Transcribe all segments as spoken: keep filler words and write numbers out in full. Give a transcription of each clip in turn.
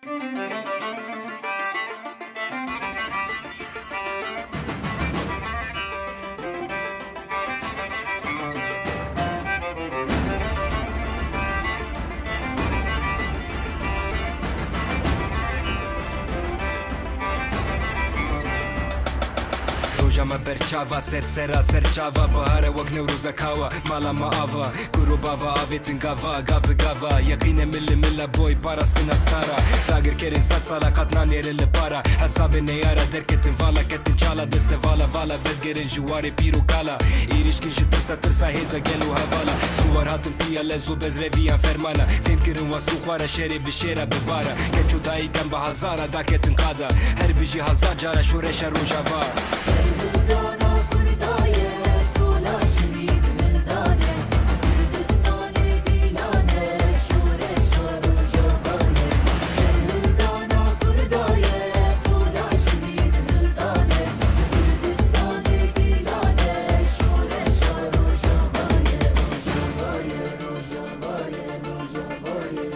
Roja me ber çava, ser sera, ser çava, bahar e wek Newroza kawa, mala me ava, kuro bava, avêtin gava, gav bi gava, yeqîne mil li mil e boy, parastina stara, dagir kirin sed sala, qat nanêrin li para, hesabê neyara, derketin vala, ketin çala, deste vala, vala, vedgerin ji warê pîr û kala, êrîşkin ji tirsa, tirsa hêza gel û hevala, siwar hatin piya, lez û bez reviyan fermana, fêm kirin wast û xwara, şerê bi şêra, bi bara, keç û dayik em bi hazara, daketin qada, her bijî hazar cara, şoreşa Rojava. Serhildana Kurda ye, tola şehîd hildan e, Kurdistanê dîlan e, şoreşa Rojava ye. Serhildana Kurda ye, tola şehîd hildan e, Kurdistanê dîlan e, şoreşa Rojava ye, Rojava ye, Rojava ye, Rojava ye.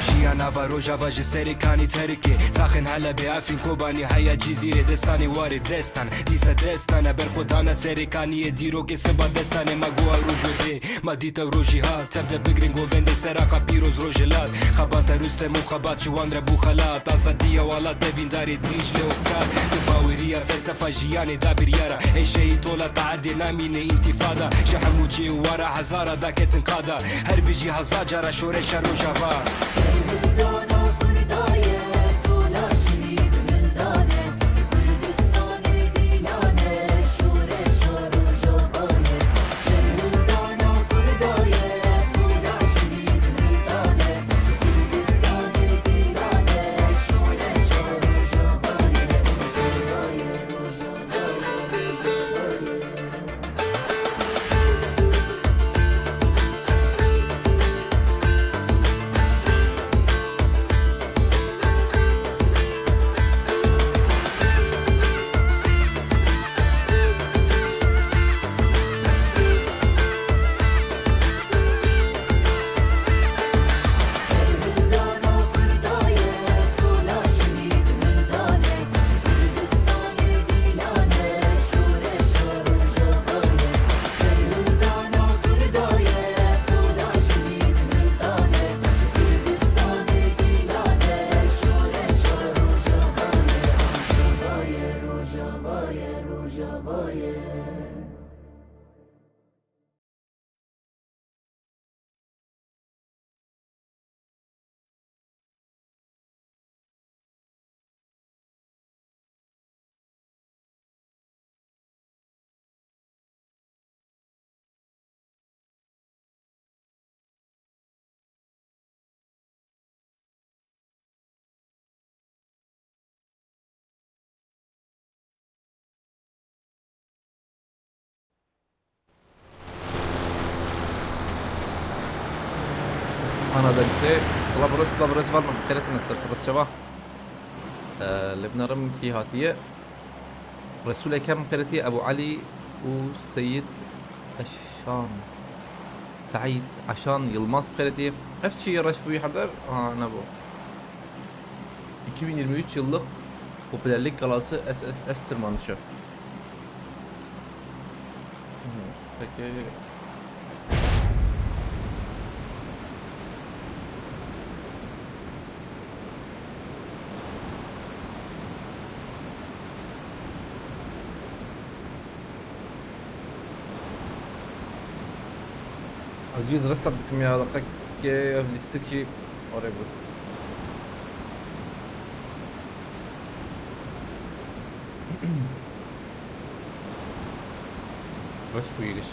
Jiyan ava Rojava ji Serêkanî Terikê, taxên Helebê, Efrîn, Kobanî, heya Cizîrê, destanê warê destan, dîsa destan e, berxwe dane Serêkaniyê, dîrokê siba destanê, ma got ew roj wê bê, ma dît ew rojî hat, tev de bigrin govendê Seraqa pîroz Rojhilat, xebata Rustem û xebat ji wan re bû xelat, azadiya welat devîndarê Dîcle û Firat, bi baweriya felsefa jiyanê da biryara, ê şehîd tola taerdê namîne întîfada, ji hemû cê û wara hezara daketin qada, her bijî hezar cara şoreşa Rojava. Serhildana Kurda ye, tola şehîd hildan e, Kurdistanê dîlan e, şoreşa Rojava ye. Serhildana Kurda ye, tola şehîd hildan e, Kurdistanê dîlan e, şoreşa Rojava ye, Rojava ye, Rojava ye, Rojava ye. Ana dergîtê, silav û rêz, silav û rêz, van xêretine ser, ser çava. Ee, lê binarim kî hatiye. Resûl Ekem xêretiye, Ebu Elî û Seyid Eşan. Seîd Eşan Yilmaz xêretiye. Ev çi reş bûyî her der? Ha, nebû. iki bin yirmi üç yıllık popülerlik galası S S S tırmanışı. Hı, peki. Ew dî ez restart bikim ya, deqekê ev lîstik jî orê bû. Reş bû êrîş.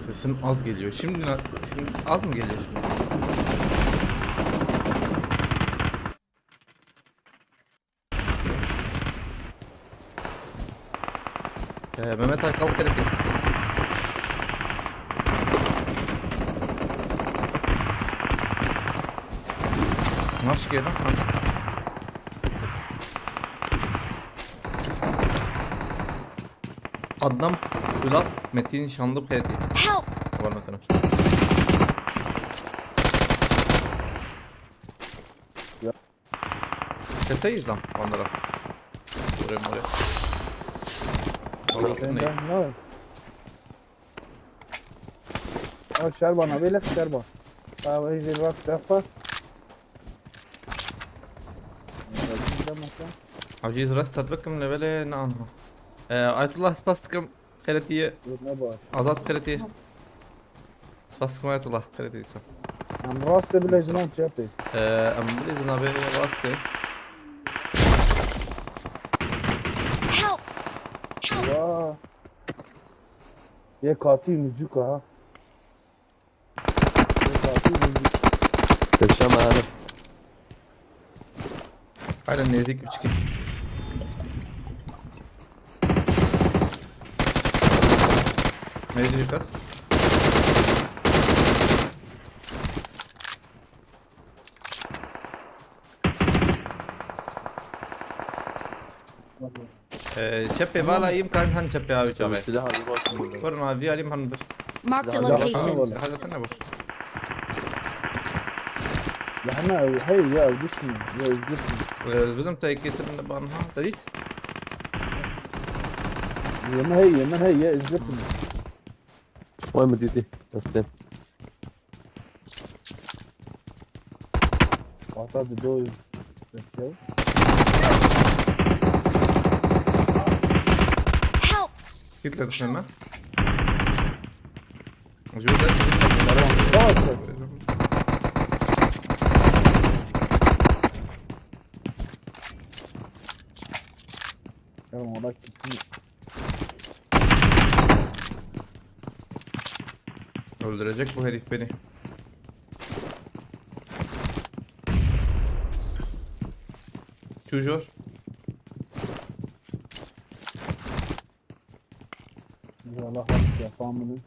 Sesim az geliyor. Şimdi na-, şimdi az mı geliyor şimdi? Ee, Mehmet Aykal Kırıklı. Nasıl geldi? Adnan Polat Metin Şanlı Pedi. Help! Var mesela. Ya. Keseyiz lan onlara. Oraya oraya. Oraya ne? Benden ne var? Al şerba, ne böyle şerba? Abi, bir bak, bak. Aciz rast tatbikim levele ne anha. Ee, Aytullah spas dikim. Xêretiye. Azad xêretiye. Spas dikim Ayetullah xêretiye dîsa. Em rastê bilêzin an çepê. Ee, em bilêzin abi rastê. Help! Help! Wa. Yê katî mizûka ha. Yê katî mizûk. Teşem abi. Aynen nêzîk biçikî. Nêzîk kas. Ee, çepê vala îmkan han çepê abi çavê. Silah hazır olsun. Kurma vî alîm han bir. Marked a location. Silah zaten ne bu? Ya ne, hey ya, gitme. Ya gitme. Ee, bizim te iki tane ban ha, te dit. Yemin hey, yemin hey, ya gitme. Oy mu didi? Teslim. Ata di do. Help! Git lan sen lan. Acaba da Tamam, ona gitti. Öldürecek bu herif beni. Çujor. Ya Allah, hak yapamını.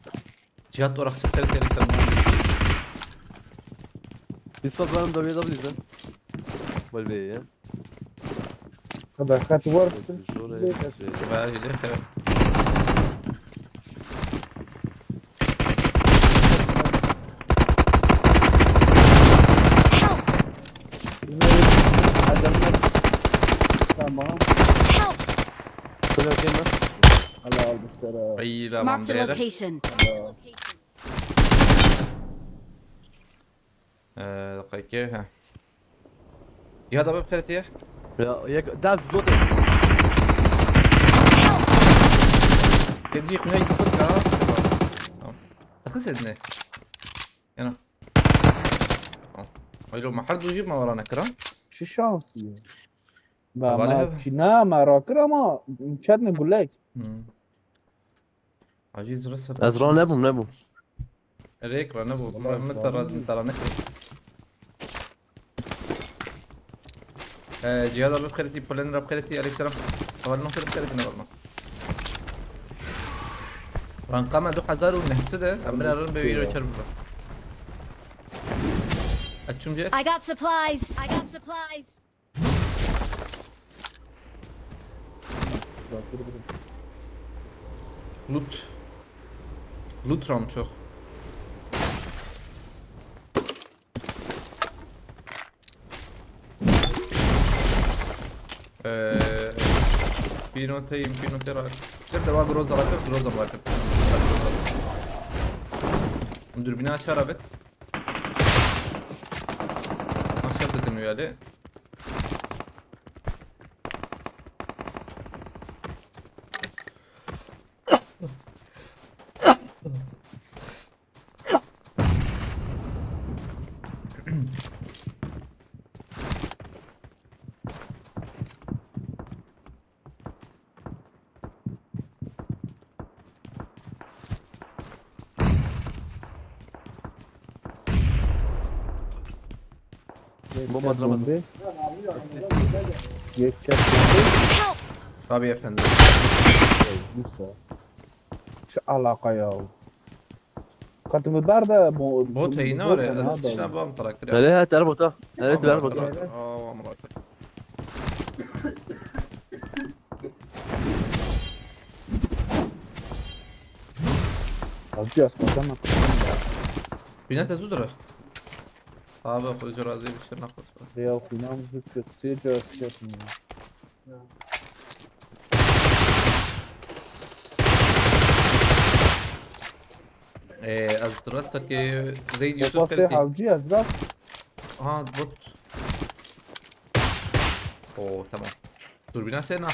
Cihat orak çıktı, seni sen. Biz fazla da bir de bizden. Böyle ya. Kadar kat var. Zor herif. Bayağı iyi, evet. Bunlar adamlar. Tamam. Help! Şöyle okey mi? Hala almışlar ha. Ay, tamam, Marked a değeri. Location. Hala. Ee, dakika, ha. Ya da bir kredi. Ya, ya, da zor. Yedi yüz ne yaptık ya? Tamam. Takı sedne. Yana. Tamam. Öyle olma. Her duyup ma varana kıran. Çi şanslı ya. Ba, Hevalê ma hev. Çi ne, ma rakir ama çetne gulek. Hmm. Aciz rasa. Ez ra nebûm, nebûm. Rêk ra nebû. Vallahi min te ra, min te ra nekir. Ee, Cihad abi xeretî, Polen ra xeretî, aleykselam. Heval min xeretî, xeretî ne heval min. Ranka me du hezar û neh sed e, em bina rin be wî re çer bibe. Açum ce? I got supplies. I got supplies. Loot. Loot ram çok. Ee, bir notayım, bir notayım. Bir de var, Groza var, Groza var. Dürbünü açar abi. Aşağı dedim öyle. Bomba atlamadı. Bombe. Geçecek bombe. Tabii efendim. Neyse. Şu alaka ya. Katımı ber de bu. Bot heyine var ya. Bot ne? Nereye? Her bota. Evet, her bota. Aa, amına koyayım. Abi, az kazanma. Bina tez bu durar. Abi, xwedê razî bir şey naklas. Ya, xwîna min zû kir, sê cara şikestin ya. Ee, ez rasta ki Zeyd Yusuf Baba, sê Kırık'ı. Havcı ya, zira. Aha, bot. Oo, tamam. Dur, bina sen ha.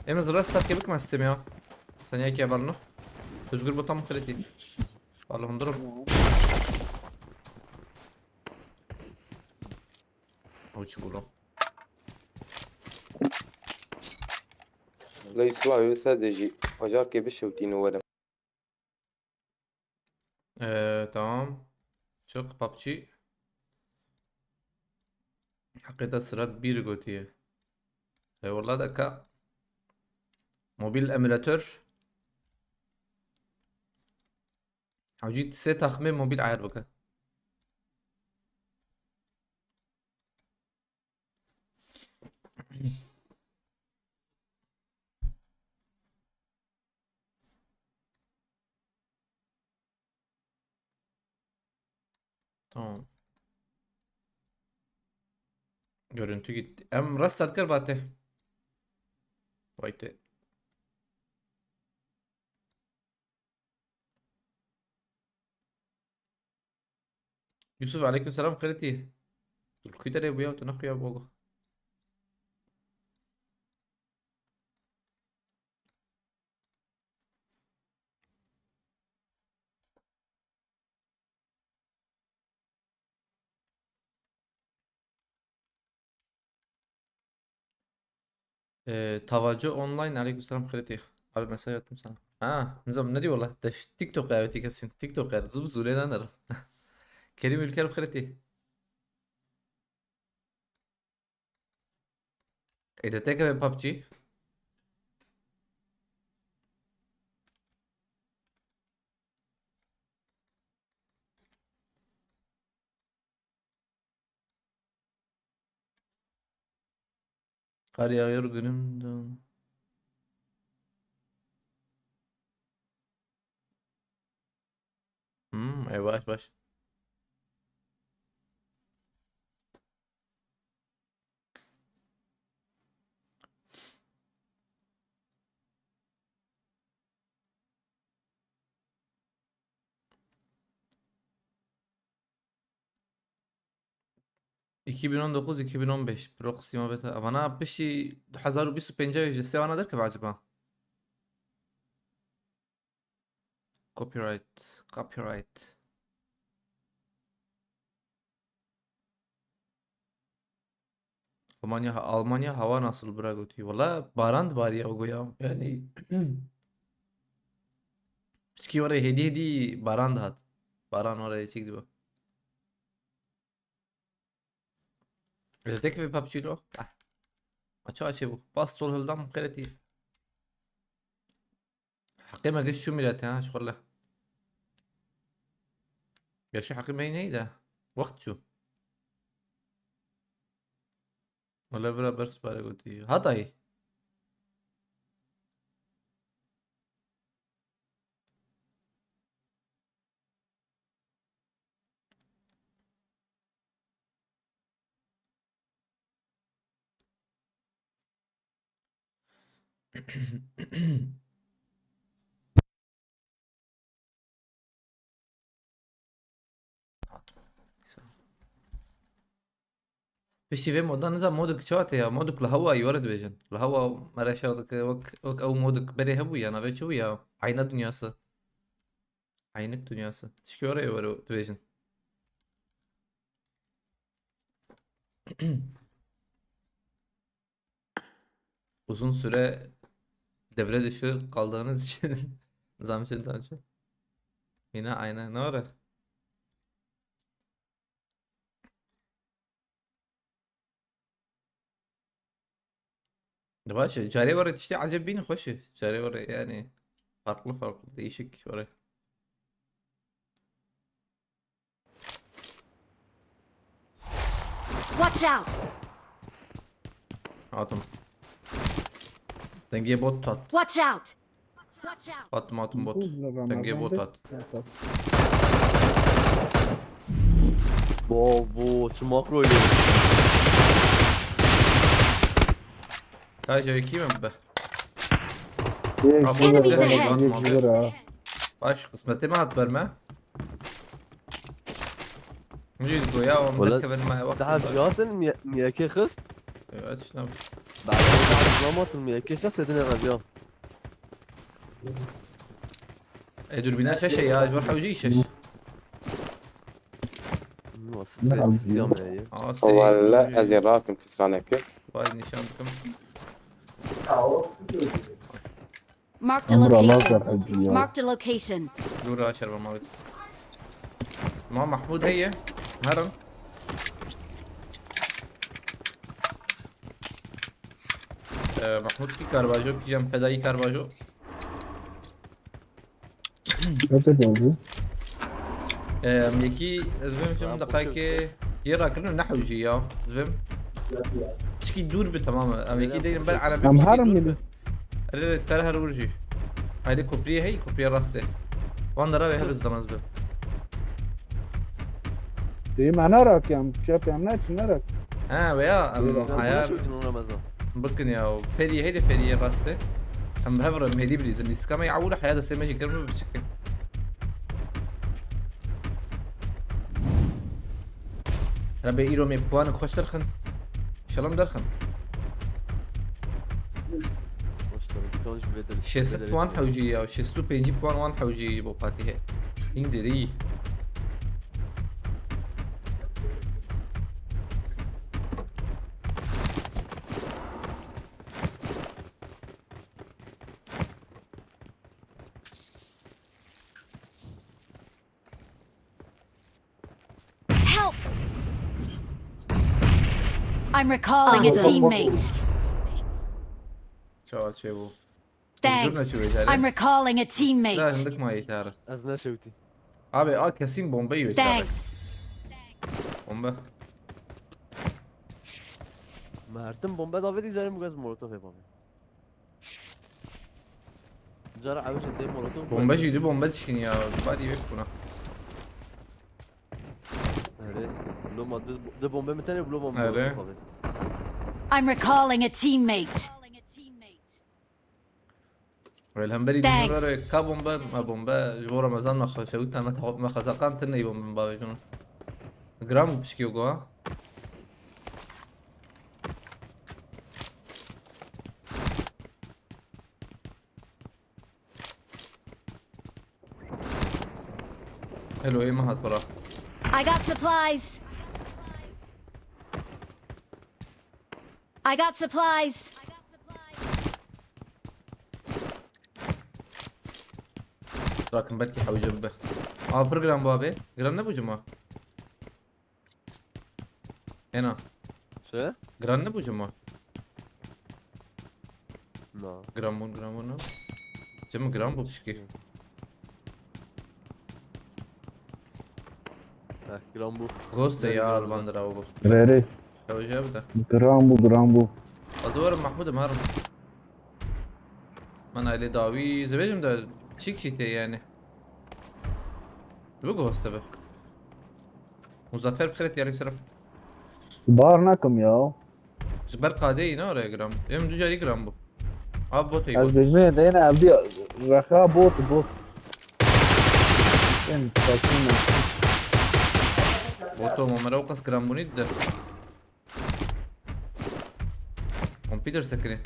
Em ez rasta ki bıkma istem ya. Sen ya ki var mı? Özgür botan mı kredi? Allah'ım, durum. Tamam. Avuç buldum. Lê Yusuf abi, wisa de jî acar ke bişewtîne werim. Ee, tamam. Çık PUBG. Hakikaten sıra bir gotiye. Eyvallah da ka. Mobil emülatör. Hewcî sê taxmê mobil ayar bike. Tamam. Görüntü gitti. Em restart kir vate. Vay te. Yusuf, aleyküm selam, xêretî. Tu li ku derê bûya, tu nexuya bogo. Ee, Tavacı Online, aleykümselam, xêretî. Abi, mesaj attım sana. Ha, nizam ne diyor valla? Deş, TikTok, evet, kesin. TikTok, evet, zub zule nanerim. Kerim Ülker, xêretî. Ede tek ve PUBG. Kar yağıyor günümden. Hmm, e, baş, baş. İki bin on dokuz, iki bin on beş, Proxima Beta. Vana piştî du hezar û bîst û pênc ji se vana derkeve acaba? Copyright, copyright. Almanya, Almanya hava nasıl bira gotî? Valla baran dibarî ya goya. Yani pişkî were hêdî hêdî baran dihat. Baran were çêk diba. Li tek ve PUBG lo. Ah. Maça açê bû. Bas sol hildam xêretî. Heqê me giş çû mîretê ha, şixulle. Gerçi heqê me neydi? Wext çû. Wala bira bers bare gotî. Hatayî. Piştî vê moda niza modik çawa te ya? Modik li hewa were dibêjin. Li hewa mere şer dike wek, wek ew modik berê hebû ya, navê çi bû ya? Ayna dünyası. Aynik dünyası. Tişkî were were dibêjin. Uzun süre devre dışı kaldığınız için nizam için tanışın. Yine aynı. Ne ara? Baş e, carê were tiştê ecêb bîn xweş e. Carê were yani farklı farklı, değişik were. Watch out! Adım. Dengeye bot tat. Watch out! Hatim, hatim bot. Dengê bot hat. Bo bo, çi makroydu? Ka cevekî min be. Enemies ahead. Baş, qismetê me hat ber me. Min jî digo ya, em Wala, derkevin me, wext Daha digo. cihatin miyekê xist. Evet, işte. Ba'da zamatin miyekê xist edine reziya. E, dürbüne şeş e ya, ji ber hewcî şeş. Nasıl siyam ya. Aa, sey. Walla ez ê rakim kisranekê. Vay, nîşan dikim. Marked a Emre Allah location. zerhediyor. Marked a location. Dur, aşer ben mavit. Ma Mahmud heye. Herin. Ee, Mahmud kî karbajo, kî cem fedayî karbajo. Kaça geldi? Em, yekî ez vim şimdi deqayekê jê rakirin ne hewcî ya. Ez vim. Pişkî dûr bi, tamam mı? Em yekî deyim ber erebê Em pişkî herin dûr mi? Bi. Erê, kar her vur jî. Haydi, kopriyê hey, kopriyê rastê. Wan dera ve hebez damaz bi. Dê me nerak em, çep em ne çi nerak. Ha, veya em Buyurun. hayal Şöyle Ramazan. Bikin ya, ferî heydi, ferî rastê. Em bi hev re mêdî bilîzin. Lîstika me ya ewil heya destê me jî kirm biçikin. Rebê îro me puan xweş derxin. Şalam derxin. Şêst puan hewcî ya, şêst û pêncî puan wan hewcî ji bo Fatihê. Hîn zêde yî. Help! I'm recalling a teammate. Çawa çêbû? Thanks. I'm recalling a teammate. Hindik mayî tare. Ez neşewtî. Abi, a kesîn bombeyi ve çare. Thanks. Bombe. Mertim bombe davet izlerim bu gaz molotof yapamıyor. Cara avuç de molotof. Bombe jî du bombe dişin ya. Bari ve kuna. Öyle. Loma de, de bombe mi tane bloğum Öyle. Molotof abi. I'm recalling a teammate. Wel hemberî Thanks. Dînor re ka bombe, me bombe ji bo Remezan me xwe şewitane, me xwe teqan, tune bombe bavêjin. Giran bû pişkî go ha. Hello, ê me hat bira. I got supplies. I got supplies. Rakin belkî hewce bibe. Aa, pir giran bû abi. Giran nebû cima. Ena. Şey? Giran nebû cima. No. Giran bûn, giran bûn ne? Cima giran bû pişkî. Heh, giran bû. Ghost e Giran ya, giran albandır abi ghost. Rere. Hewce bide. Gram bu, gram bu. Ez werim Mahmud em herim. Min ailê dawî zivêjim de çîk çî tê yani. Dibi ghost e be. Muzaffer bi xêret, aleyküm selam. Bar nakim ya. Ji ber qadê yî ne oraya giran. Em du carî giran bû. Abi bot ey Ez bot. bêjmê deyne evdî rexa bot bot. Em sakin. Bot o, mamera o qas giran bûnî de. Kompîter sekinê.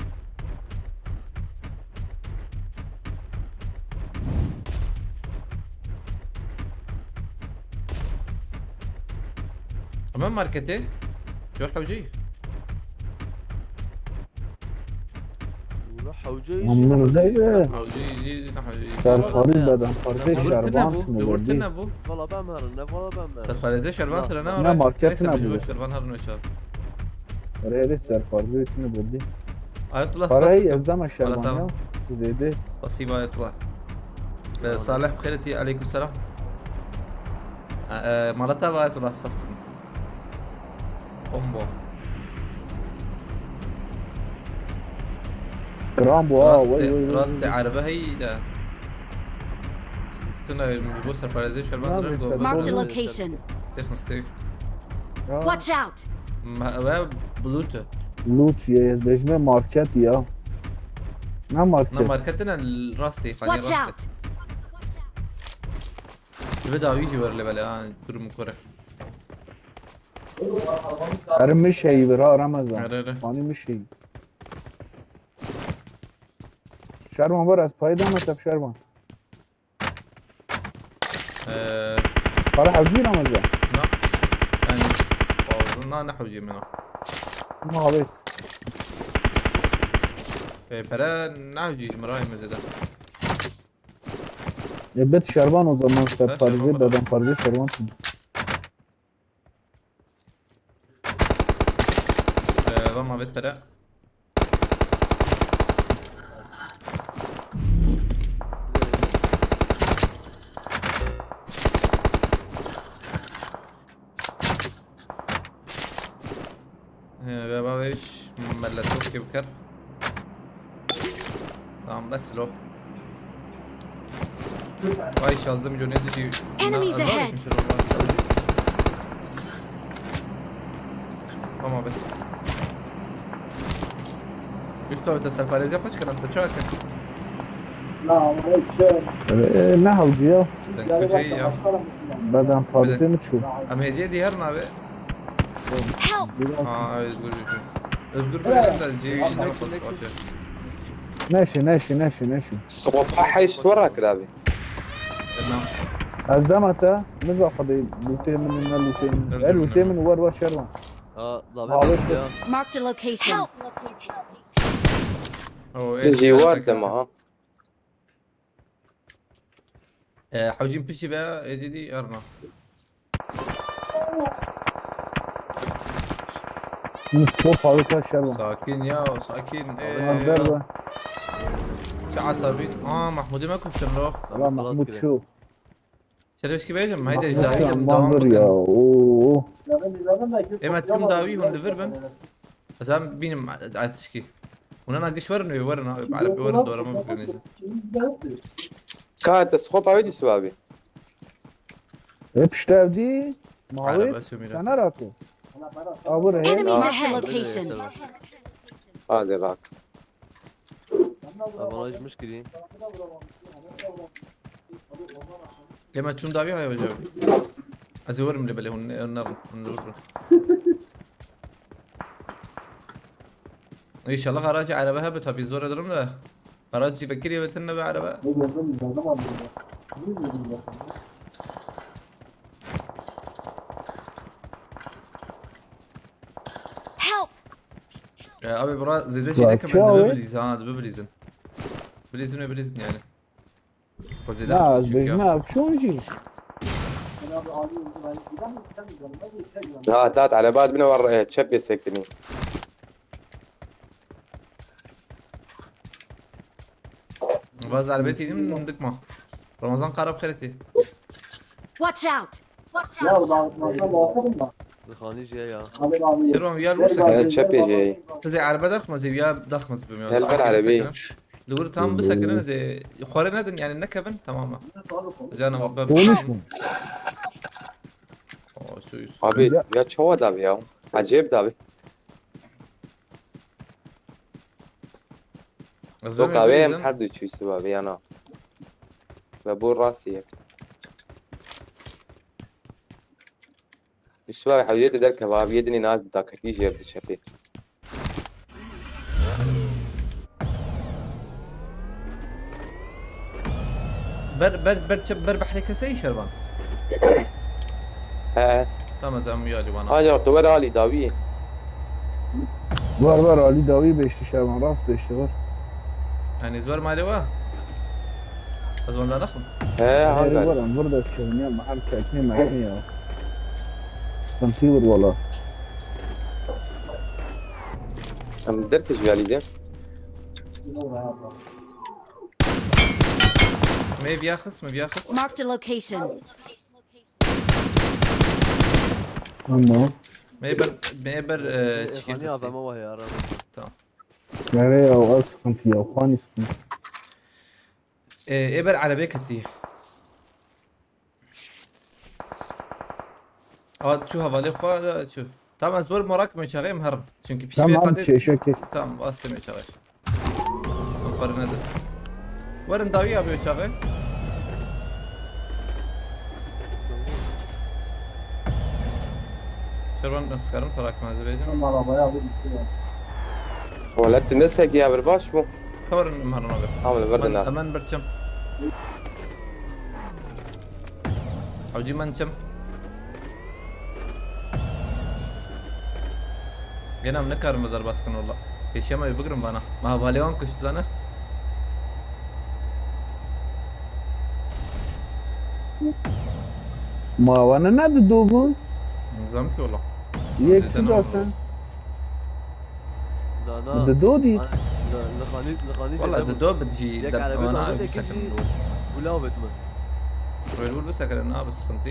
Ama marketê. Gör hewcî. Ula hewce Amına koyayım. Hewcî, hewcî. Serparî beden, Li kardeş wir tune şervan bû, tune li wir berdî. tune bû. Valla ben mi herim, ne valla ben mi herim? Serparêzê şervan tune ne Ne ora. market Neyse, ne me ji bû? bo şervan herin çar. Rere serparî tune berdî. Ayetullah, spas Parayı dikim. ez deme şervan Tamam. ya. Zêde. Spasiba Ayetullah. Ee, Salih bi xêretî, aleyküm selam. Ee, mala te ve Ayetullah, spas dikim. Combo. Rambo, ha, rastê, vay, vay, vay, rastê vay. Erebe heyî de. Sıkıntı ne, bu serparêzê şervan dirin go. Marked a location. Têxin stê. Ya. Watch out. Ma-, ve bulut. Loot ye, bejme market ya. Ne market? Ne market ne, rastê, xanî rastê. Watch out. Ve dawî jî ver lê belê, ha, durum kore. Erê miş heyî vir ha, Ramazan. Erê, erê. Xanî miş heyî. Şervan ver, ez payê dame te Şervan. Ee, Para hewcî Ramazan. Na. Yani, fazla, na, ne hewcî min. Ma abi. Ee, para ne hewcî ji min rayê me zêde. E, bet Şervan o zaman, sen Şervan parçayı, bana. Beden parçayı Şervan. Ee, vama bet para. Ee, ve babiş, meleto kevker. Tamam, bes lo. Vay, şazde milyon edeceği. Enemies ahead. Tamam abi. Üst abi, te serparêziya xwe çi kirin, te çawa kir? Ee, ne hewcî ya? Te köşeyi ya. Beden parçayı mı çu? Em hediye diğer abi. Help! Aa, özgür bir şey. Özgür bir şey. Neşe, neşe, neşe, neşe. Sikopa heşt wara kir abi. Tamam. Ez dema te, niza xwedê lûtê min, ne lûtê min. Öldür. E, lûtê min, wer, wer, Şervan. Aa, abi ya. Marked a location. Help! Oo, jî êdî war dema ha. E, hewcîn piştî be, êdî dî erna. Mustafa abi kaç yer var? Sakin ya, sakin. Ee, Abi, ver be. Çi asabî? Aa, Mahmud'u me kuştun lo. Valla Mahmud çu. Şerefşki beyim, haydi Mahmud cahil ya, devam mandır bakın. Ya. Oo. Ema tüm davi hon li vir bin. Ez em bînim, e, tişkî. Hûn ana giş werin wê, werin, abi, Ereb werin, dora me bikin. Ka te sxop abi dîsu abi. E, piştevdî, Mawê, Erebe Sumîre. Sana rato. Abur he. Enemies ahead. Location. Hadi bak. Avanaj miş girî. Lê me çûn dawî haya hocam. Ez ê werim lê belê hûn ne, hûn ne, hûn ne. İnşallah aracı araba hebe tabii zor ederim de. Aracı bekir yevetin ne be araba. Help! E, abi bura zêde şey ne kadar abi? Bibilîz ha, bibilîzin. Bibilîzin ve bibilîzin yani. Xwezî last çünkü. Na, bêjme ev çûn jî. Ha, tat, elebat bine var, e, çep yesek bini. Vaz arbetî din dikma. Ramazan qara bi xêretî. Watch out! Dixanî jî ya. Şervan, ya Rûsek. E, çepê jî. Siz ê erbe derxmez, ya daxmez bim ya. Helqer erebî. Li wir tam bisekinin, ez ê xwarê nedin, yani nekevin, tamam mı? Ziyana bak. Konuşma. O, şu üst. Abi, ya çawa davi ya? Acayip davi. Ez bim kahve hem bizden. Her du çüyüsü abi yana. Ve bu rasiye. Yusuf abi, hewiyetê derkeve abi, yê dinê naz bi takirtî jê bi çepê. Ber, ber, ber, çep, ber behrê keseyî Şervan. He. Tamam, ez em ya li wana. Ancak tu wer alî dawî. Var, var, alî dawî beşli Şervan, rast beşli var. Yani ez ber malê wa. Ez wenda naxim. He, hangar. Var, var, burada çıkıyorum ya, mahal çekme, mahal ya. Sıkıntı var valla. Em derkê ji alî de. Me viya xist, me viya xist. Marked a location. Tamam. Me ber, me ber, e, çikê xistî. Tamam. Nereye ya? O sıkıntı ya. Fani sıkıntı. Ê, ê ber erebê ketî. A, çû hevalê xwe de çû. Tamam, ez bor merak me çaxê em herin. Çünkü piştî vê Tamam, qadê çeşe kes. Tamam, astê me çaxê. Xwe ne de. Werin dawiya bê çaxê. Şervan, ez karim tarak me de bêdim. Tamam, arabaya bu gitti ya. Wele tu ne sekî ya bir baş bû? Herin em herin abi. Tamam, verdin ha. Hemen birçim. Hewcî min çim. Gene em nikarin bi derbas kin wela. Pêşiya me wê bigrin vana. Me hevalê wan kuşt zane. Ma wana ne di do bû? Nizam ki wela. Yek Zêde tu ne da oldu? Sen. Na, na. Di do dî. Li, li xanî, li xanî Wala zêde di bû. Do bi jî Yek der-, erebet wana avêt, yekî bisekirin jî bû. Gula avêt min. Rêl wir bisekirin, na bi sıkıntı.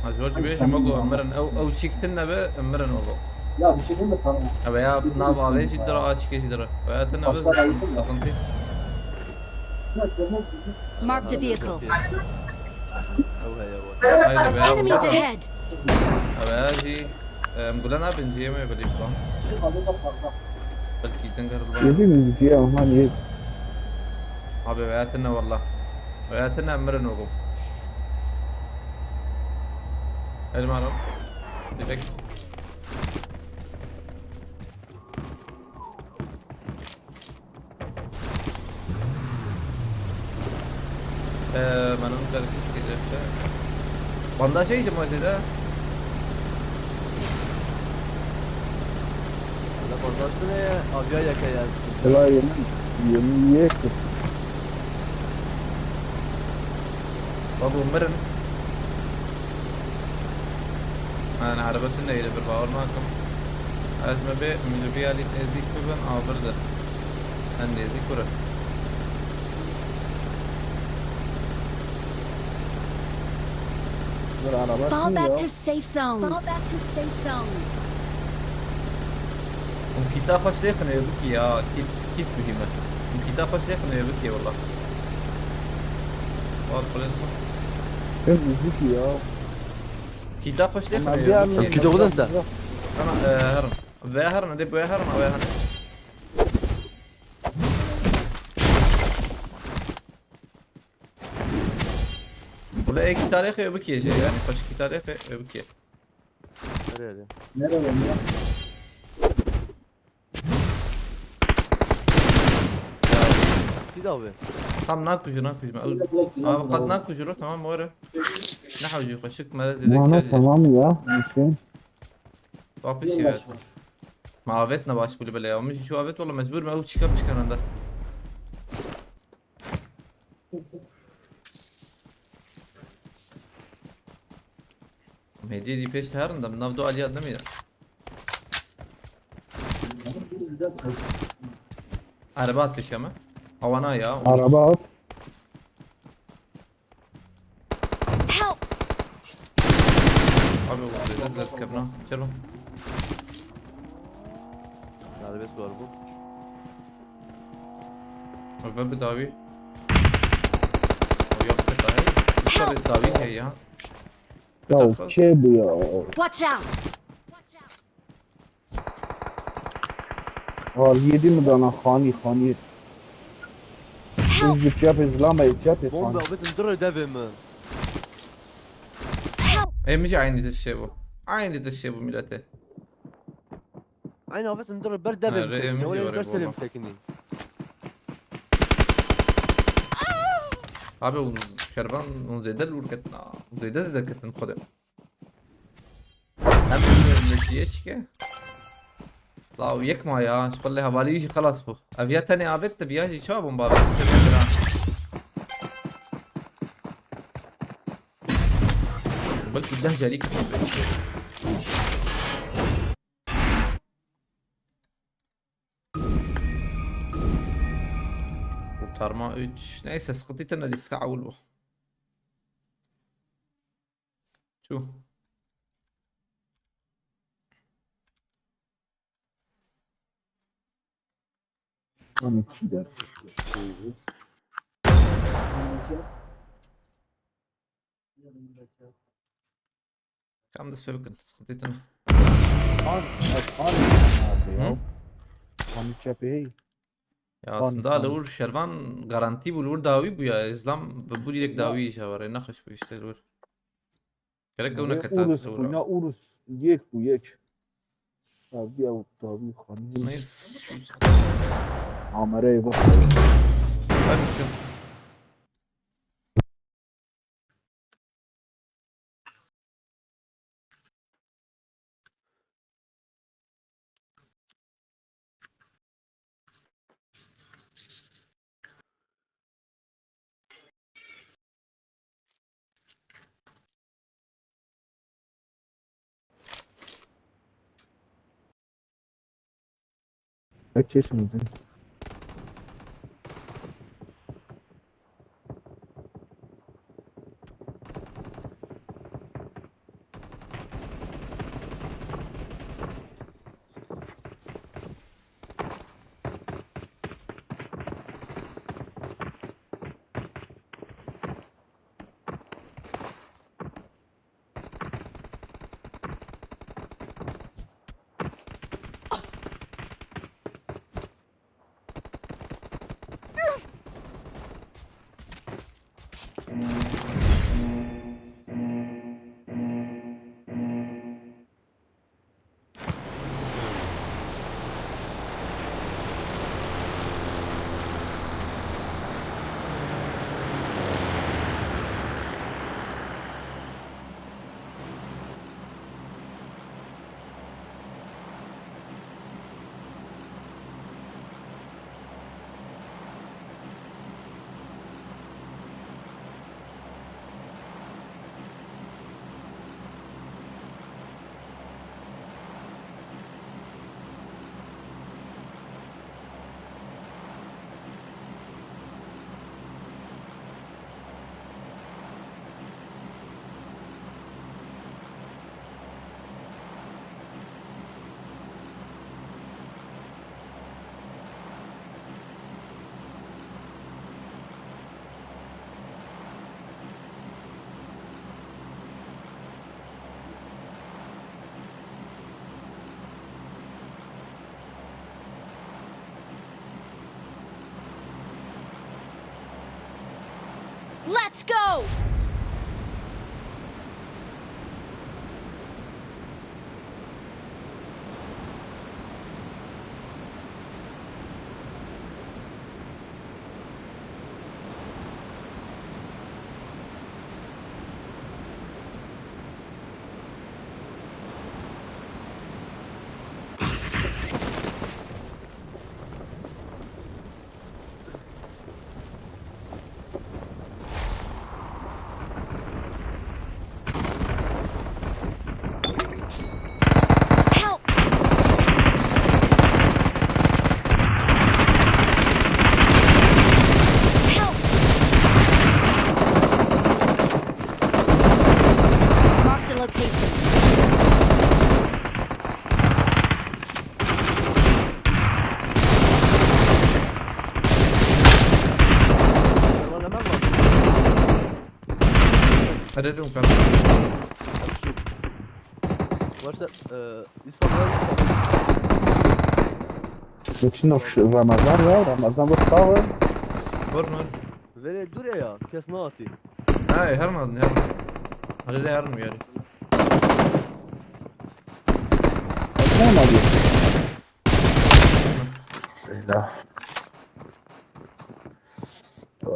Ha, ji ber jî bêjim, wego emirin, ew, ew çîktin nebe, emirin wego. Ya, bir şey deme, tamam. Ew ya nav avê jî dira, a çîkê jî dira. Ew ya tine be Başka sıkıntı. Marked a vehicle. Ew heye we. Haydi be, Enemies ahead! Ew ya jî, em, gule nabin cihê me belî falan. Belkî dinger li Yedi mi diye aman yedi. Abi hayatına valla. Hayatına mirin oğlum. Elmarım. Direkt. Ee, benim garip bir şey işte. Bandaj şey için başladı. Hala bandaj ne ya? Aviya yaka ya. Kolay yemin, yemin ye ki. Bak umarım. Yani arabasını da yedi bir bağırma hakkım. Ez me bê, min li vî alî nêzîk bibin, a vir de. Em nêzîk kur e. Dur, araba Fall çin back ya. To safe zone. Fall back to safe zone. Hûn kîta xweş lêxine bikî ya. Kît, kît muhîm e. Hûn kîta xweş lêxine bikî wela. Wat xulên xwe. Hem nêzîkî ya. Kîta xweş lêxine bikî. Kîta xweş lêxine bikî. Ana, e, herin. Vê herin, dê vê herin, vê herin. Wala ê kîta lêxê bikê jê, yani xweş kîta lêxê bikê. Hadi hadi. Nereye lan ya? Kîta abi. Tam nakujur, nakujur. Abi qat nakujur, tamam, were. Ne hawcı, xweşik, melez, Tamam, yedik, tamam ya. Okey. Kapış ya. Ma avêt ne baş bû li belê ya. Min jî çû avêt, wela mecbûr me ew çîka bişkananda. Hediye dî pêş te herin de, min nav du aliya demî de. Araba at pêşiya me. Hawana ya. Araba at. Help! Abi o zêde zert kevna. Çerba. Serbest var bu. Ve bir davi. O yaptı dahi. Help! Bir davi he ya. Ya, şey bu ya. Watch out! Al yedi mi dana xanî, xanî. Help! Biz bir çap izlama, çap Bombe izlama. Abi tindire devê mi? Help! E, min jî aynı de şey bu. Aynı de şey bu millete. Aynı abi tindire ber devê mi? Ha, re, em jî ber selim sekini. Abi, o şerban, o zêde lûr ketin ha. Zêde zêde ketin xwedê. Em metiye çike. Law yek ma ya, ji xwe lê hevalî jî xelas bû. Ev ya tenê avêt te, viya jî çawa bomba avêt te, belkî deh carî. Kurtarma üç. Neyse, sıkıntı tane riska awul bu. Çû. Tam iki dersi. Kam dest pê bikin, sıkıntı tune. An, an, abi ya. Hı? An çepê hey. Ya aslında li wir şervan garantî bû, li wir dawî bû ya. Îslam ve bû direkt dawî ji hevarê, nexweş bû işte li wir. Gerek ew neketa Urus bû, ya Urus. Yek bû, yek. Ya bir ew dawî xanî. Neyse, şu sıkıntı. Amereyê bak. Hadi sen. Kaç yaşındasın? Let's go! Help! Help! Marked a location. Derman hemen var. Hadi dön kanka. Varsa, e, İstanbul'a. Geçin o şu Ramazan ya, Ramazan bu sağ ol. Var mı? Vere dur ya, kes ne atayım? Hayır, her mı aldın ya? Hadi de yarın mı yani? Tamam abi. Bismillah.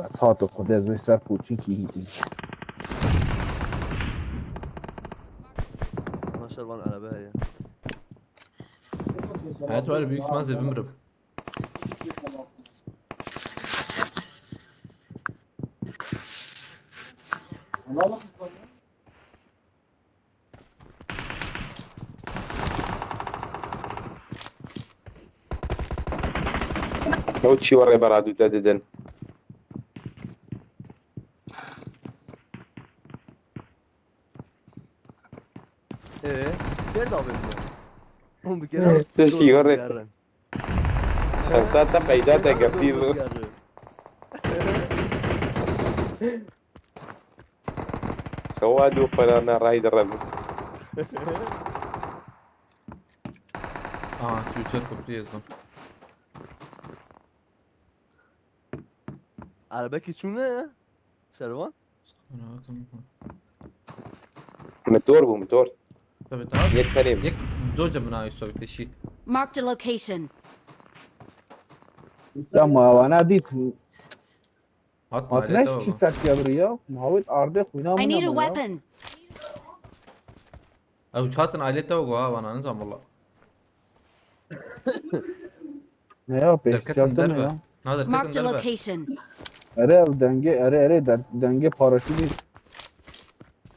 Ez hato xwe dest wê ser poçinkî hîtî. Maşallah, araba heye. Hayat var, büyük ihtimal zevim bırıp. Ew çi were bera dû te didin. Ee, kêr davê bû. Hûn bi kêr Tişkî were. Sen te qeyda te girtî. Şewa du perana rayde rebin. Aha, Twitter koptu yazdım. Erebekî çûne ya? Şervan? Motor bû, motor. Tabii, daha yek tane. Yek doce bina Yusuf peşi. Marked a location. Ya ma wana dît. Hat Hatine malete çi baba. Sertiya biri ya. Muhavit arde xwîna I min need a ama ya. Weapon. Ew çatin ailete o ha, bana nizam valla. Ne ya, pêştiya derketin derve ya. Na derketin derve. Marked a location. Ere ev dengê, ere, ere, de-, dengê paraşütü.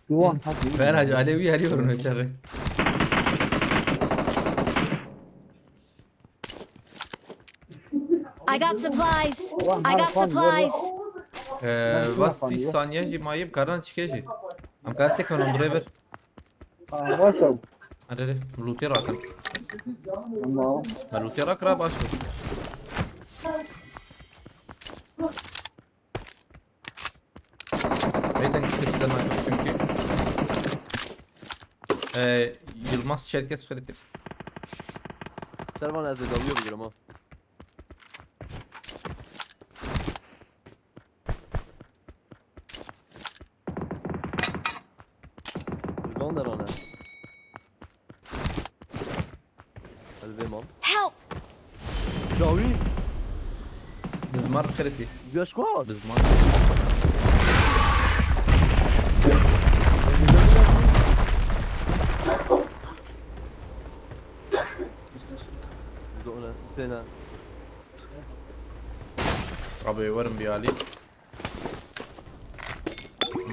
Şu an hadi. Ben hacı Alevi arıyorum içeri. I got supplies. I got supplies. Ee, vas sî saniye jî mayib karan çike jî. Am kan tek hanım driver. Aa, baş ol. Hadi hadi. Loot'e rakın. Tamam. Loot'e rak ra baş ol. Beyden kişi silah nakır çünkü. Ee, Yılmaz Çerkez Ferit. Servan ez de dalıyor bilirim ha. Li van derane. Ez vê mam. Help! Çawî! Bizmar xeretî. Guya ji ku hat? Bizmar. Zone, sêne. Abi, werin bir alî.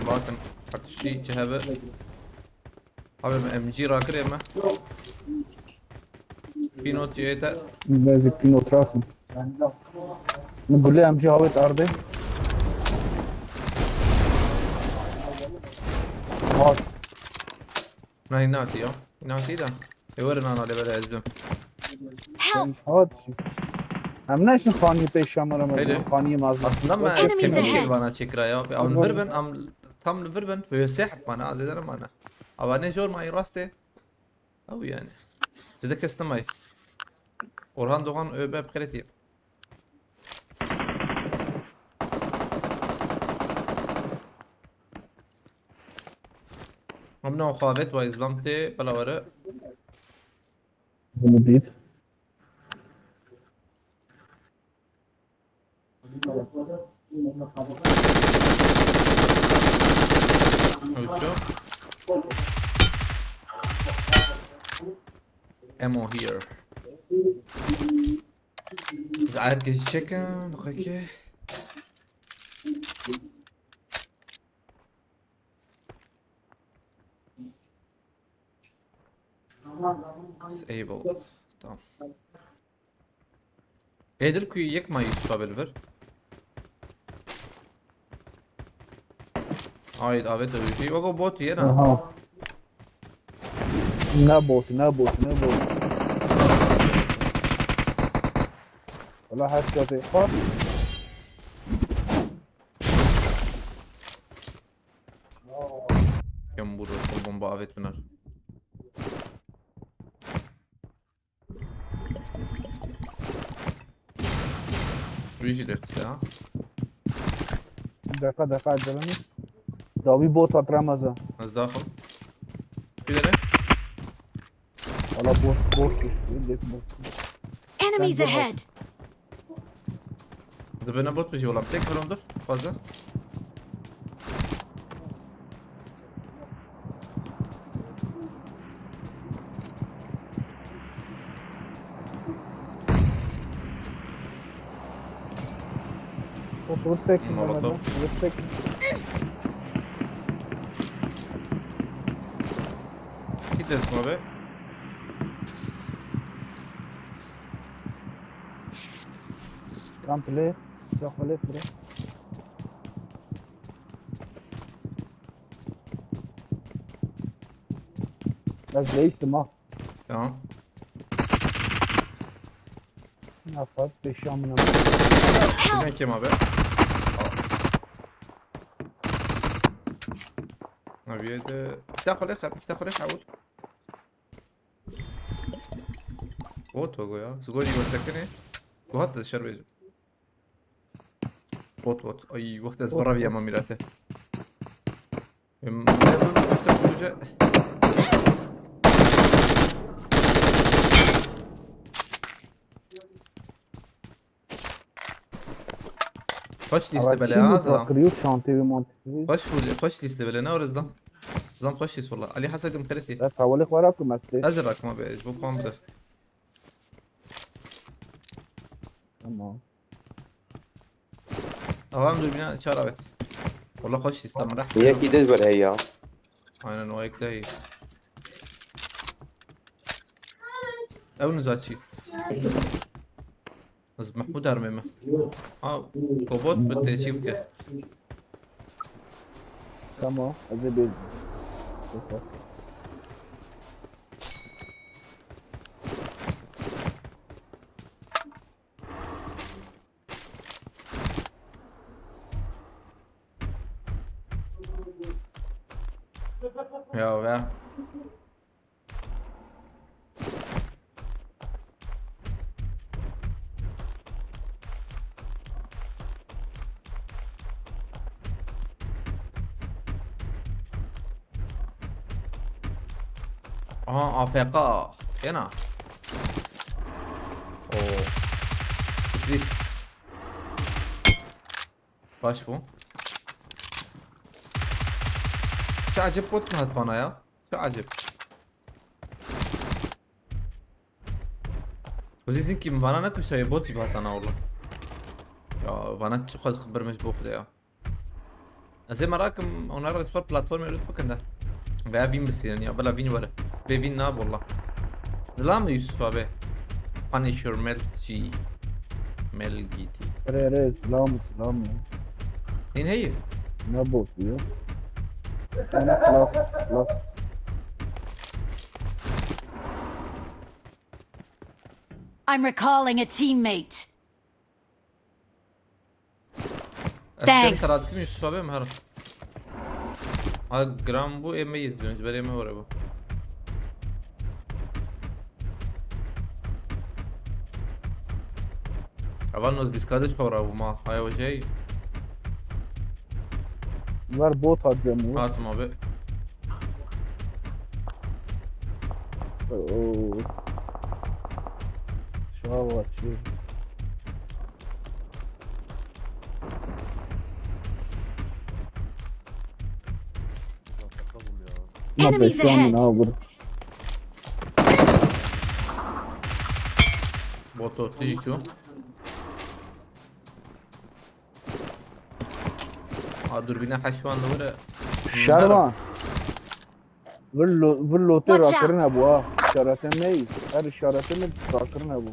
Bakın, artıştı çehebe. Abi, M G rakır yeme. Pinot yete. Bezi pinot rakın. Gule M G havet arde. Var. Na, inatî ya. Inatî da. E, werin ana levele ez dön. Help! Hat. Em ne şu xanî pêşa me re me Haydi. Xanî mazlum. Aslında me Enemies kemî ahead. Bana çekra ya. Am vir ben, am tam vir ben. Böyle sehp bana, azeder bana. Ama ne zor ma raste. Ew yani. Zede kes nemay. Orhan Doğan öbe kreti. Amna o xavet wa izlam te bela were. Bunu bir. Uçuyor. Ammo here. Zaten geçecek ha, dakika. Disable. Tamam. Êdir ku yek mayî stabil vir. Ay, davet de wî. Wego bot ye na. Aha. Ne bot, ne bot, ne bot. Wala her şey xwar. Kem bû bomba avêt binar. Wî jî lê qise ha. Deqa, deqa, ecele min. Dawî bot hat Ramazan. Ez daxim. Kî derê? Wala bot, bot düştü, bot. Enemies ahead! Dibine bot bijî wala. Tek bir dur. Fazla. Respect, Molotov. Respect. Gidelim abi. Komple. Çok öyle süre. Ez değiştim ha. Tamam. Kapat, beşi amına. Bizden kim abi? Abi de. Kita xole xap, kita xole xawul. Bot o ya. Sigorî we sekine. Ku hat dışarı bêjim. Bot bot. Ay, wextê ez bira viyama mîrate. Em, ne bu işte bu hoca. Xweş lîste bele ha, Zam. Kırıyor çantayı ve mantıklı. Xweş bu, xweş lîste bele ne orası Zam. Zam xweş lîst valla. Ali Hasan kim xeriti. Ya tavale xwara ku mesle. Ez rakma be, bu pamdı. Tamam. Avam dur bina çara bet. Valla xweş lîste mı rah. Yekî de ber heya. Aynen o ek de iyi. Ew niza çi. Ez Mahmud armê me. Ha, kobot bi te çi bike. Tamam, ez ê bêjim. Ya be. Aha, A F K. Yena. Oo. Sürpriz. Baş bu. Çi acib bot mu hat bana ya? Çi acib. Xwezî zîn kî min vana nekuşa, yê bot jî hatana wala. Ya vana çi xwe xibir min ji bo Xwedê ya. Ez ê merakim, ona re xwe platformê lut bikin de. Veya vîn bisînin ya, bila vîn were. Bê vîn nab wala. Zilam Yusuf abi. Punisher Melgi. Melgi. Re re, zilam, zilam ya. Hîn heye? Ne bot ya? Sana plus, plus. I'm recalling a teammate. Thanks. Sarat kim Yusuf abi mi her? Ha gram bu eme yediz önce ver eme var bu. Avan noz biskade çora bu ma. Haya hocay. Ver bot atacağım ya. Hatim abi. Oo. Şuna bak şey. Enemies ahead. Boto, tiji çu. A dürbüne haşvan da vure. Şervan. Vir lo-, vir lotê rakirin hebû ha. Îşarete me yî. Her îşarete me rakirin hebû.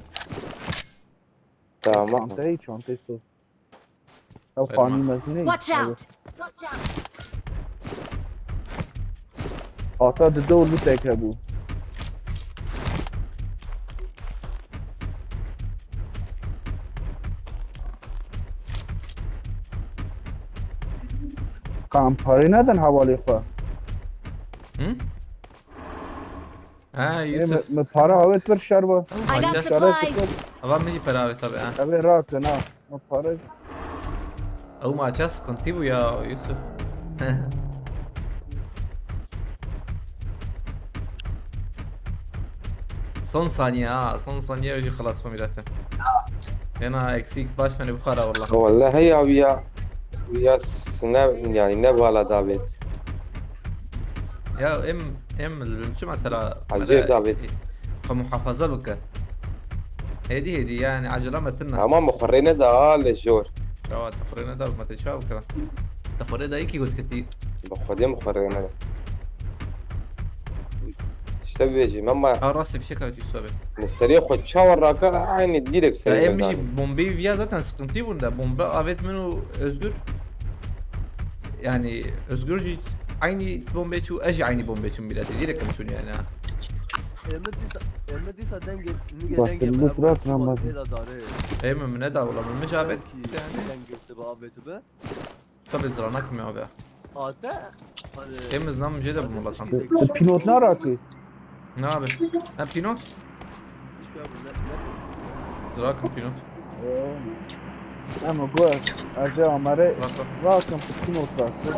Tamam. Çanteyê, çanteyê so. Ew xanî mezin ê. Watch out! Hata dide û lûtek hebû. Kan parê nedin hevalê xwe. Hı? Ha, Ê, Yusuf. Me, me para avêt bir şerba. I got supplies. Ava min jî para avêt tabi ha. Evê rakin ha. Me para. Ew maça sıkıntı bu ya Yusuf. Son saniye ha, son saniye jî xelas bû mîrete. Ena eksik baş beni bu kadar valla. Vallahi ya, ya, ya sine yani ne bala David. Ya em em li çi mesela Acayip David. Xwe muhafaza bike. Hêdî hêdî yani acele me tine. Ama muxirrêne de ha li jor. Çawa te xurê neda me te çawa bike? Te xurê da yekî got ketî. Bi xwedê muxirrêne de. İşte bêjim ama Ha rastî fişek avêt Yusuf abi. li serê xwe çawa rake aynı direkt Ya serê em me jî bombeyi viya zaten sıkıntı bunda. Bombe avêt min û Özgür. Yani Özgür jî aynı bombe çû, ez jî aynı bombe çûm bile. Direkt em çûn yani ha. Êmi dîsa, êmi dîsa dengê nigê Bak, dengê bu min durat hevû lan çima bak. êla darê. Ê min, min neda wala, min mijabet Dengê yani. Dengê te bi avê tu be. Tabi ziranak mi abi. Ate. Hani Ê min, zina min jê de bim wala tam. Tu, tu pînot narakî? Ne abi? Ha, pînot? Pişka bi ne ne. Zirakim pînot. Ama gol. Aje amare. Bak bak. Welcome to pînot rakî.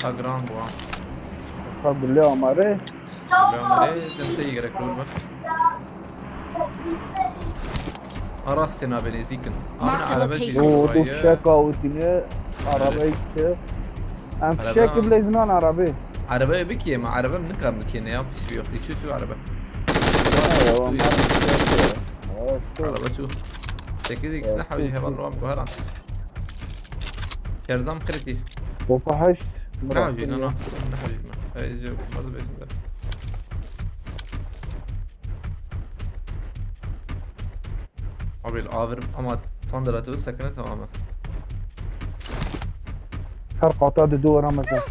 Ha, giran bû ha. Ka gule amare. Giran bû. Ê, dem te gerek olur bak. Arastê nabê nêzîkin. Amine Marked araba location. jî O var tu ya. fişeka utine. Arabayı ki. Em Araba fişek mı? Bile zinan arabe. Arabaya bikê ma araba min nikam bikê ne ya, pişt yok. Şu şu araba. Eyvallah. Araba şu. Sekiz x ne Evet, hawî evet, heval evet. Roam guharan. Kerdam kriti. Topa heşt. Ne hawî ne ne. Ne hawî ne. Ey je barda beşim de. Abi avir ama Thunder atı sakın tamam mı? Her kata de duvara mesela.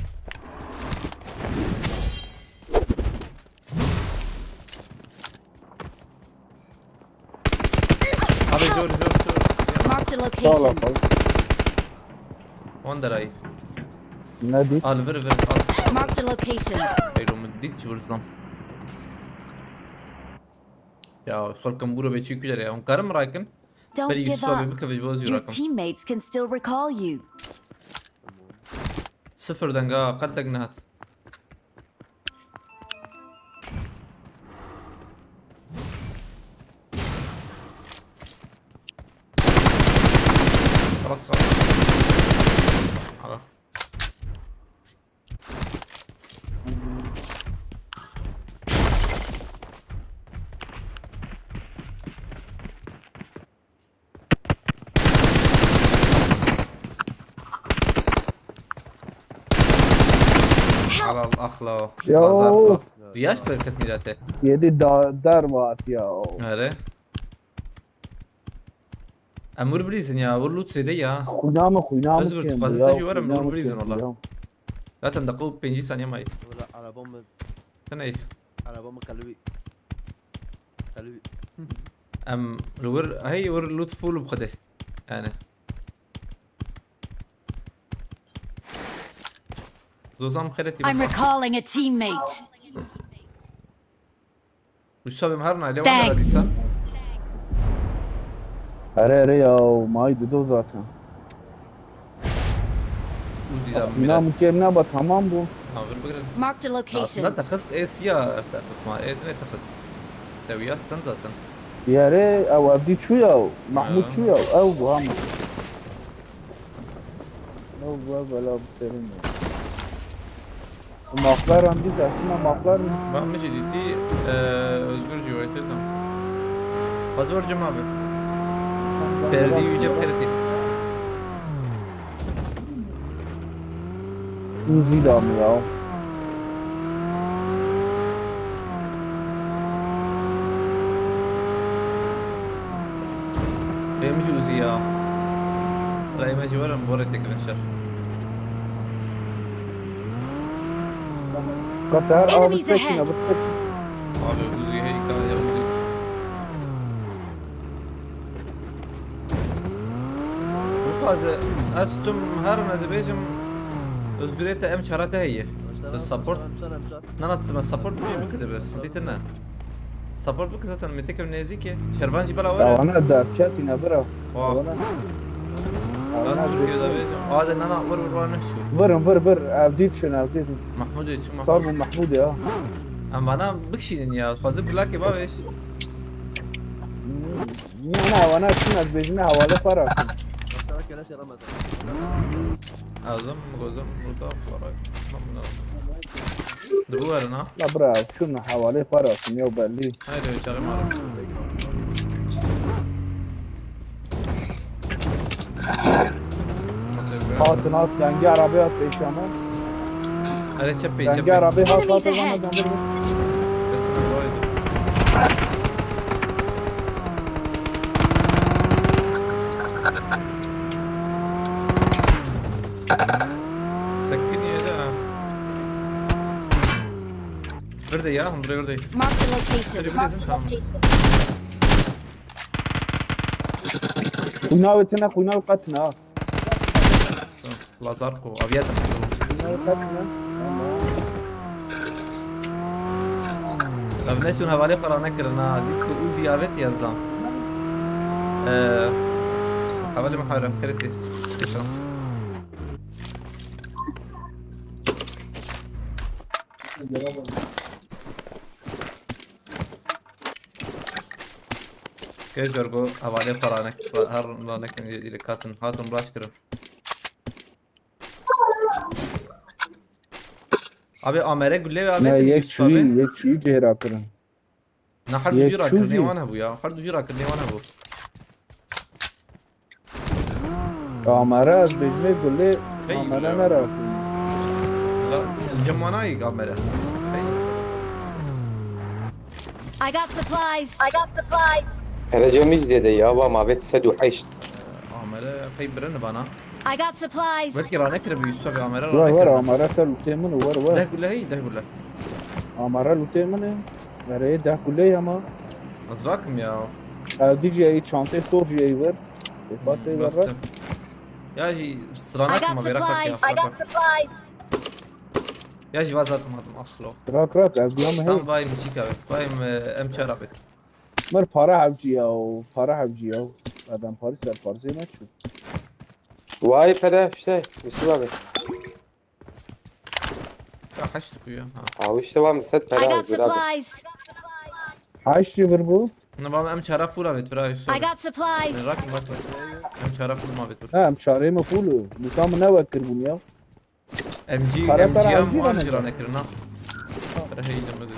Abi zor zor zor. Marked a Sağ ol location. abi. Wonder ay. Ne diyor? Al ver ver al. Marked a location. Ey Roman dit çi vursam. Ya xalkım bura be çi küler ya. Onkarım rakin. Don't Beri give Yusuf abi up. bir kavij boz Your yurakim. Teammates can still recall you. Sıfır danga qat degnehat. Xalas xalas. Hala. Halal axla. Ya. Bazar xla. Yaş bereket mirete. Yedi da dar vaat ya. Nere? Em wir bilîzin ya, wir lut zêde ya. Xwîna min, xwîna min Ez wir kêm dixwazim ya, te jî were, em xwîna wir min bilîzin kêm wala. ya. Zaten deqa û pêncî saniye mayî. Wala araba mı? Tenê. Araba mı kalbi? Kalbi. Em li wir, hey wir lut full bixwede. Yani. Zozam xeretî I'm bixwe. Recalling a teammate. Wisa bim her nayde Thanks. Wanda dîsa. Here here ya, may dido zaten. Uzi da Xwîna mira. Min kêm neba, tamam bû. Ha, vir bigrin. Marked a Aslında location. texist ê siya texist ma ê ne texist. Te wiyas ten zaten. Yere ew evdî çû ya, Mahmûd Ha. çû ya, ew bû hem. Ew bû ev bela bi serin ya. Maflar hem dît, aslında maflar mı? Ben mi şey dedi, e, Özgür Civayet dedim. Fazla var Cem abi. Perdi yüce bir kere. Uzi da mı ya? Benim şu Uzi ya. Valla yemeci var ama bu arada tek ben şer. Katar abi Enemies seçin ahead. Abi seçin. Abi Uzi hey kal ya Uzi. Bu fazla ez tüm her ne zebejim Özgüriyete em çarate heye. Support. Nana, tu support bû, bikide be, sıkıntı ne. Support bike zaten, me tekev nêzîkê. Şervan jî bela were. Dawana derçetîne bira. Wah. Dawana. Ya Türkiye'de be. Aze nana, vur vur vur ne şu. Vurun, vur, vur. Evdî çün, evdî. Mahmud için Sar Mahmud. bu Mahmud ya. Em vana bikşînin ya. Xwazı gulakê baveş. Ne, ne, wana çün, ez bêjime hevale para. Sana keleş yaramaz. Azim, gozum, burada, para. Di bu verin ha. La bira, çün hevale para, ya belli. Haydi, çağırma. Hatın at, denge arabaya at, peşama. Hele çep pê, Denge çep pê. arabaya at, Enemies at, ahead. at, at. Kesin araba. Ya, hindurê werdê. Marked a location. Şöyle bilirsin, tamam. Xwîna wê tine, xwîna wê qet tine ha. Lazar ko, aviyetim. Xwîna wê qet tine. Tamam. Ev neşûn hevalê xwe ranekirin ha. Dît ku Uzi avêt ya zlam. Ee, Hevalê Muharrem, xêrê tê. Pêşa. Kê jorgo hevalê xwe ranek, her ranekin, hatin, hatin raş kirin. Abi, amere gule ve Ne, abi, yek çûyî, yek çûyî cihêra kirin. Na, her du Yek jî rakirinê çûyî. Wan hebû ya. Her du jî rakirinê Wan hebû. Amere ez bêjimê gulê Hey, amere ya. Nerakirî. La, cem wan ayik amere. Hey. I got supplies. I got supplies. Hele cemî zêde ya, va mavêt sed û heşt. Amere pey birin bana. I got supplies. Belki ranekirin bi Yusuf abi, amere Wer wer ranekirin. Amere ser lûtê min û wer wer. Deh gule hey, deh gule. Amere lûtê min e. Erê deh gulê ama. Ez rakim ya. Ew dî jî ey çantê sor jî ey ver. Êfatê ver Bas rak. sen. Ya jî I sıranak got mı vera supplies. kat I got supplies. Ya jî vazat madım aslo. Rak rak ez diyam hey. Tam vay müzik evet. Vay em çara bet. Mir para hevcî ya o. Para hevcî ya. Adam Paris ser Parisê me çû. Vay pere işte, Yusuf abi. Ya haşt kuyu ha. Abi işte var mı set I pere got abi abi. Supplies. Heşt jî vir bû. Ne baba em çara fura bet vira Yusuf. I got supplies. Rakim bak bak. Em çara fura ma bet vur. Ha em çarê me fûl. Nîka min ne wek kirbûn ya. M G, Para, M G para, ya M G muhan ne? Jira nekirina. Para hey de mızı.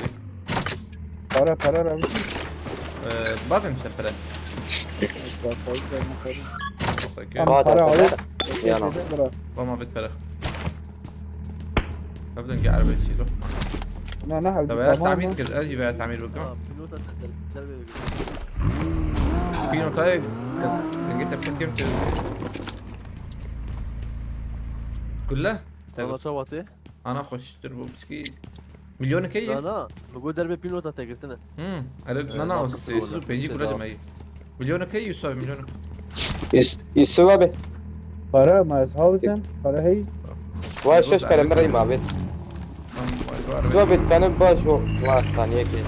Para para ra. Ee, Bak em çara para. Bak, bak, bak, bak. Okey. Tamam, Hadi para arkadaşlar. alıp. Yana. Bırak. Vama bet para. Abdun gel arabaya çiğdo. Ne ne hal. Tabii ya tamir kir. Aji veya tamir bakın. Pino tay. Denge tepki kim tepki. Kulla. Ana çawa tê? Ana xoştur bu pişki. Milyonu key? Na na. Bi go derbê pînota te girtine. Hmm. Ele nana o sesli penci kula demey. Milyonu key Yusuf abi milyonu. Yus- Yusuf abi. Para ma ez hawizem. Para hey. Vay şeş pere mi rey mavêt. Tamam. Yusuf abi tanım baş o. Var saniye ki.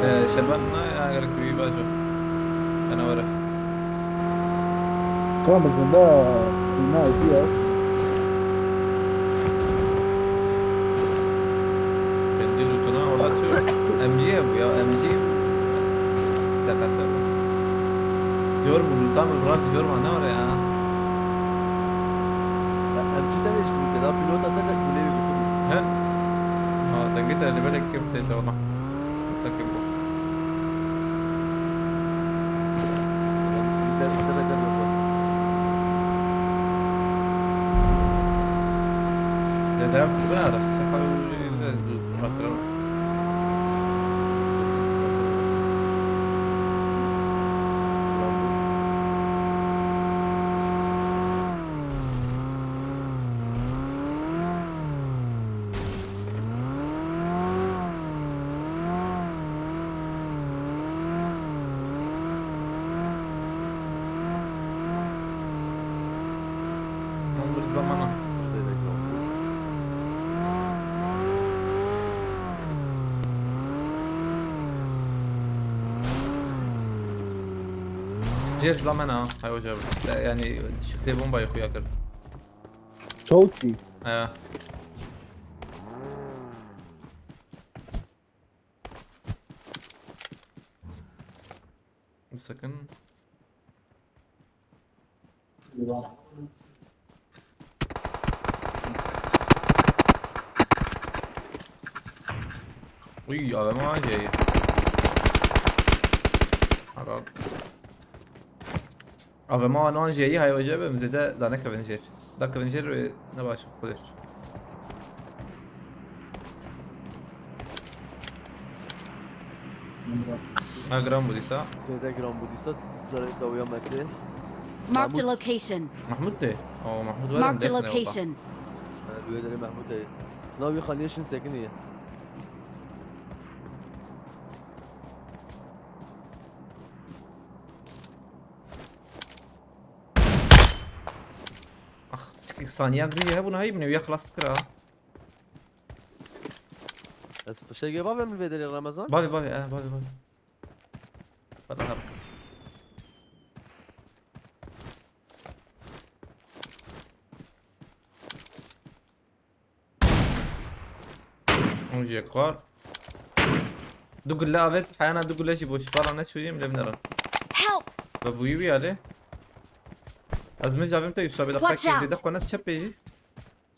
Ee, Şerban ne ya gerek bir bajo. Ben öyle. Tamam zinda. Bina diye. Kendi lootuna orada şu M G ya bu ya M G. Şaka şaka. Diyor bu lootan bırak diyor bana oraya. Ya M G demiştim ki daha pilota da da kuleye götürdüm. He? Ha, dengê te li belek kevtê te wala. Sakin bû. Ulan bir de bir de yok. Ya da bina da. Sefa hatırlamam. Hon bir zamana. Jêr zlamena, hay hoca. Yani şifte bombayı xuya kir. Tawtî. He. Bir sakın. Uy, A V M A C'yi. Haral. A V M A non C'yi hay hoca be müzede da ne kavencer. Da kavencer ve ne baş. Hadi. Ha, giran bû dîsa. Zêde giran bû dîsa. Carê dawiya me tê. Marked a location. Mahmud tê. O, Mahmud were Marked a destine wala. Location. Li wê derê Mehmûd heye. Nav wî xaniyê şin sekiniye. Ax, çikik saniya dû ye hebûna heyî bine ya xilas bikira. Ez fişegê bavê min vê derê Remezan. Bavê, bavê, eh, bavê, bavê. Bana hep. Hûn jî yek xwar. Du gulle avêt, heyana du gulle jî boş. Bala ne şûyê, min lê binera. Help! Ve bûyî wî alê. Ez min javim te Yusuf abi de Watch qek out! Zêde xwe ne çep bêjî.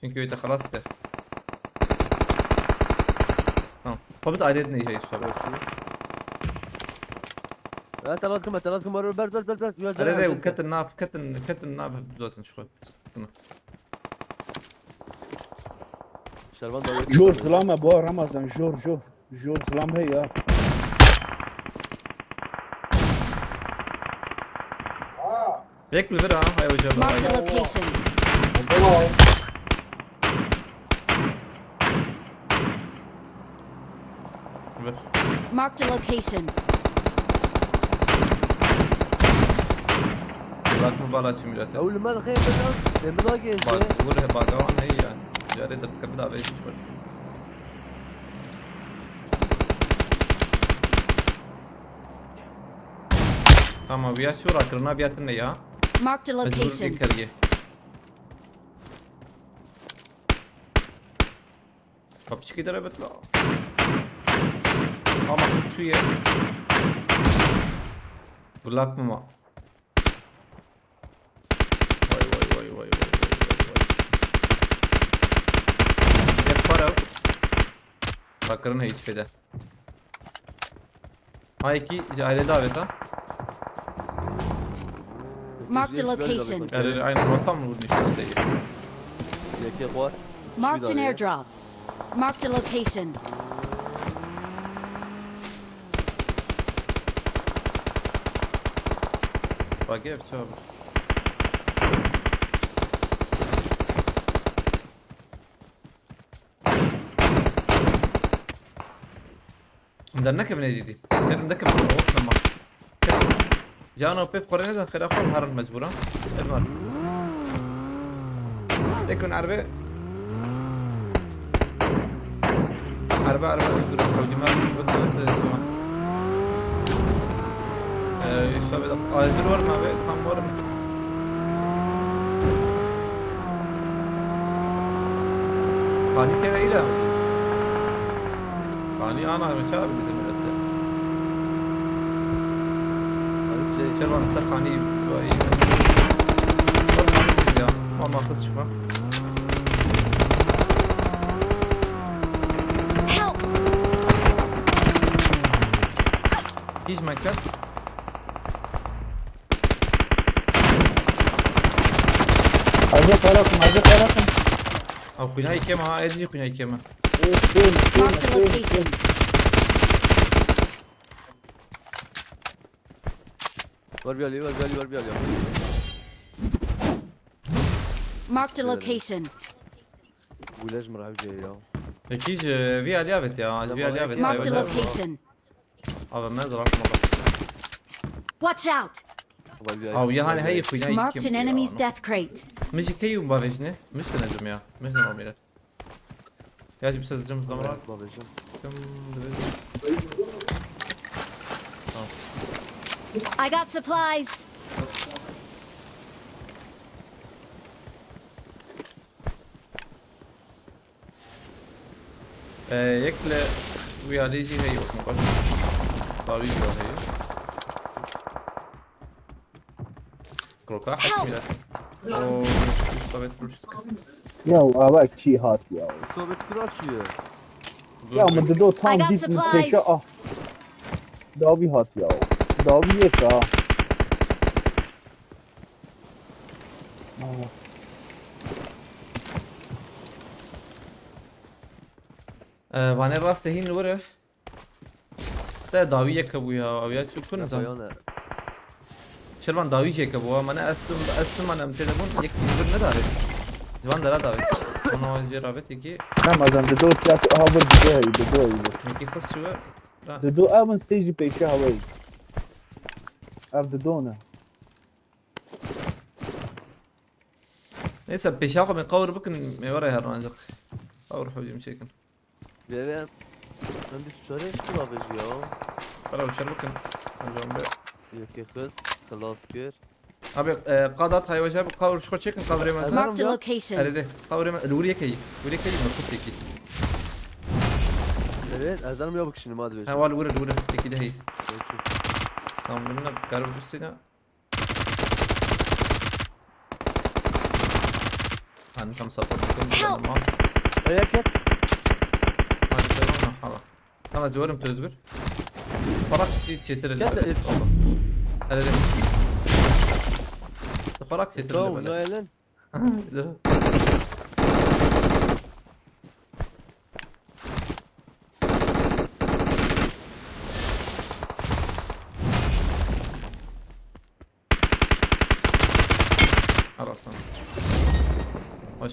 Çünkü öyle xelas kir. Tamam. Xwe bit ayrı edin iyice Yusuf abi. Ya telat kime, telat kime, ber, ber, ber, ber. Ya, Ere ya, re, ya. ketin nav, ketin, ketin nav zaten şu xwe. Şervan da Jor, zilam e, bu Ramazan, jor, jor. Jor, zilam heye ya. Yek li vir ha, hay hoca, Marked a hay. Location. Vir. Marked a location. Bak bu bala çim milete. Ew li me dixê min, demina gêjê. Bak, vur he bagawan hey yani. Carê dert kapı da ve hiç var. Tamam, bir yaş uğra kırına bir yatın ne ya? Marked a Mecbur location. bir kariye. Kapçık gider evet la. Ama şu ye. Black mı? Vay vay vay vay vay vay vay vay. Hep para. Bakırın hiç feda. Ha iki aile davet ha. Marked a location. Yani aynı rota mı vurdu işte değil. Yekê xwar. Marked an airdrop. Marked a location. Bak ev çabuk. Em dernekevin êdî dî. Derim dekevin, of nema. Kes. Cano pê xwere neden xêra xwe herin mecbûran. Elmar. Dekun erbe. Erbe, erbe, özgür, özgür. Bit, bit, bit. Ee, işte bir dakika. Özgür var mı abi? Tam var mı? Panik ya, iyi de. Hani ana, mesela abi bizim millette. Abi şey, Kervan, sen hani vay. Ya, ama kız şu an. Help! Hiç mekan. Hazır tarafım, hazır tarafım. Ew xwînayî kêm ha, ez jî xwînayî kêm e. Sim, sim, Marked a sim, location. sim. Ver bir aliyê, ver bir aliyê, ver bir aliyê. Marked a location. Gulej mi rahiv ya. Peki ji vî alî avêt ya, ji vî alî avêt. Marked a Aywa. Location. Abi, me zira kuma bak. Watch out! Aw, ya hani hey xwînayî kêm. Marked an enemy's death crate. Min jî keyû bavêjine. Min jî tenecim ya. Min jî namîre. Ya jî bir ses cim zgamra. Kim dibe. I got supplies. Ee, yek li wî alî jî heye wek min got. Dawî jî heye. Kroka heş mîra. O, sabit ruştuk. Ya ava kî hat ya. Sabit kira çi ye? Ya min dido tam I got dît min supplies. pêşe ah. Dawî hat ya. Dawî yek ha. Ee, vanê rastê hîn li wir e. Te dawî yeke bû ya, ew ya çi ku nizam. Şervan dawî jê ke bû, mane ez tu, ez tu mane em tê de bûn, yek ji vir nedavêt. Ji van dera davêt. Ona jê ravêt yekî. Ramazan, dido çiya tu aha vir dido heyî, dido heyî. Yekî xist şiwe. Ra- Dido ev in sê jî pêşe heweyî. Ev dido ne. Neyse, pêşa xwe me qawir bikin, me were her ancak. Qawir hocam çekin. Bebe, em bir tutarı şu babacı ya. Qara şer bikin. Hocam be. Yekê xist, xilas kir. Abi, e, qadat hayvaja bi qawir şu çekin, qawir yemez. Marked a location. Erê de, qawir yemez. Li wir yekê, wir yekê, mi xist yekî. Evet, ez derim ya bikişin, ma dibêjim. Ha, wal wir, wir, yekî de hey. Peki. Tamam, bunu da karar verirsin ya. Hani tam support bikin. Help! Tamam. Ayak et. Hadi devam, merhaba. Tamam, ez werim tu Özgür. Parak çetir. Gel de yetiş. Hele hele. Parak çetir. Tamam, hele hele. Güzel. Al aslan. Hoş.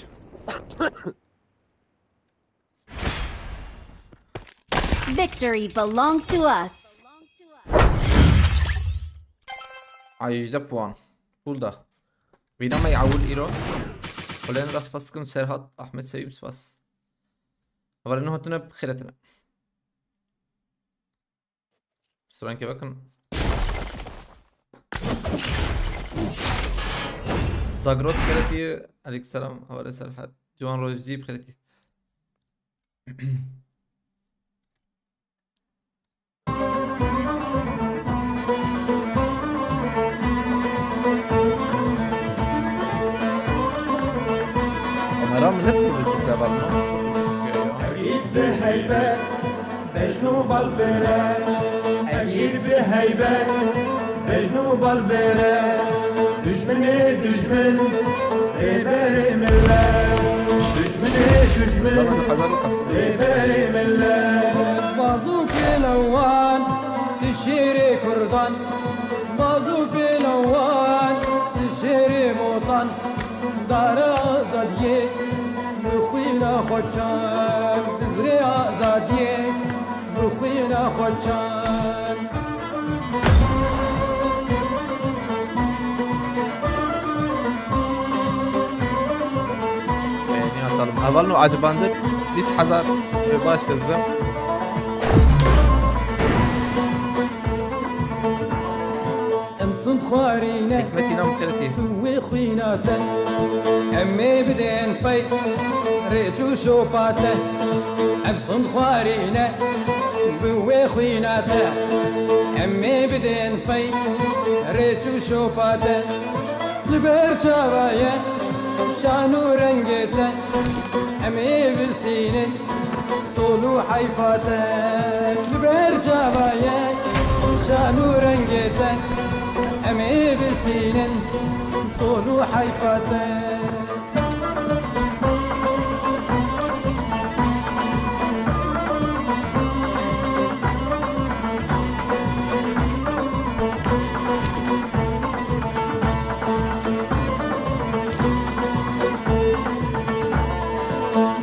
Victory belongs to us. Ay, yüzde puan. Full da. Vîna me awil îro. Xulen rast fas dikim Serhat Ahmet Sevim spas. Hevalên hatine bi xêretine. Strankê vekin. Zagros bi xêretî. Aleykümselam. Hevalê Serhat. Ciwan Rojî bi xêretî. Kamera min ne kurdu ki devam mı? Egîd bi heybet, bejn û bal bêre. Egîd bi heybet, bejn û bal bêre. Dijminê dijmin, rêberê millet. Dijminê dijmin, rêberê millet. Baz û pêlewan, tu şêrê kurdan. Baz û pêlewan, tu şêrê motan. Dara azadiyê, bi xwîna xwe çand. Bizrê azadiyê, bi xwîna xwe çand. Beğeni atalım. Hevalno acıbandık. Bîst hezar, e, baş tezde. Em sund xwarî ne. Hikmetî nam xeletî. Wê xwîna te. Em ê bidên pey rêç û şopa te. Em sund xwarî ne. Bi wê xwîna te. Em ê bidên pey rêç û şopa te. Li ber çava ye şan û rengê te. Em ê bistînin tol û heyfa te. Li ber çava ye şan û rengê te. Em ê bistînin tol û heyfa te.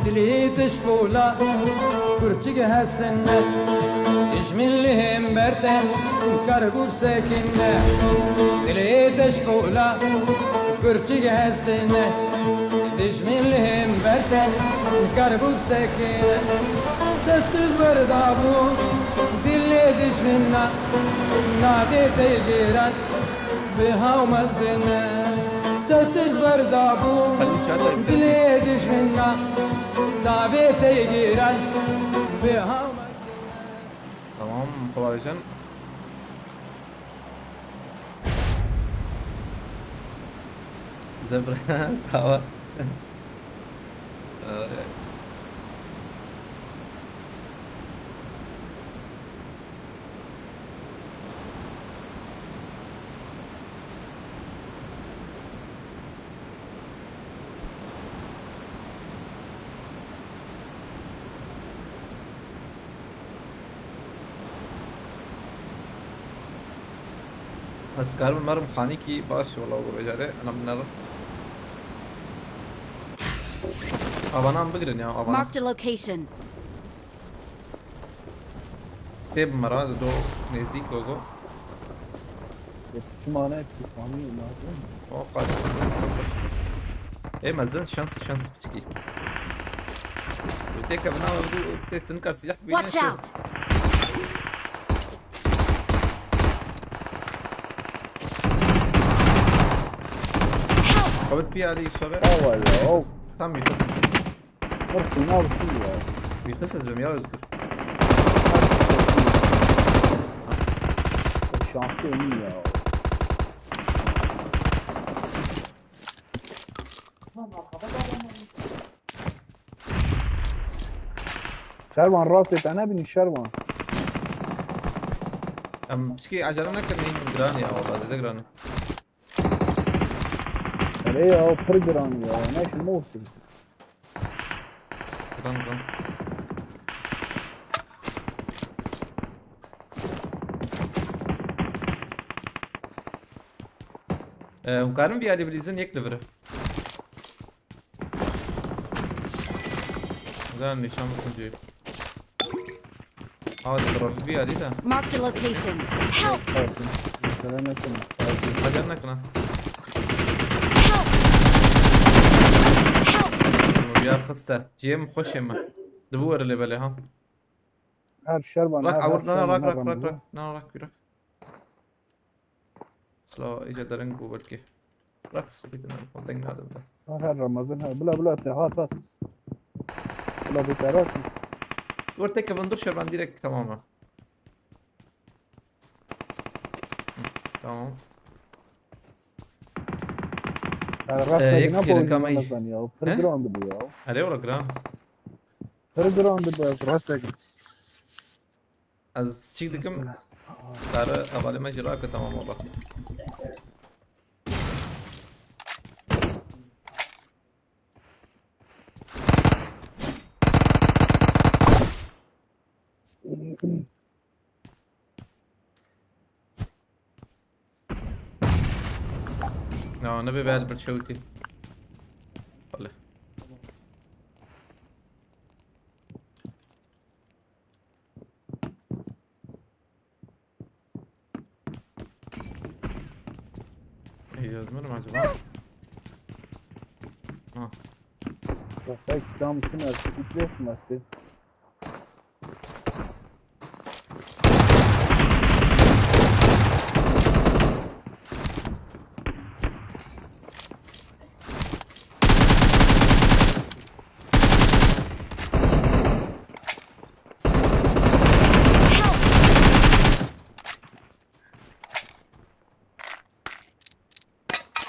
Dilê te ji pola kurçik hesine. Dijmin li hember te kar bû bisekine. Dilê te ji pola kurçik hesine. Dijmin li hember te kar bû bisekine. Te tu ji ber dabû dilê dijmina navê te giran. Bi haw mezin e, te tij ber dabû, dilê dijmina, navê te giran, bi haw mezin e. Tamam, kolay gelsin. Zebra, tamam. Ez karim merim xanîkî baş wala bu becare. Ana min nerim. Avanan bigirin ya, avanan. Marked a location. Tê bi me re, do nêzîk gogo. Çima ne, tu fahmî lazim. O xaç. Ê mezin şans, şans piçkî. Tê kevna, tê sinkar silah bîne. Watch out! Xewt pî alî sobe. Awa ya, o. Tam yıkıldı. Dur, şuna bir şey ya. Bir kız ezbem ya Özgür. Şanslı emin ya. Şervan, rastê te nebînî Şervan. Em pişkî acele nekin, neyim giran ya, valla zêde giran e. Erê ya, pir giran ya, ne işin olsun. Giran, giran. Ee, hûn karin vî alî bilîzin yek li vir e. Güzel nîşan bikin cî. Aa, di rok vî alî de. Marked a location. Help! Mesele nekin. Hacer nekin ha. Help! Help! Vî alî xiste. Ciyê min xweşê me. Di bu were lê belê ha. Her Şervan, rak, her, awur, her nana, Şervan, rak, her rak, rak, Ramazan. Rak, nana, rak, rak. Xla, îca dereng bû belkî. Rak, sıkıntı ne? Deng nadim de. Ha, her Ramazan, ha. Bila, bila, te, hat, hat. Bila, bu taraf. Dur, tek kevin dur, Şervan direkt tamam ha. Hı, tamam. Yani, ee, rastgele yek ne kirin boyun kamayı. Ramazan ya. He? Pir girandı bu ya. Hele ola giran. Pir girandı bu, rastgele. Ez çîk dikim. Mesela. Kare hevalê me jî rake, tamam ola. Ya, ne be, bel bir çewtî. Bale. Ey, yazmıyorum acaba? Ha. Kafayı tam kim yaptı? Üflesin artık.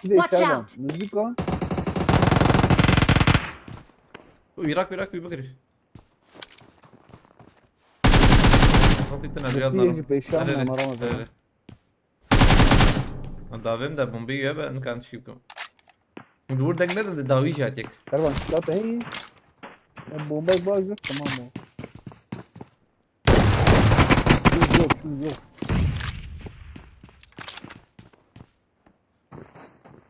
Bir de Watch içeriden out. Müzik o. Bu Irak, Irak bir bakır. Nasıl gittin acı Müzik yazılarım? Yiyince beşi Hele, almıyorum hele, ama hele. Davêm de bombê ye be, nikan çî bikim. Li wir deng nedin de dawî jî hatiyek. Kervan, şikayet heyî. Ya bombayı bağıracak, tamam o. Şunu yok, şunu yok.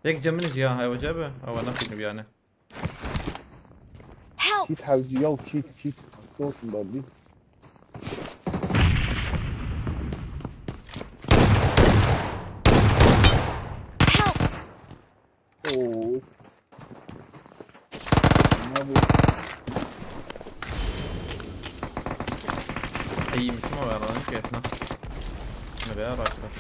Yek cemini jî ya, hayvaca be. Hava ne kuyunu bir yani. Help! Çit hevci ya, çit, çit. Dostum, ben bir. Help! Oo. Ne bu? Ey, iyiymiş ama ben alayım ki etme. Ne be araçlar.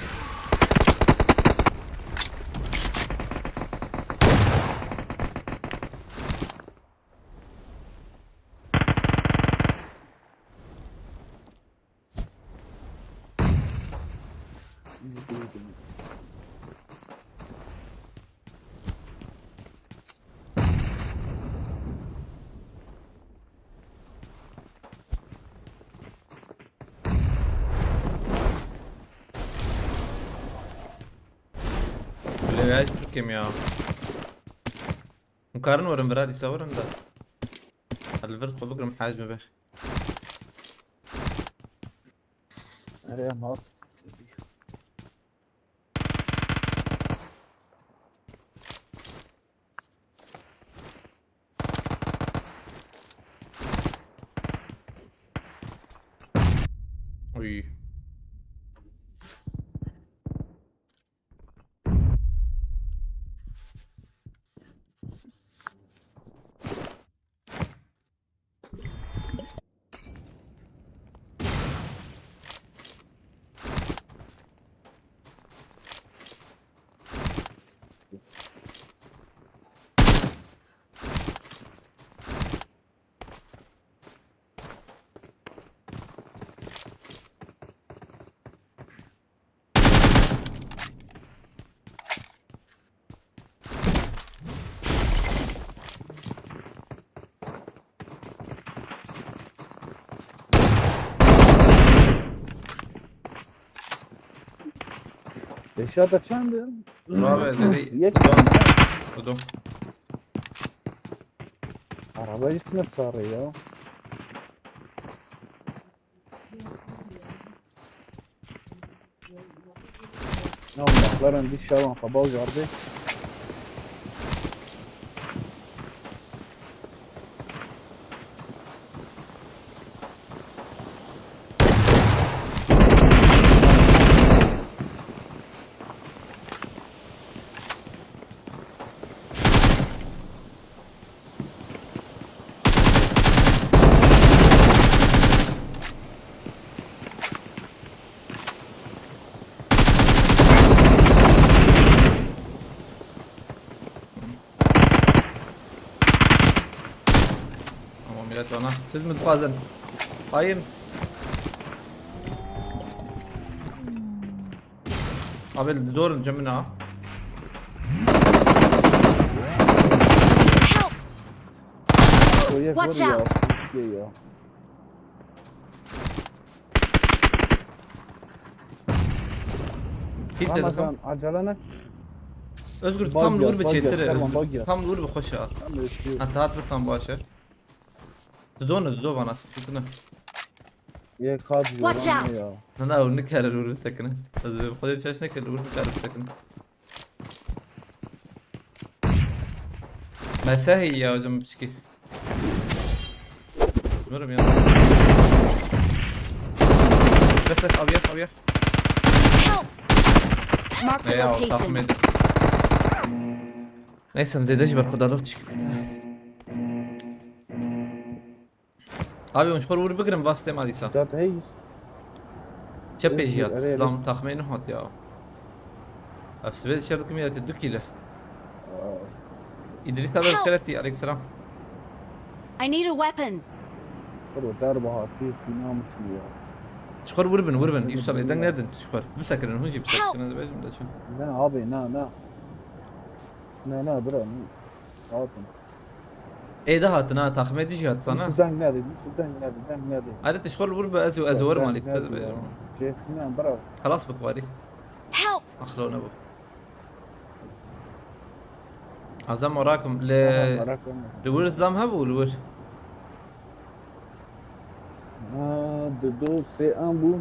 Lewya Türkiye'm ya. Hûn karin werin vira dîsa werin de. Ez li vir xwe bigirim haj me be. Erê, em hat. Uy. Eşya da çend? Bravo, Ezeli. Yek. Dudon. Dudon. Araba ismi sarı ya. Ya, Allah'lar, endi şavan xebal gardi. Tamam, millet bana. Siz mi dixwazin? Hayır. Abi, dor in cemina. Help! Watch out! Hit dedim. Ramazan, acele ne? Özgür, tam nur bir çetir, Özgür. Tam nur bir koşa. Hatta hat bir tam başa. Dudu onu, dudu bana sıktı. Ye, kaç. Watch out! Ya. Nana, onu kere nur bir sakın. Özgür, bu kadar çeşne kere nur bir kere sakın. Mesahî ya hocam, piçkî. Bilmiyorum ya. Bes, bes, abi yak, abi yak. Help! Mark the location. Ne ya, tahmin edin. Neyse, zêde jî berxwedana çik. Abi, hûn ji xwe wir bigirin, vastê ma dîsa. Cat hey. Çepê jî hat. Silam, taxmê nehatiya. Ev sibê şer dikim ya, du kîle. Aa. Îdrîs abi, help! Xêretî, aleykum selam. I need a weapon. Xwero derba hatî, fîna min çû ya. Ji xwe wir bin, wir bin. Yusuf abi, deng nedin ji xwe. Bisekirin, hûn jî bisekirin, dibêjim de çi. Ne abi, ne, ne. Ne, ne, bira, ne. Hatin. Ê de hatin ha, taxmê dijî hat sana. Tu deng nedî, tu deng nedî, deng nedî. Hadi tu ji xwe li wir be, ez, ez werim alî te. Cêxînan, bira. Xelas bik warî. Help! Axlo nebû. Azam rakim li, li wir zlam hebû, li wir. Ha, di do sê an bû.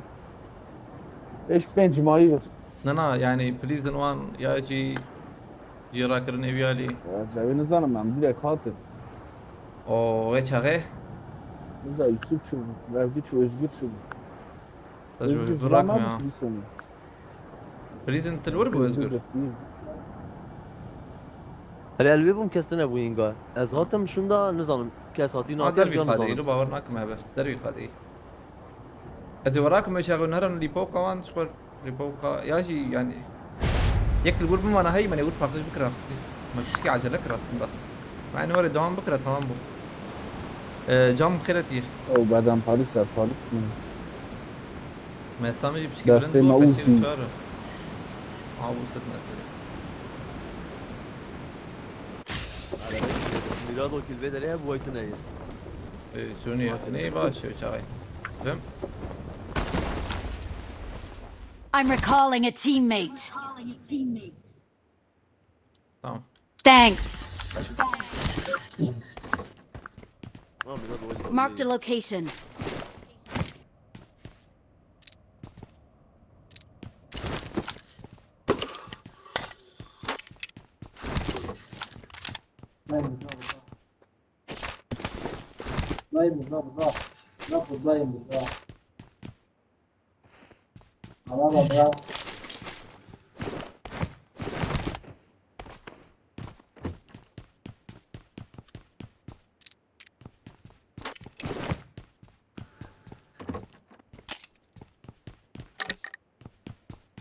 Eş pênc mayî bir. Na, na, yani prison wan ya jî Cî rakirin êvî alî. Ya, cewê nizanim, em direk hatin. O, wê çaxê? Niza Yusuf çû, Mevdû çû, Özgür çû. Ez ji Özgür Özgür rakme ya. Prison. Prison tu li wir bû Özgür? Özgür. Erê, ez li wê bûm, kes tune bû hînga. Ez hatim şûnda, nizanim, kes hatî, ha, nakir, dervî qadî, nizanim. Îro bawer nakim hebe. Dervî qadî. Ez ê we rakim, ew çaxê nerin lîpoka wan ji xwe, lîpoka ya jî, yani, yek li wir bimana hey, me nê wir paqij bikira xizî. Me pişkî acele kir aslında. Me ên warê devam bikira, tamam bû. Ee, cam xêretî. Ew beden Parîs ser Parîs mi? Me Samê jî pişkî bilind bû, me Uzi. Çar. Abi, Uzi mesela. Mîrado kilvê derê hebû, way tune ye. Ee, Sony, ne baş e çay. Dem? I'm recalling a teammate. Tamam. Thanks. Ha, Mîrado, way tune. Marked a location. Dayım burada, burada. Dayım burada, burada. Dayım burada. Tamam abi ya.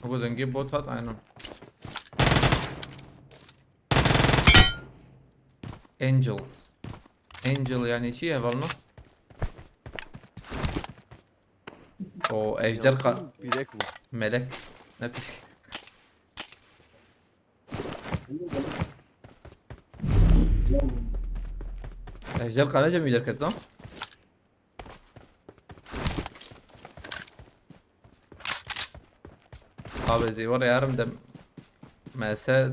Bu dengê bot hat aynen. Angel. Angel yani şey heval mı? O ejder ka- Pîrek bû. Melek. Ne pîrek? Ejder qanece mi derket lan? Abi zêwar yarım de mese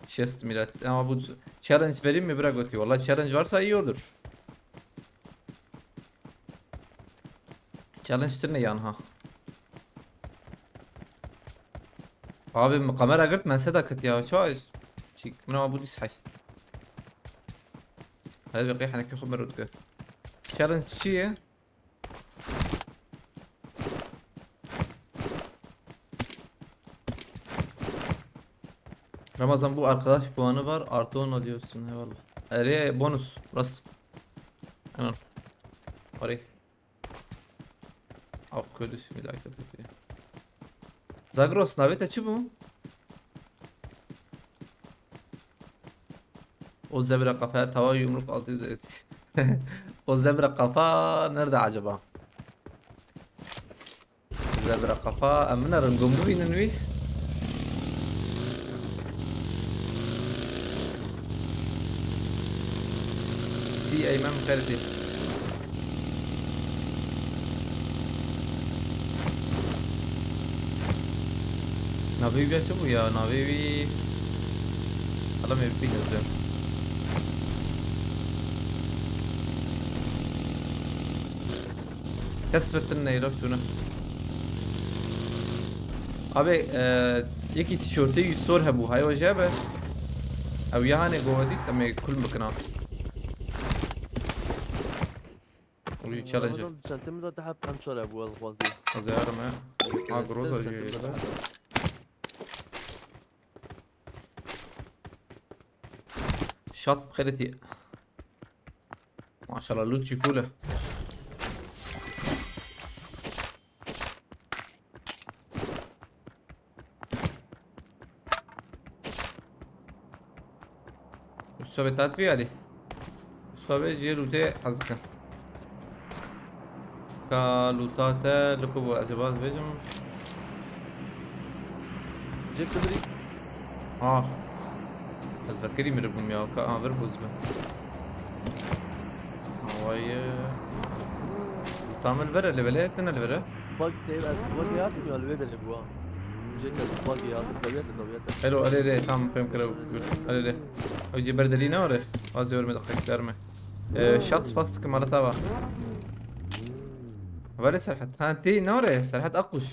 şest millet. Ama bu challenge vereyim mi bira goti? Valla challenge varsa iyi olur. Challenge tine yan ha. Abi kamera girt mese de kit ya. Çay. Çik. Mina bu dis hay. Hadi bir qeyhaneki xumur utku. Challenge çi ye? Ramazan bu arkadaş puanı var. Artı on alıyorsun. Eyvallah. Erê bonus. Rast. Hemen. Orayı. Av köylüsü bir dakika. Zagros navê te çi bû? O zebra kafaya tava yumruk altı yüz elli. O zebra kafa nerede acaba? Zebra kafa, em binerin gom bibînin wî. Sî Eymen Ferdî. Navê wî ya çi bû ya? Navê wî... Hala me bî nezbem. Kes firtin neylo şunu. Abi, e, yekî tişörtê wî sor hebû. Hay o jebe. Ew ya hanê govedî, em ê kul bikina. Wî challenge. Ramazan, çeltê min de deheb pençar hebû, ez xwazî. Ez ê herim e. Ha, groza jî. Şat xeretî. Maşallah, loot jî full e. Usta be tat vî alî. Usta be jê lûtê hez dikin. Ka lûta te li ku bû, ez ê baz bêjim. Cep de birî. Ah. Ez vekirî miribûm ya. Ka a vir bûz be. Havayê. Tam li vir e, li vele, tine li vir e. Bak, te, ez bak ya, ya li vê de li bûa. Jek ez bak ya, tawiyet, tawiyet. Elo, erê, erê, tam fêm kire. Erê, erê. Ew jê berdelî ne were? Vazê were me deqek derme. Ee, şat spas dikim, mala tava. Vale Serhat. Ha, tê ne were? Serhat Akkuş.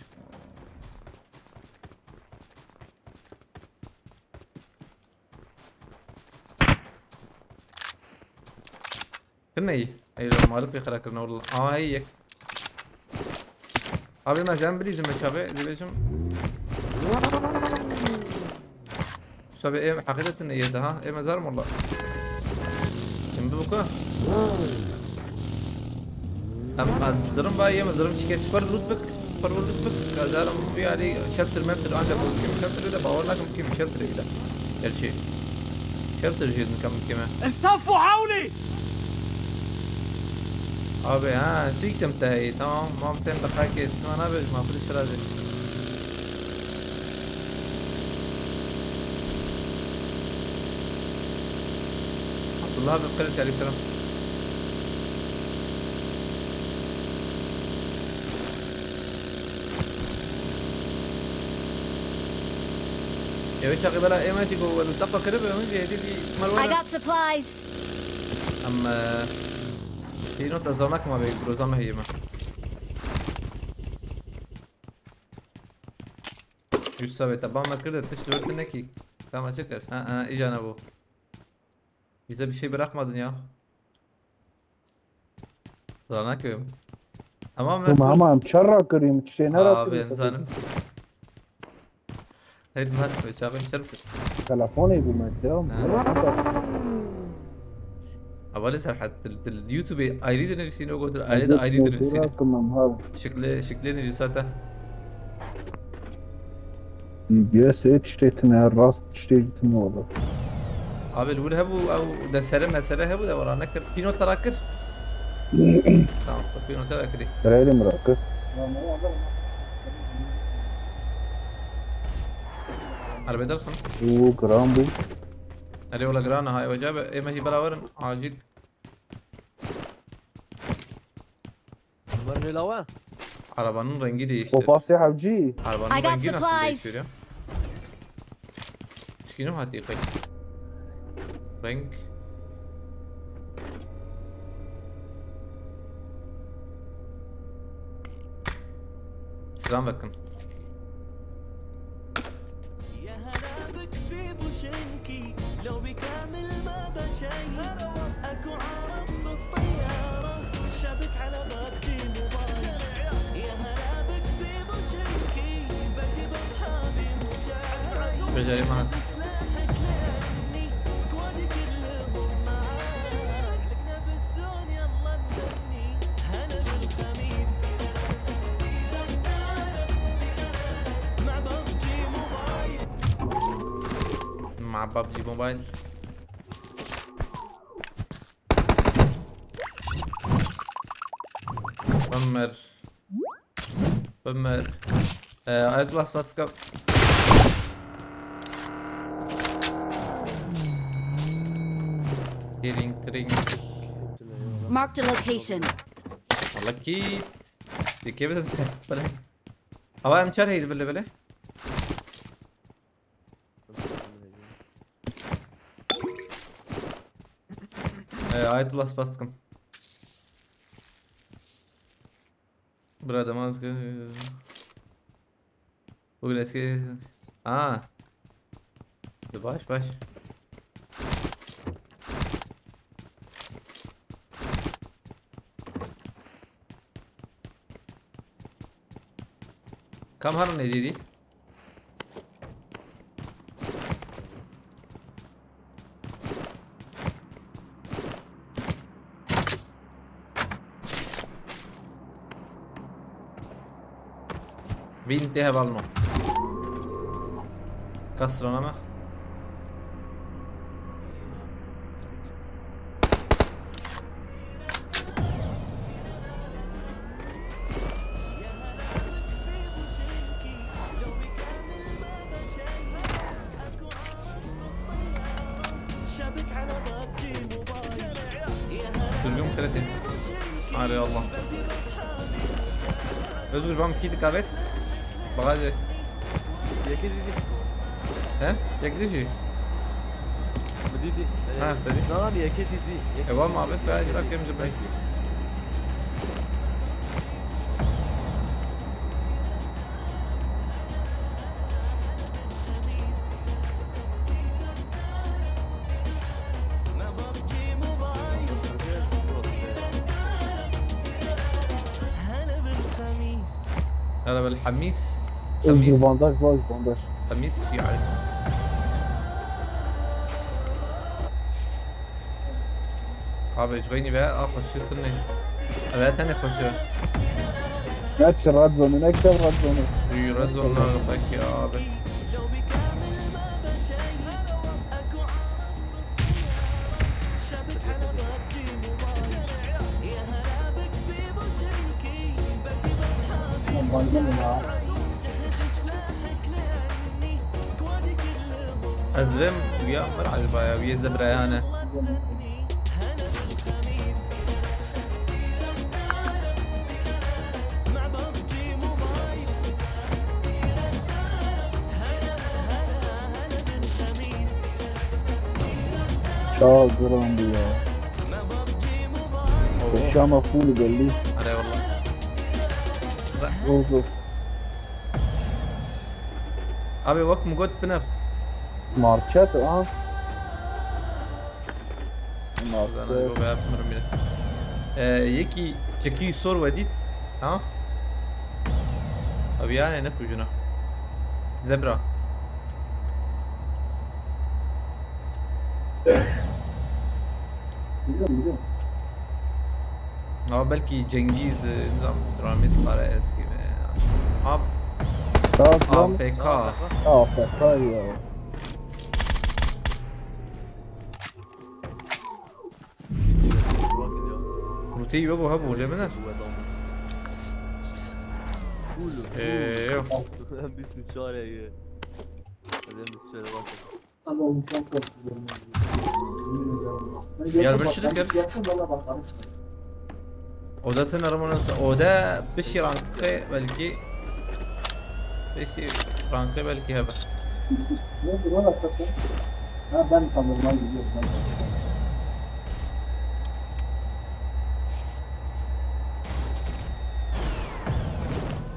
Tine yî. Ey, lo, malip yê xira kirine, walla. Aa, hey, yek. Abi, me zen bilîzim, me çavê, dibêjim. Sabe, em, heqîqeten ne yê daha, em, ez zarim, walla. Em, bi bika. Em, em, dirim ba, em, dirim çike, çipar loot bik, çipar loot bik, ez zarim, yani, shelter, melter, ancak bu kim shelter de, bawer nakim kim shelter bile. Gerçi. Shelter jî dikim kime. Estağfu havli! Abi, ha, çîk çim te heyî, tamam, mam tên deqakê, tu nabêj, ma xwedî sira dê. Abdullah abi, qirê te, aleyhisselam. Ew çaxê bela ême jî ku welo tefa kiribe, min jî hêdî dî mal I were. Got supplies. Em, e, hîno te zana kuma be groza me heyime. Yusuf abi, te ba me kir de tişt li wir tu nekî. Te me çi kir? Ha, ha, îca nebû. Bize bir şey bırakmadın ya. Zana köyüm. Ama Tu ma hema em çer rakirî, min tiştê ne Abi rakirî. insanım. Neydi lan? Beşabın çarpı. Telefonê bû me, devam. Ha. Avale Serhat, dil, dil YouTube ayrı da nefsini o kadar ayrı da ayrı da nefsini. Tamam, ha. Şekli, şekli nefsata. Yes, tiştê tine, rast tiştê tine oldu. Abi lur hebu, ew de sere mesele hebu de valla nekir. Pino tara kir. Tamam, pino tara kiri. Reylim rakı. Arbedar xın. Bu gram bu. Erê wala girana hay, weca be, ême jî beraber in, acil. Bunlar ne lava? Arabanın rengi değişti. Kopasya hevci. Arabanın I got rengi nasıl supplies. değişiyor ya? Çikînim hatî xey. Renk. Selam bakın. يا هلا بك في بوشنكي، لو بكامل ما بشي. اكو عرب بالطيارة، شبك على بابجي موبايل. يا هلا بك في بوشنكي، بجيب اصحابي مجاهد. Beceremez. سلاحك لاني سكوادي كلهم معاي. لكنا بالزون يلا نغني، هلا بالخميس. مع بابجي موبايل. مع بابجي موبايل. بمر. بمر. آه، اي كلاس باسكال. Healing drink. Marked a location. والله كيت. دي كيف بدهم تحفلين؟ هوا امشار هي البلة بلة. Ee, Ayetullah Spaskın. Burada mazgı. Bugün eski... Aa. Dur, baş baş. Kam har ne dedi? Vîn tê hevalno. Kas strana me. Düzgün kredi. Arı Allah. Özgür, bana bir kedi kahvet. Bagajı. Yekê zî dî. He? Yek dişi. Bi dî dî. Ha, bi dî. Na, na, yekê dî dî. Yekê E, var dî. muhabbet, ben acil akşam zıplayayım. هلا بالحميس. Özgür حميس. Bandaj var, bandaj. حميس في عارف. Abi, جغيني بقى، اه، خش في النهي. أبقى تاني خش بقى. Net red zone, net red zone. في red zone، لا، غباك يا أبي. Ez divêm ya mir Elbaya, wî zebrayane. Çawa giran bû ya. Şama full belli. Hadi eyvallah. Oldu. Abi, wek min got, biner. Market, ha? Zana, go be yapmıyorum bile. Ee, yekî çekî sor ve dît. Tamam. Abi yani ne kujuna. Zebra. Biliyorum, biliyorum. Ama belki Cengiz, e, nizam, Ramiz Karaeski mi? Ab, Tamam, tamam. A P K. A P K ya. Ruteyî we bo hebû lê min er. Full, full. Ee, yok. Em bîst û çar ye. Em bîst û çar ye. Gel bir şey de gel. Oda ten arabanın, oda bir şey rankı belki. Bir şey rankı belki hebe. Ne duran hakikaten? Ha, ben kalırım, ben gidiyorum, ben kalırım.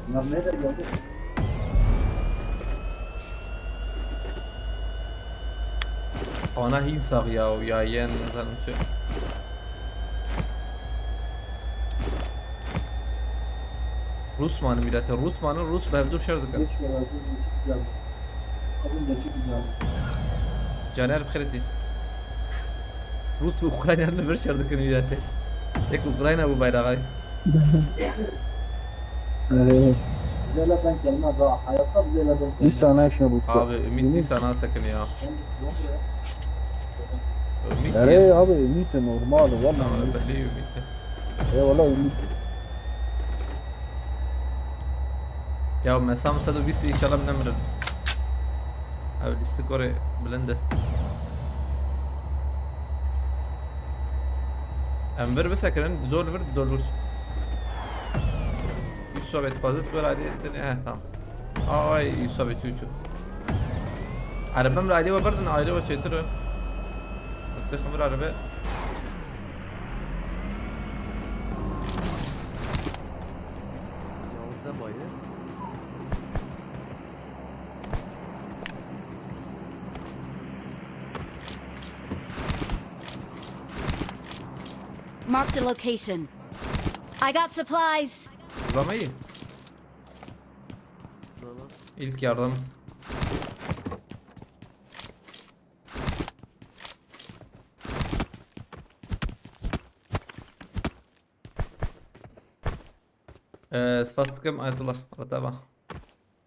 Bunlar nereye geldi? Ana hîn sax ya û ya yên zanim çi. Rûsman milete, Rûsmanın Rûs bevdur şer dikin. Geç ya, geç ya. Kadın geçip güzel. Caner Kreti. Rûs û Ukrayna li vir şer dikin milete. Tek Ukrayna bu bayrağı. Ee, Bize laf denk gelmez ha. Hayatta bize laf denk gelmez. Dîsa naşne bu. Abi, Ümit Ümit. Dîsa nasekini ya. Ümit Ere ya. Abi, Ümit normal, vallahi. Tamam, Ümit. Belli Ümit. Eyvallah, Ümit. Ya, mesam sed û bîst inşallah nemirin. Abi, lîstik orê bilind e. Em vir bisekirin, dor vir, dor vir. Yusuf abi, dixwazit vir alî dinê, heh, tamam. Ay, Yusuf abi, çû, çû. Arabem li alî we birdin, alî we çêtir e. Destê xemir arabe. Yavuz ne bayı? Marked a location. I got supplies. Uzamayı. Nana. İlk yardım. Ee, spas dikim Ayetullah. Reta ba.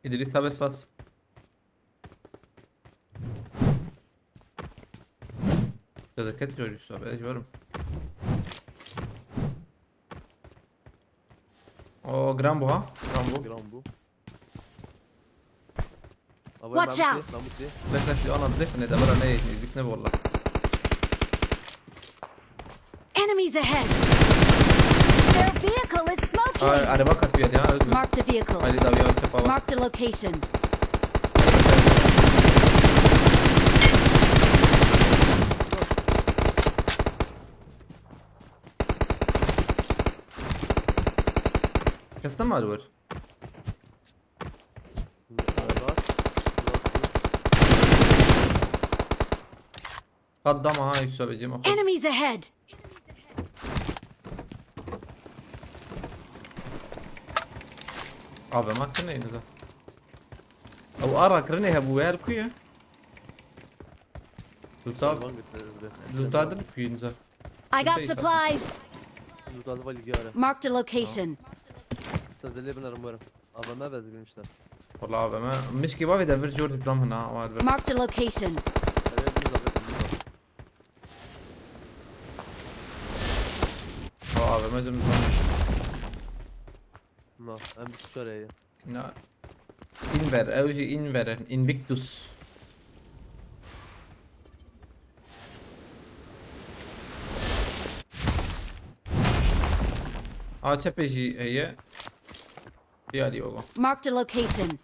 İdris abi spas. Dikkat ediyoruz abi, ediyorum. O, gran bu ha. Gran bu. Gran bu. Abi, Watch Mahmut out! Diye, Mahmut diye. Bek, bek, ana, direkt ne de, bana ne, müzik ne bu valla. Enemies ahead! Their vehicle is smoking! Ay, araba kapıyor ya, Özgür. Marked a vehicle. Haydi, daha bir araba kapı var. Marked a location. Custom var, var. Araba. Qat dama ha, Yusuf abi, Cem, xweş. Enemies ahead! Abi, ma kine yine de. Ew ara kirine hebu yer kuye. Luta, Servan getiririz be. Luta dir kuye nize. I got supplies! Luta da var, gel. Marked a location. Sen de lebin arım varım. A V M bezgin işte. Valla A V M. Mişki bavê de vir jor zam hina, var vir. Marked a location. Evet, biz aldık, biz aldık. O A V M zam. Na, hem bir çare ya. Na. Inver, ew jî Inver, Invictus. A çepê jî heye. Diyalî ogo. Marked a location.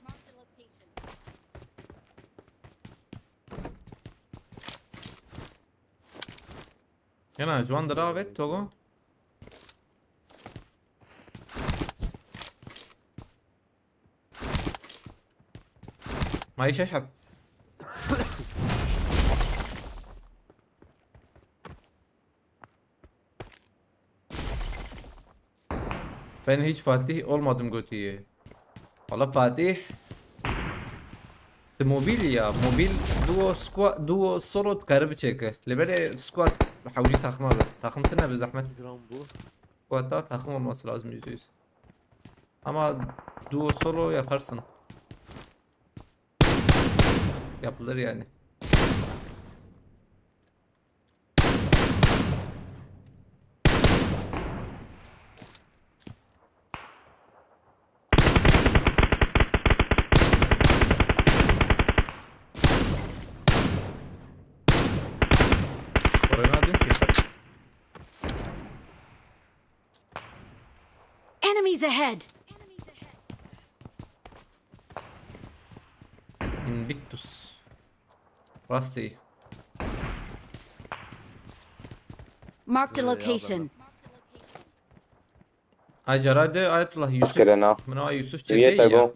Yana, ji wan diravêt, Togo. Mayî şeş heb. Ben hiç Fatih olmadım götüye. Valla Fatih. Te mobil ya. Mobil duo squad, duo solo dikare biçêke. Lê belê squad hewcî takma be. Takım tine be zahmet. Gram bu. Squad'da takım olması lazım yüzde yüz. Ama duo solo yaparsın. Yapılır yani. Korona dün ki. Enemies ahead! Invictus. Rusty. Marked a Öyle ya, location. Ay cara de Ayetullah Yusuf. Kirena. Min ay Yusuf Wiyê çete te ya. Go.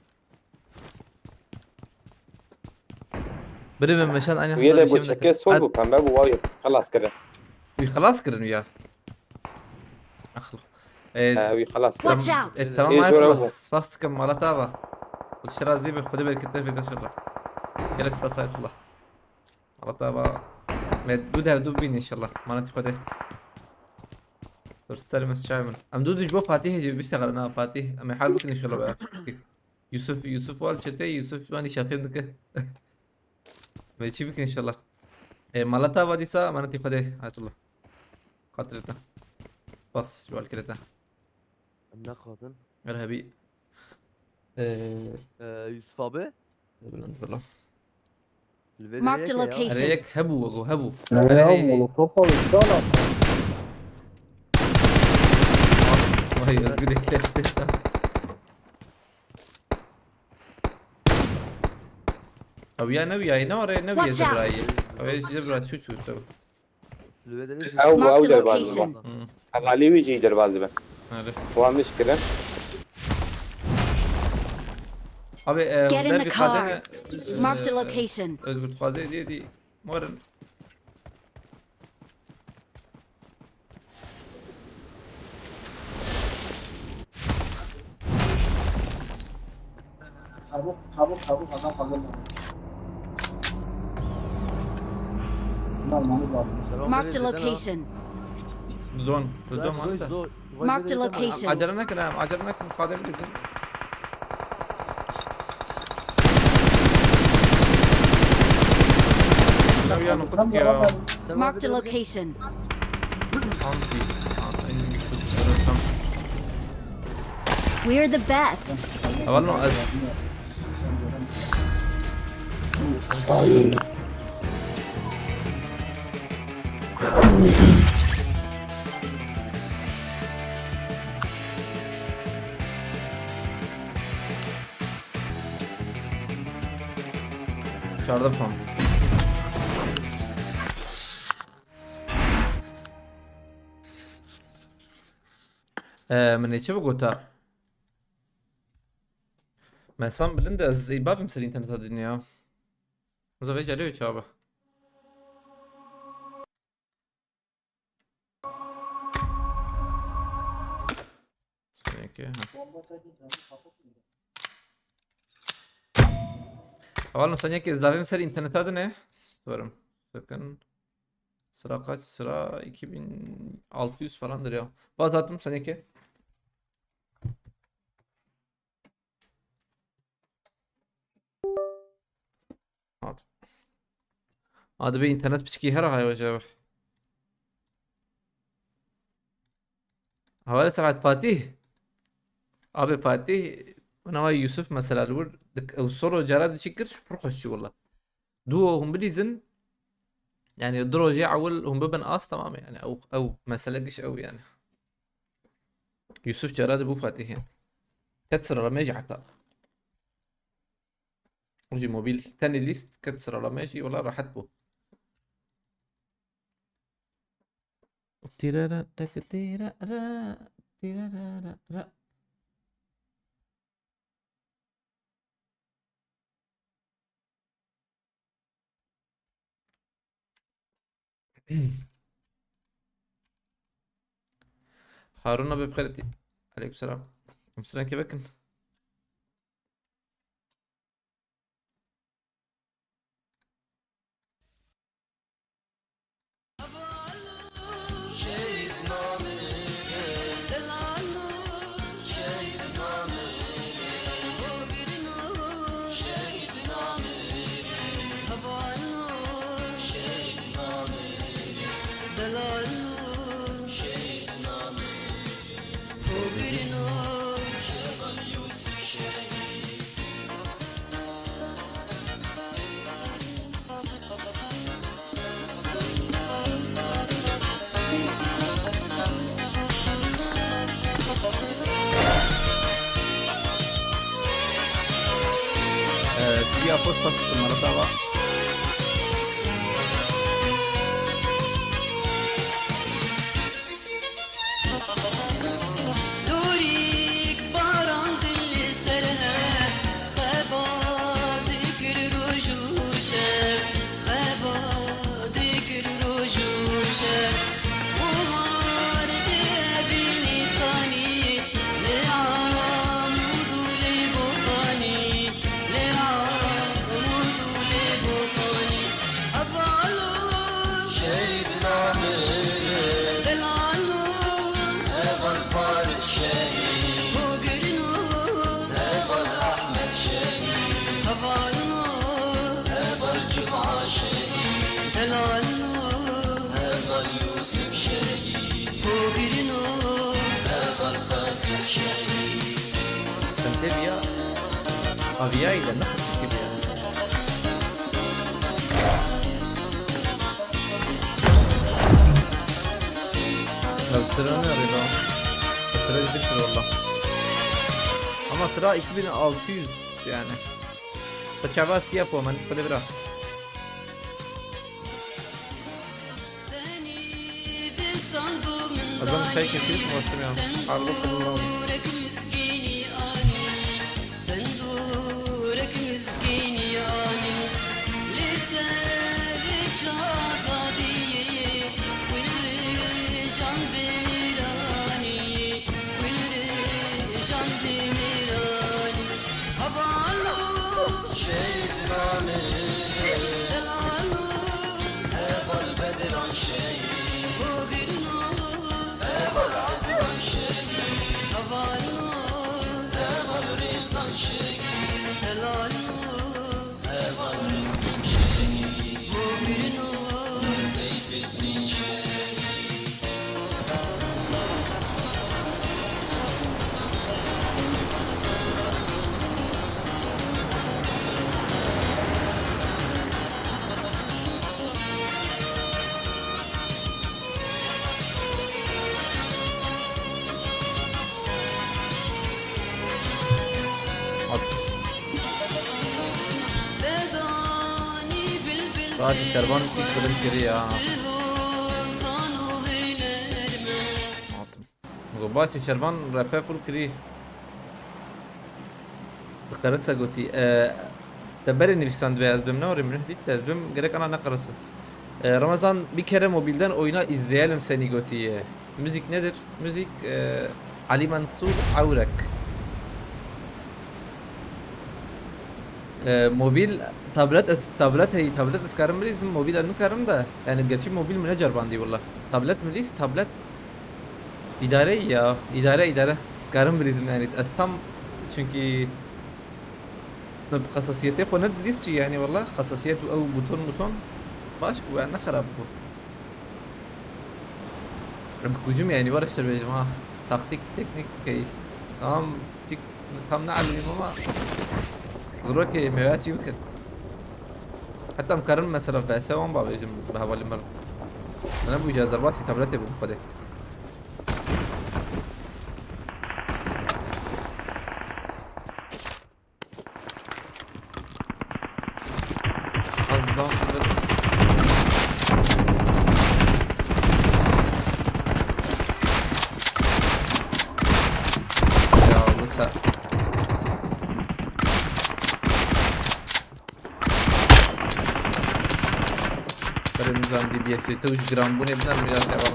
Biri ben meşan aynı Wiyê hafta de bir şey Go mi çekê sol bû, pembe bû, wa xelas kirin. Wî xelas kirin ya. Axlo. E, He, wî xelas kirin. Watch out! E, tamam Ê, zor Ayetullah. bû. Spas dikim. Mala te ava. Xwedê ji te razî be. Xwedê bereketê bike inşallah. Gelek spas Ayetullah. Mala te ava. Me du dev du bin inşallah. Manetî Xwedê. Dur, selim ez çay min. Em du du ji bo Fatihê jî biştexilin ha Fatih. Em ê hal bikin inşallah be. Yusuf, Yusuf wal çete, Yusuf şu an îşa fêm dike. Me çi bikin inşallah. E, mala te ava dîsa, manetî Xwedê, Ayetullah. Xatirê te. Spas, ji wal kirê te. Em ne kadın. Merhebî. E, Ee, Yusuf abi. Bilend valla. Li vê Marked a derê yeke ya. location. Erê yek hebû, wego hebû. Ya, Erê ya, hey hey. Molotov al, işte al. Vay Özgür kes. Ew ya ne ya ne oraya ne ya Watch out. Zebra'yı. Ew ya Zebra çu çu tabi. Li vê derê Ew, Marked ew a derbaz location. dibe. Hevalî wî jî derbaz dibe. Hadi. Wan miş kirin. Abi e, Get in der the bir car. Kadını Marked a location. Özgür Tukaze diye diye. Morin. Çabuk, çabuk, çabuk, adam kaldırma. Bunu almamız lazım. Selam Marked a aleyküm, selam. Location. Dudon. Dudon Dudon, manda. Dudon. Marked a location. Acele ne kadar, acele ne kadar, kadın bizim. Ya, ya, nokta ya. Marked a location. Anti. Anti. We're the best. Awal no ez. Çardeh puan. Ee, min ê çi bigota? Me san bilind e, ez ê bavim ser interneta dinya. Ez vê carê çabe. Seneke, ha. Hevalno seneke ez davêm ser interneta dine. Swerim. Bakın. Sıra kaç? Sıra iki bin altı yüz falandır ya. Baz attım seneke. Hat. Hadi be internet piçki her hay hoca. Havale saat Fatih. Abi Fatih. Buna vay Yusuf mesela lur. Dik ew solo cara dişi kir şu pur xoşçu valla. Duo hum bilîzin. Yani du rojê ewil hum bibin as tamam yani. Ew, ew mesele giş ew yani. Yusuf cara de bu Fatih yani. Ket sıralama jî heta. Jî mobil. Tenê lîst ket sıralama jî wala rahat bû. Tirara tak tirara tirara ra. Harun abi bixêr tî. Aleykümselam. Em siren kevekin. Ee, Siyah Posta sıkılmalı, tamam. Dorîk barandin li ser hev, xeba dikir roj û şev, xeba dikir roj û şev. Û mar dê bînî tanî, li Amûd û li Botanî, li Amûd û li Botanî. Heval şehîd namîr, delal heval Faris şehîd, heval Ahmed şehîd, heval Cuma şehîd, delal heval Yusuf şehîd, heval Qasim şehîd. Sen tê biya aviyayî de ne xirçekî biya. Ya sıra ne arıyor lan? Sıra gidip dur valla. Ama sıra iki bin altı yüz yani. Saçava siyah bu hemen. Hadi bira. Azam çay kesip mi bastım ya? Harbi kullanılmaz. Şehîd namîr, heval Bedran şehîd, heval Ednan şehîd, heval Rêzan şehîd, heval Ristîm şehîd, Seyfeddîn şehîd. Raşî Şervan ilk film kiri ya. Hatım. Go basî Şervan repe full kirî. Qerisa gotî, e, te berê nivîsandibe ez bim, ne orê min dît ez bim, gerek ana neqerisin. E, Ramazan, bir kere mobilden oyna izleyelim seni gotî. Müzik nedir? Müzik, e, Ali Mansur Awrek. E, mobil, tablet ez, tablet hey, tablet ez karim bilîzim, mobil ez nikarim de. Yani gerçi mobil min neceribandî willa. Tablet min lîst, tablet. İdare ya, idare, idare. Skarim bilîzim yani. Ez tam çünkü xesasiyetê xwe nedidîst yani, wala xesasiyet û ew buton buton baş bû yani, ne xerab bû. Em dikujim yani, were şer bêjim ha. Taktik, teknik, keyif. Tamam, tik, tam ne elîm ama zirwekê mêweya çî bikin. Heta em karin mesela V S wan ba bêjim bi hevalî mir. Ne bû jî ez derbasî tabletê bûm xwedê. Ya, lütfen. Serê min zan D B S'ê te û ji giranbûnê bidan, biraz devam.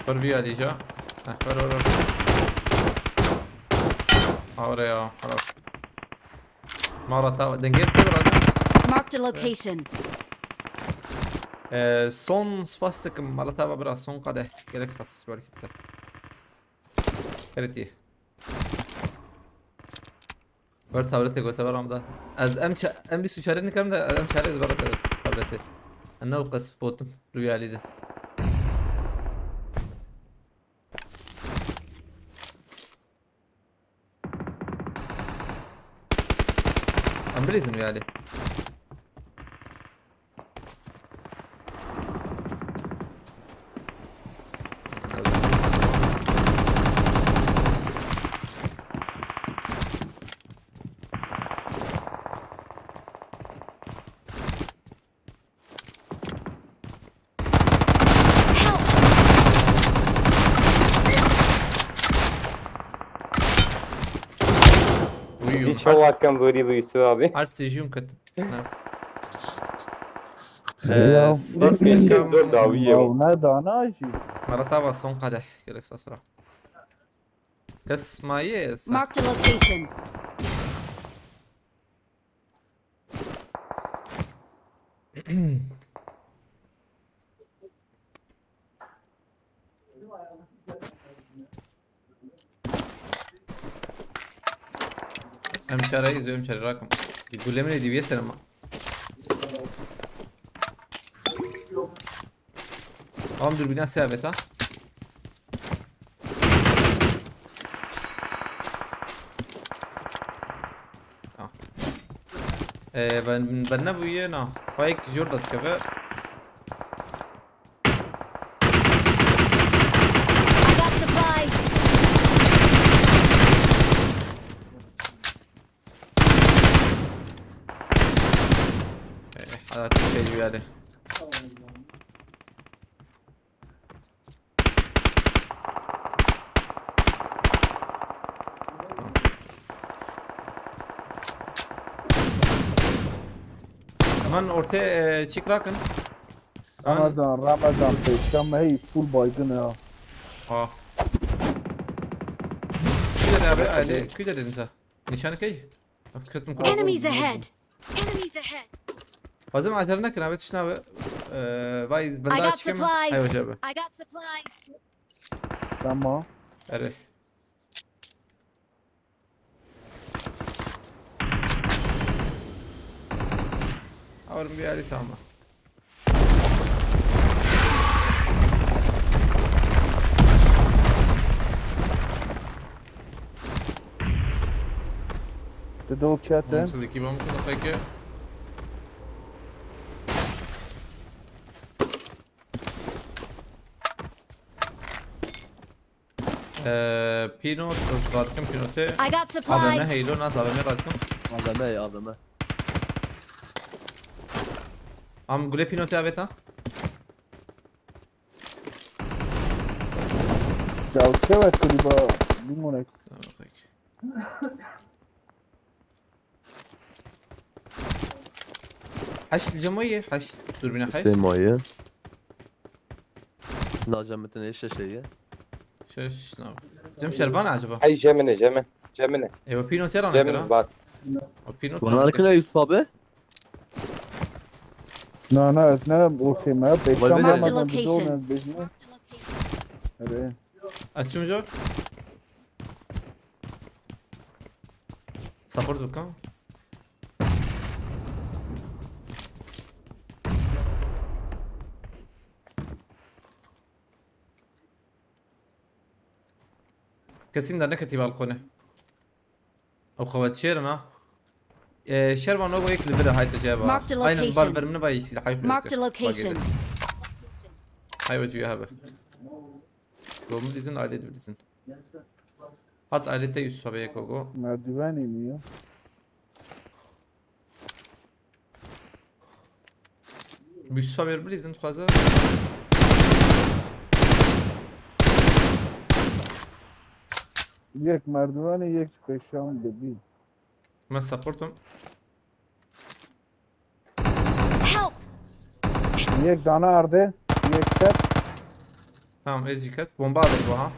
Ver vî alî ca. Heh, ver, ver, ver. Avre ya, xelas. Mala ta dengê tu bira. Marked a location. Ee, son spas dikim, mala ta bira, son qadeh. Gelek spas, belkî bide. Herî tî. Ber tabletê gote beram da. Ez em ça-, em bîst û çar nikarim de em çare ez bera tabletê. Em ne qes botum. Rüyalî de. Em bilîzin rüyalî. Uy, Hiç hard, Allah kan böyle bir üstü abi. Hard sejiyum ketim. Ne? Ya, Ee, spas ne dikam. Dur da, uy, Ya, yo. Ne dana jî. Maratava son kadeh. Gerek spas bra. Kes maye sa. Marked a location. Em çareyiz, em çare rakim. Gule min ê dî viyê ser ma. Am dürbüne sebet ha. Ah. Ee, ben, ben ne bu ye na? Faik jor da dikeve. I got supplies. Eh, hadi şey geldi. Hemen ortaya, e, çık bakın. Ramazan, Ramazan, pêşka me hey full baygın ya. Ha. Küde abi, hadi, küde dedin sen. Nişanı key? Enemies ahead! Enemies ahead! Fazla acele nekin abi, tiştin abi. Ee, vay, ben I daha got çıkayım. Supplies. Hay hoca abi. I got supplies. Tamam. Ere. Avrum bir yerde tamam. Tu do çete? Oğlum, sıradaki bomba kadar peki. Ee, Pinot, radikim Pinot'e. I got supplies. A V M, heylo, naz A V M radikim. A V M, A V M. Am gule Pinot'e avet ha. Ya, çewe kuri ba, limonek. Tamam, peki. Heşt li cem wê ye, heşt. Dur bine heşt. Sê maye. Na cem mitin ê şeş ye. Şeş, na. Cem şervan acaba? Hey, cemine, cemine. Cemine. E, o Pinot yaran Cemine kira. Bas. O Pinot yaran kira. Yusuf abi? Na, na, ez ne, o şey me, beşan Marked a location. Ere. Açım yok. Support bakalım. Kesin de ne ketiba alkole. O xewet şêrin ha. Ee, şervan o yek li vir hayt ceva. Marked a location. Aynen bar ver min vay silahayı. Marked a location. Hay o cuya abi. Go mu dizin, aile de dizin. Hat aile te Yusuf abi yek o go. Merdiveni mi ya? Yusuf abi bilizin xwaza. Yek merdiveni, yek peşam dedi. Me supportum. Help! Yek dana arde, yek ser. Tamam, ez jî ket. Bomba avêt wiha.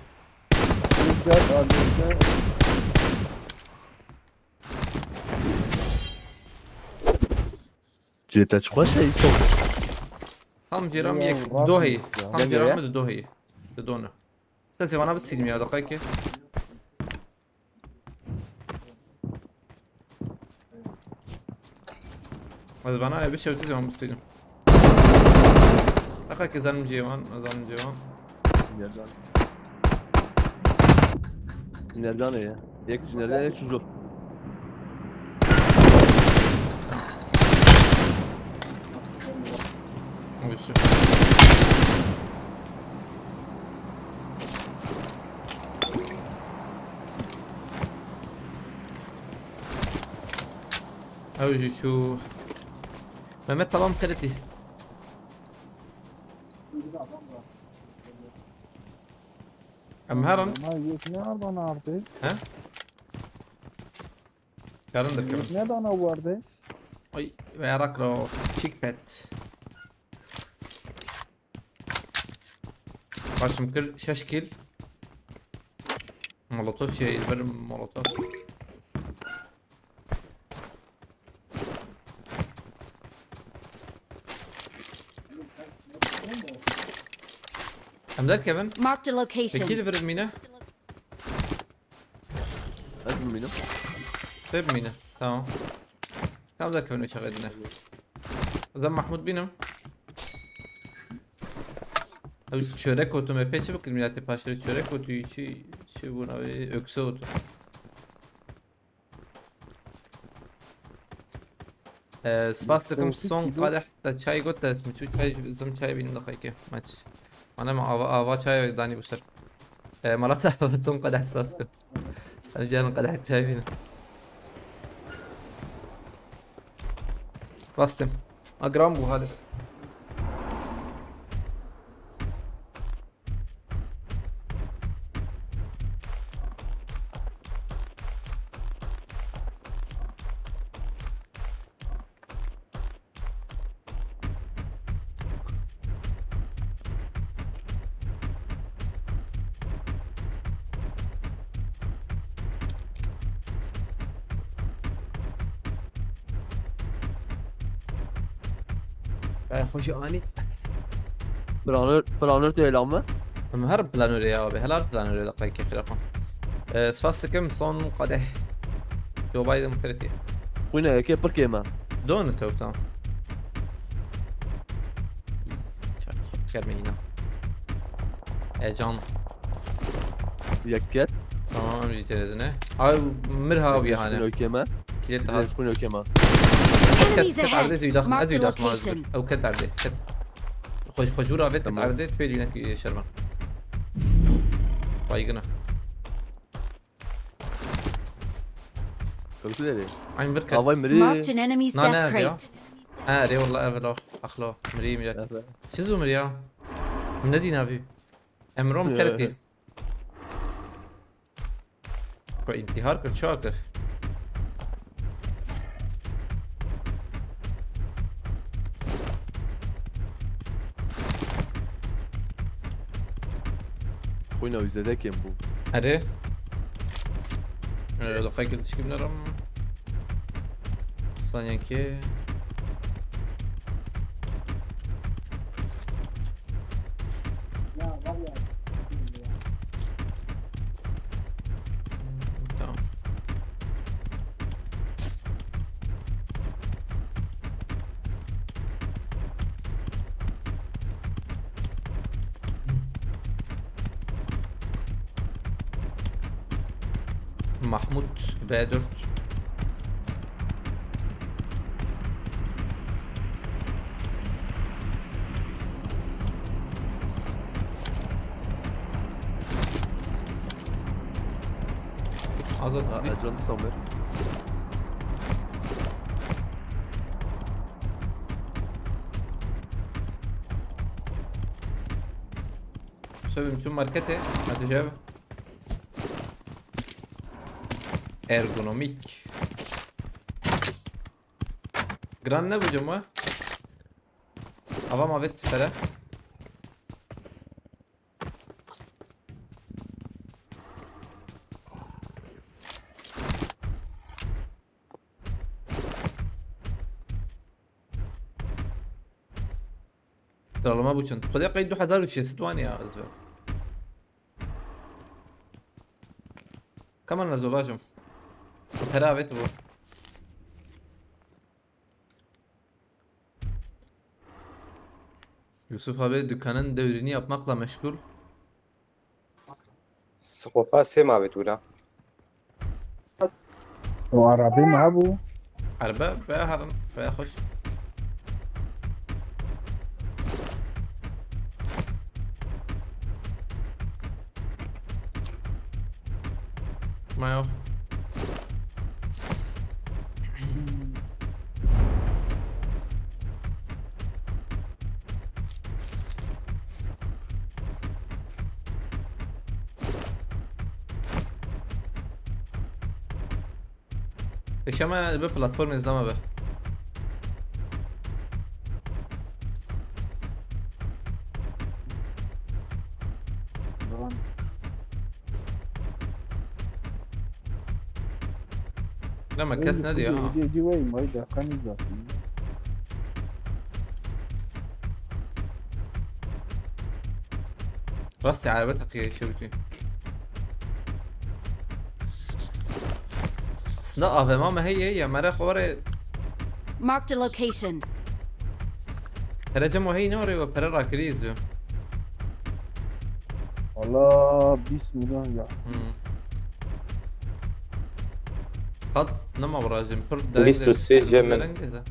Rüzgar, Rüzgar. Cê te çi xweş e, îto. Tam cêra min yek, rast do heye. Tam cêra min du do heye. Du do ne. Sesê vana bistînim ya, deqayekê. Ez vana ev şewtî zî wan bistînim. Deqayekê zanim cê wan, zanim cê wan. Nereden? Nereden ya? Yek nereden, yek çocuk. Uyuşu. Ew jî çû. Mehmet, tamam, xeletî. Em herin. Ma yek ne arda nardê? He? Karin derkevin. Yek ne dana werdê? Ay, ve arak ro, çik pet. Başım kir, şeş kil. Molotof şey, bir molotof. Em derkevin. Marked a location. Peki de verin mine. Ez bimînim. Te bimîne. Tamam. Tam derkevin uçağa edine. Zem Mahmut bînim. Ew çörek otu me pê çi bikir milatê paşerê çörek otu çi çi bûn ew ökse otu. Ee, spas dikim, son qadeh te çay got, te min çû çay, zim çay bînim daxayke. Maç. Ana me ava, ava çay danî bu ser. Ee, mala te ava son qadeh spas dikim. Hadi gelin qadeh çay bînim. Bastım. Agram bu hadi. Ee, xweşî anî. Planör, planör tê ela me? Em her planörê ya abi, helar planörê de qey kêfî xwe. Ee, spas dikim, son qadeh. Joe Biden xeletî. Xwîne yekê pir kêm e. Done tew, tamam. Çak, germe yine. Heyecan. Yek ket. Tamam, em jî têne dine. Ay, mir ha wî hane. Xwîne kêm e. Kilit ha. Xwîne kêm e. Ket, ket erdê zî daxin, ez zî daxin. Ew ket erdê. Ket. Xwe, xwe jûr avêt, ket erdê, tu pê dînek şervan. Baygina. Kewtî derê. Eyn vir ket. Avay mirî. Marked an enemy's death crate. Ha, rê walla ev lo. Axlo. Mirî mirat. Çi zû mirî ya? Min nedî navî. Emrom keretî. Xwe întîhar kir, çawa kir? Xwîna wî zêde kêm bû. Erê. Ee, deqayekê tişkî binerim. Saniyekê. Tamam. Mahmut V dört. Azad, ha, biz Ercan Samer. Sebim tüm markete, hadi cevap. Ergonomik. Gran ne bu cama? Avam avet fere. Sıralama bu çend? Xwedê qey du hezar û şeş sed wan ya ez be. Kaman ez bajim. Pera avêt bu. Yusuf abi dükkanın devrini yapmakla meşgul. Skopa sê mavê tûna. O arabê me hebû. Erbe veya herin veya xweş. Mayo. Eşeme bi platform izleme be. Devam. Deme kes ne diyor ha? Hediye ciweyim, ay da kanî zaten. Rastî erebe teqiye şewitî. Aslında A V M me heye ya, mere xore. Marked a location. Pere cem o hey ne oraya, o pere rakiri izliyor. Valla bîst milyon ya. Hmm. Tat nema virajim, pir dereng. Bîst û sê de, cem min. Dereng de.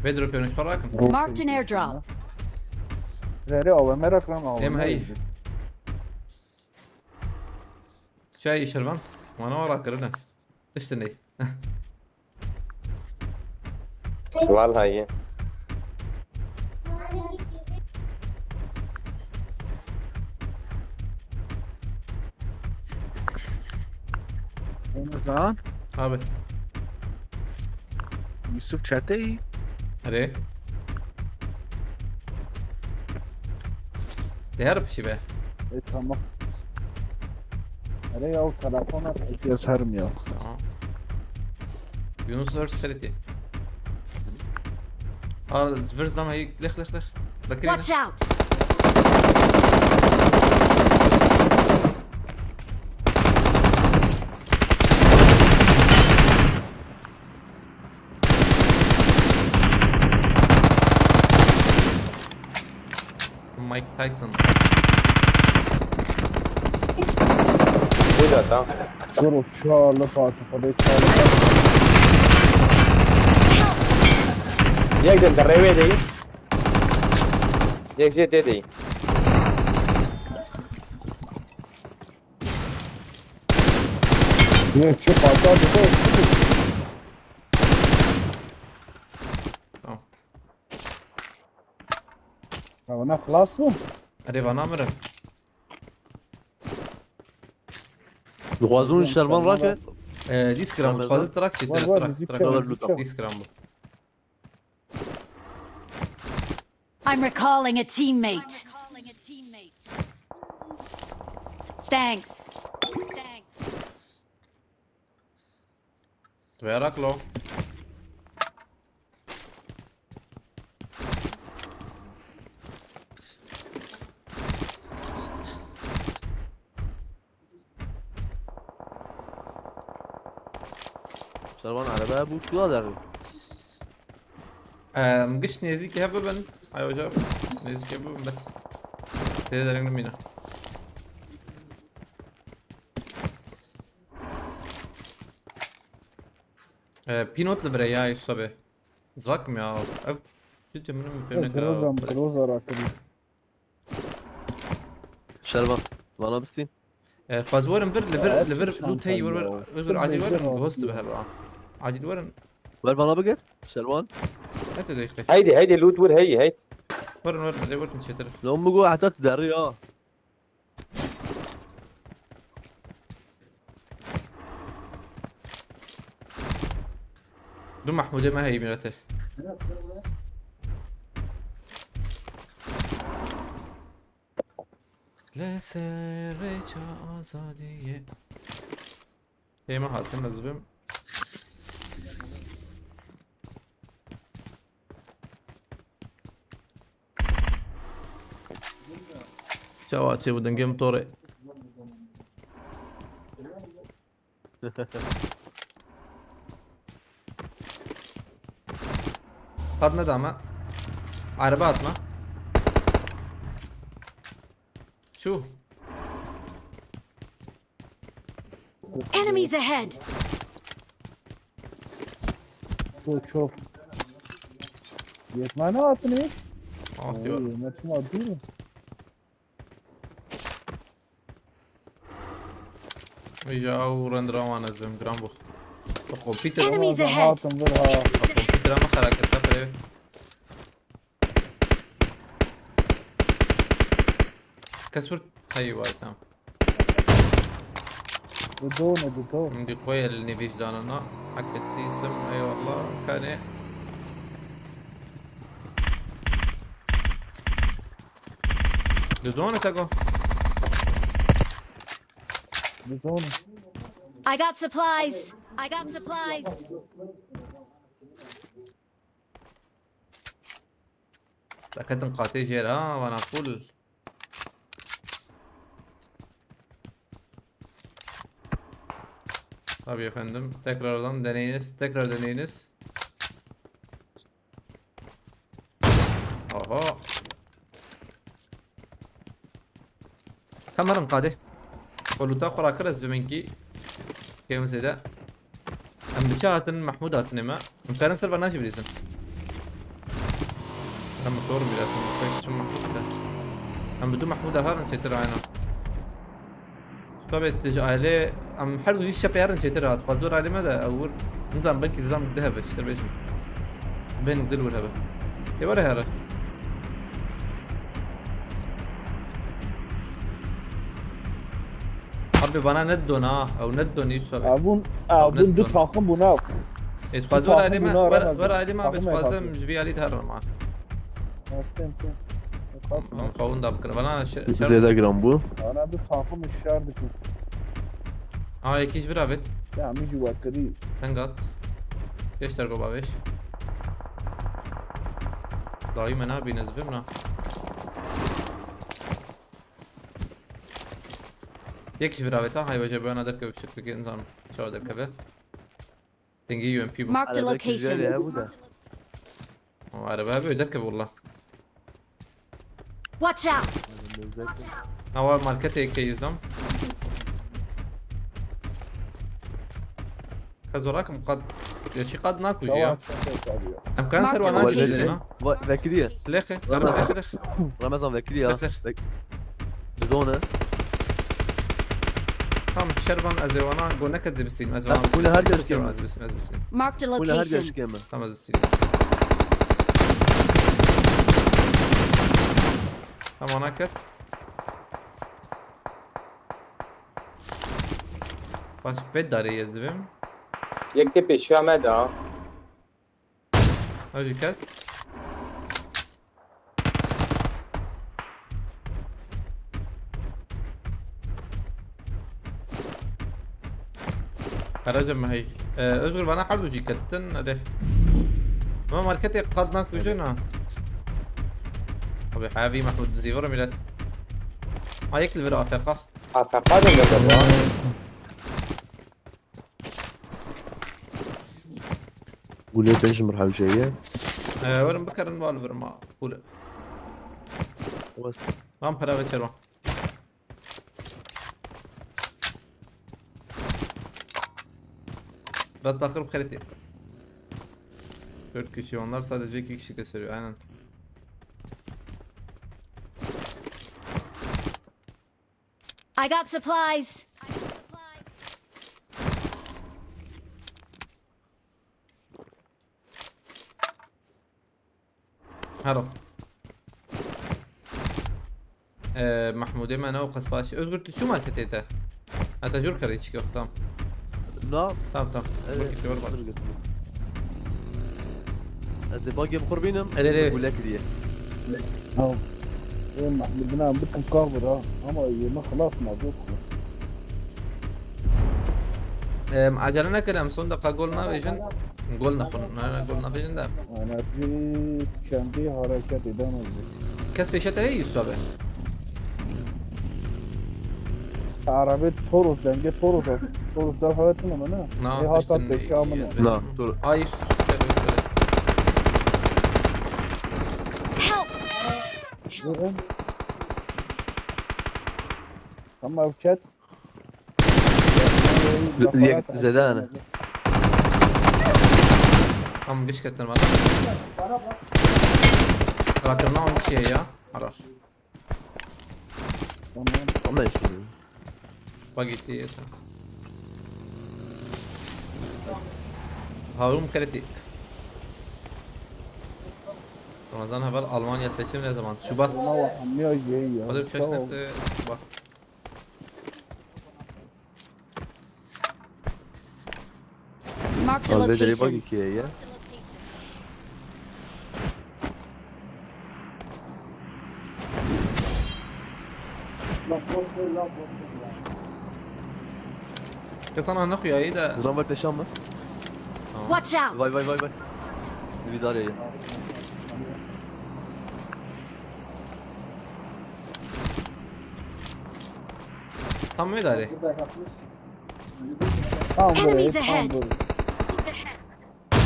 Vê dropê xwe rakin. Marked an airdrop. Rê, rê, A W M rakin, A W M. Em hey. Çay şervan. Wana wara kirine. Tiştine. Vallahi. Ramazan. Abi. Yusuf çeteyî. Erê. Değer bir şey be. E, tamam. Erê ya, o telefona. Ez herim ya. Tamam. Yunus Ors Ferit'i. Al, zıvır zam hayır, leh, leh, leh. Bakayım. Watch out! Mike Tyson. Bu da tam. Kuro, çağla Fatih, Fatih, çağla Fatih. Yek de dereve değil. Yek jê tê değil. Yek şu Fatih abi de. Tamam. Ya, vana xilas bû? Erê, vana mirim. Dixwazin şervan rake. Ee, dîs gram bû. Dixwazin trak çêtir, trak, trak. Dîs gram bû. I'm recalling a teammate. Thanks. Tu yarak lo. Şervan, araba bu suya derdi. Em, giş nêzîkî hev bibin. Ay hoca, nêzîkî hev bibin bes. Tê dereng nimîne. Ee, pînot li vir e ya Yusuf abi. Zak mı ya? Ev sütü münü mü pemne kira? Groza, Groza rakırı. Şervan, bana bir sin. E, faz werin vir, li vir, li vir, loot hey, wir, wir, wir, acil werin, ghost bi her an. Acil werin. Ver bana bir gel, Şervan. Ne te değişti? Haydi, haydi, loot vur, hey, hey. Werin, werin, de werin çetir. Lan bu go hatta derri ya. Du Mahmudê me heye mîrete. Li ser rêça azadiyê. Hêma hatin ez bim. Çawa çê bû dengê min torê. Qad nedame. Araba atma. Şu. Enemies ahead! Çok, çok. Yetmene atın hiç. Ah, diyor. Yetmez mi? Ya, ew rend rawan ez bim, giran bû. Bi kompîtera Enemies ahead! Hatin vir ha. Bi kompîtera me xera kir, te pere. Kes vur. Hey, vay, tamam. Didone, didone. Min dî qoyê li nêvî ji danana. Hak etdîsim, eyvallah. Kanê. Didone te go. Didone. I got supplies. I got supplies. Raketin qatê jêr ha, vana full. Tabii efendim. Tekrardan deneyiniz. Tekrar deneyiniz. Oho. Kamerim qadê. Xwe lûta xwe rakir ez bi min kî. Kêm zêde. Em bi çi hatin? Mehmûd hatine me. Em karin ser vana jî bilîzin. Em motor bîra, em motor çi Mehmûd de. Em bi du Mehmûd harin çêtir ayna. Tabii, tu ji ailê, em her du jî şepê herin çêtir hat. Xwazor ailê me de, ew wir, nizam belkî zam dih hebe, şer bêjim. Bên dil wir hebe. Ê were here. Abi bana ne dona, ew ne doni Yusuf abi. Abun, abun du takım buna. Ê, dixwazim were ailê me, were ailê me, dixwazim ji vî alî de herin ma. Em xwe winda bikin. Vana şe-, şer Zêde giran bû. Ana du takım şer dikin. Ha, yekî ji vir avêt. Ya, min jî we kirî. Tengat. Geç dergo bavêş. Dayî me nabîne, ez bim na. Yek ji vir avêt ha, hay veje bana derkeve şeklike, nizanim çawa derkeve. Dengê U M P bû. Marked a location. Arabekî jêrê hebû de. O araba hebû, derkeve walla. Watch out! Nawa marketê yekê yizdam. Kez welakim qad, ya çi qad nakuji ya. Em kan ser wana jî. Marked a location. Vekiliye. Lexe, Ramazan. Lexe, lexe. Ramazan vekiliye ya. Lexe. Vek-, Bizone. Tamam, şervan ez ê wana go neket zê bisînim, ez wana. Hûn her kes kêm. Ez bisînim, ez bisînim. Marked a location. Hûn her kes kêm. Tamam, ez bisînim. Tamam, wana ket. Baş vê darê ez dibim. Yek tê pêşiya me de. Ew jî ket. Qeraca me hey. Ee, Özgür, bana her du jî kettin, hadi. Ma marketê qad nakujin ha. Abi, heavy Mahmud zîvara millet. Ayek li vir A F K. A F K de ne var? Gulê pênc numar hewce ye. Ee, werin bikarin bal vir ma. Pul. Wes. Van para ve çerwan. Murat Bakır bu karate. Dört kişi, onlar sadece iki kişi gösteriyor, aynen. I got supplies. Hero. Ee, Mahmudê me ne o qas baş. Özgür, tu çû marketê te? Ha, te jûr kerê çi yok, tamam. Na. Tamam, tamam. Ee, bak, gitti, bak. Dur, götür. Hadi bagê bi qurbînim. Ere, ere. Gule kiriye. Tamam. Ee, Mahmudê me bikin kavir ha. Ama yeme xelas ma, yok. Em, acele nekin, em son deqa gol navêjin. Gol nexwin, ne, ne, gol navêjin de. Anasını kendi hareketi demezdi. Kes pêşe te heye, Yusuf abi? Arabê Toros, dengê Toros e. Toros da hawetine mi ne? Na, Ê, hata tiştin pêşe amine. Na, dur. Ay, Yusuf, şöyle, şöyle. Help! Dur, dur. Tamam, chat. Yek zede ne? Tamam, geç kettin bana. Rakırına on kişiye ya. Arar. Tamam. Ama işte. Bak gitti ya. Harun Kreti. Ramazan haber Almanya seçim ne zaman? Şubat. Ona bak, anlıyor, şey ya. Hadi bir şey. Tamam. Şubat. Marked a Al bedeli bak location. ikiye ya. Kesan ana kuya iyi de. Buradan var peşan mı? Tamam. Watch out! Vay vay vay vay. Bir daha arayayım. Tam öyle hadi. Tam buraya, Enemies tam ahead! buraya.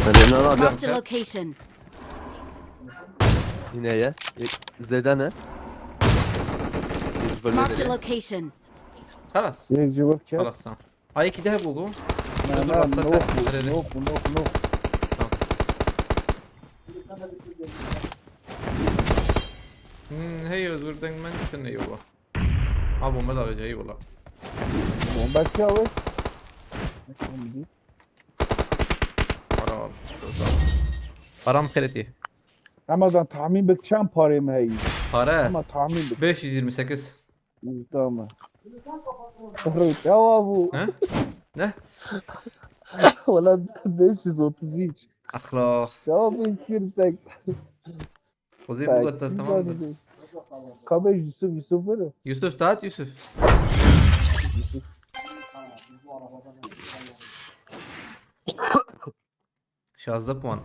Hadi lan abi. Marked a location. Yine ya. E, Zeden he. Biz böyle Marked a dedi. location. Halas. Yek cevap kes. Halas, tamam. Ay, iki daha bu, bu. Ne, Dur, ne, dur, asla ne, tak. ne, Nerede? ne, ne, ne? Tamam. Hmm, hey, özür dilerim, ben sen ne yola? Abi, bomba da vereceği yola. Bomba ki abi. Para al. Param kredi. Ramazan, tahmin bik çend parê mi heye? Para. Ama tahmin bik. Beş yüz yirmi sekiz. Tamam. Rut. Ya bu. Ha? Ne? Valla beş yüz otuz üç. Ahlak. Ya beş yüz yirmi sekiz. Kuzey bu kadar tamamdır. Kabe Yusuf, Yusuf var ya. Yusuf, Taat Yusuf. Şazda puan.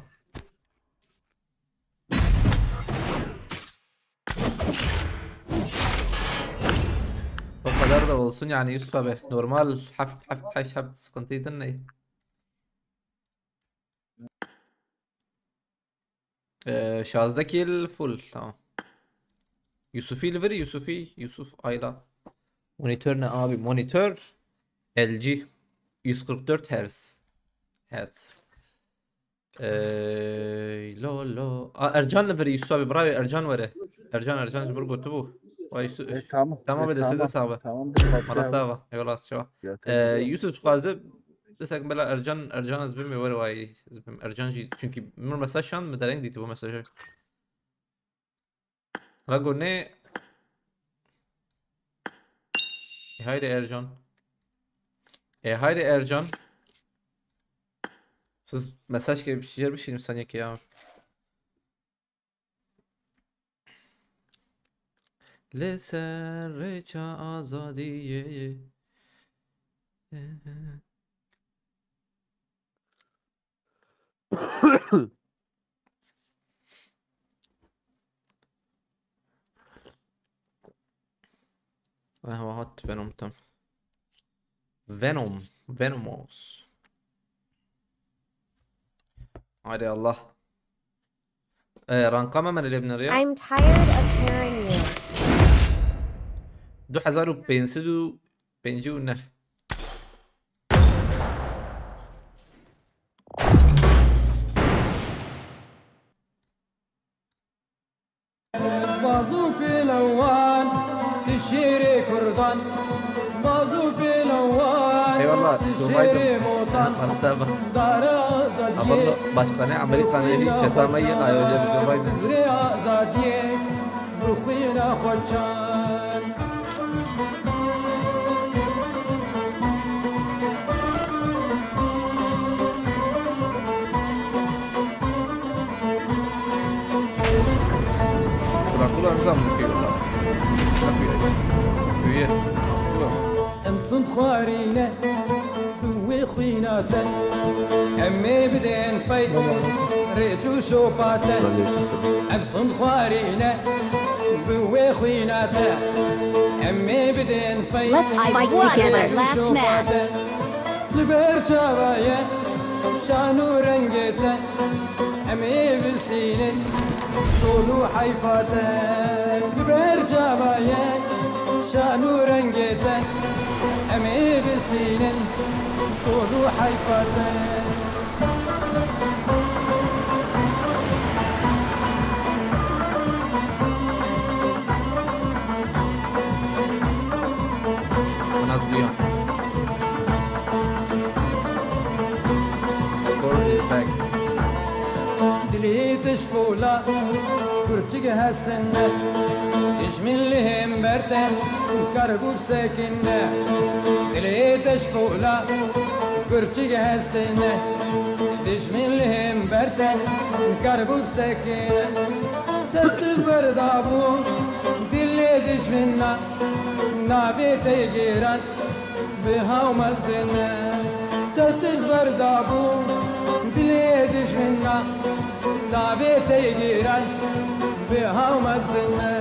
O kadar da olsun yani Yusuf abi. Normal, hep, hep, hep, hep sıkıntı değil ne? Ee, şazda kill full, tamam. Yusufî li vir, Yusufî, Yusuf Ayla. Monitör ne abi? Monitör L G yüz kırk dört hertz. Evet. Ee, lo, lo. A, Ercan li vir, Yusuf abi, bravo, Ercan were. Ercan, Ercan ji mir gotibû. Vay Yusuf. E, tamam. Tamam, E, be, destê tamam. de sağ be. Tamam, bir Marat parça. Dava. Eyvallah, çawa. Ya, Ee, tamam. Yusuf, dixwaze Desek bela Ercan, Ercan ez bim ê were wayî. Ez bim Ercan jî, çünkü min mesaj şand, min dereng dîtî bu mesajı. Rago ne? E, haydi Ercan. E, haydi Ercan. Siz mesaj gibi bir şeyler, bir şey mi sanki ya? Li ser rêça azadiyê. Aha, hat Venom tam. Venom. Venomous. Haydi Allah. Ee, ranka me, me lê binêre ya. I'm tired of hearing you. Du hezar û pênc sed û pêncî û neh. Baz û pêlewan, tu şêrê Kurdan. Baz û pêlewan, Eyvallah, tu Dubai şêrê dim. Motan. Arada bak. Dara azadiyê. Ama başkanı Amerika'nın eli çetama yıkıyor, öyle bir Dubai dim. Hizrê azadiyê, bi xwîna xwe çan. Kula kula nizam dikey wala. Kapıyı aç. Üye. Şu bak. Em sund xwarîne. Xwîna te, em ê bidên pey rêç û şopa te. Em sund xwarîne bi wê xwîna te. Em ê bidên pey Let's fight rêç û together. Last şopa match. Te. Li ber çava ye şan û rengê te. Em ê bistînin sol û heyfa te. Li ber çava ye şan û rengê te. Em ê bistînin sol û heyfa te. Anadolu'ya. Score is back. Dilê te ji pola kurçik hesine. Dijmin li hember te karbû bisekine. Dilê te ji pola kurçik hesine. Dijmin li hember te karbû bisekine. Te tu berdabû dilê dijmina. Navê te giran bi haw mezin e. Te tij berdabû dilê dijmina. Navê te giran bi haw mezin e.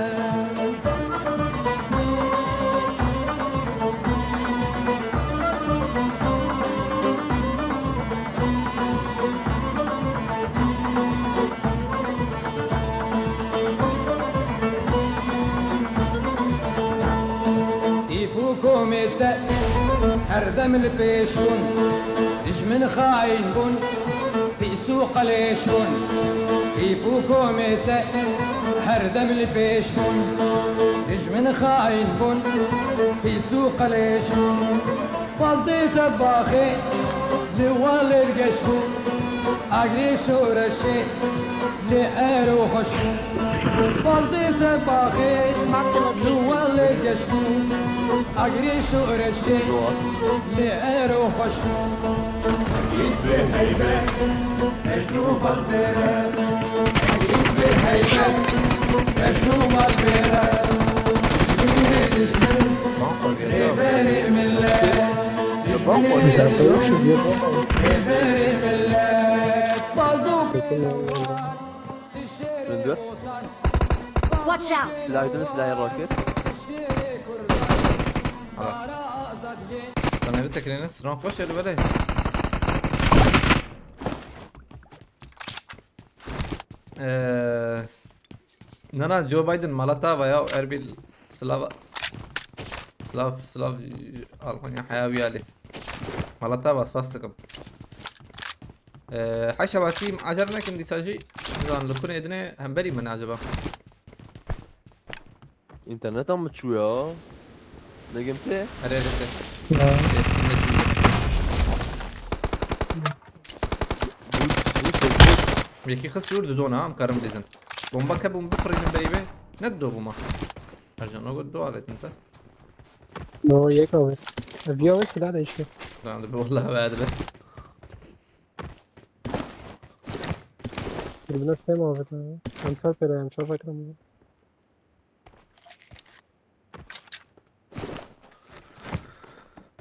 Tîp û komê te her dem li pêş bûn, dijmin xayîn bûn, pîs û qelêş bûn. Tîp û komê te her dem li pêş bûn, dijmin xayîn bûn, pîs û qelêş bûn. Pazdê te baxê li walê geş bû, agirê şoreşê li ero xweş bû. Pazdê te baxê Marked a li location. Walê geş bû, agirê şoreşê li ero xweş bû. Heybe, heybe. Mecnû malbere, Mecnû malbere, Mecnû malbere, Mecnû malbere, Rêberê millet, Mecnû malbere, Rêberê millet, Bazo. Öldü. Watch out! Silah, bir tane silah roket. Hala. Sana bir tekrar ne? Sınav hoş geldin böyle. Eee, nana Joe Biden mala te ava ya, Erbil Slava, Slav, Slav, Almanya, heya wî alî. Mala te ava, spas dikim. Eee, heşa başî, acar nekin dîsa jî, nizanim, li kunê dinê hemberî min acaba? Înterneta min çû ya. Negim tê? Erê, erê, erê. Ya. Erê, erê, erê. Yekî xist û didona, em karin bilîzin. Bomba ke bûm bifirînin berî vê. Ne dido bûma? Ercan, o got do avêtin te. No, yek avêt. Ev ya wê silah değişti. Tamam, bi wallah be, hadi be. Birbirine sevme avêt abi. Em çar pere, em çar bakırım.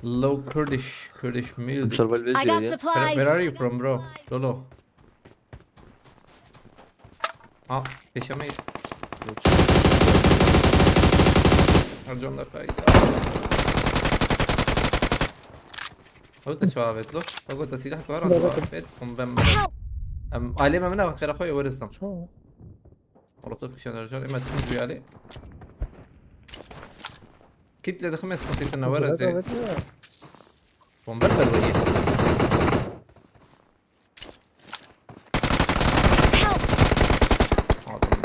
Low Kurdish, Kurdish music. Where, where are you from, bro? Lolo. Ah, peşeme. Ercan da kaydı. Ew te çawa avêt lo? Ew te silah ku heran tu avêt. Hûn ben. Em, alê me min a xêra xwe ye weristan. Molotof kişan Ercan, ema tüm duyarlı. Kitle de xime sıkıntı ne var azı. Bomber ver beni. Adam.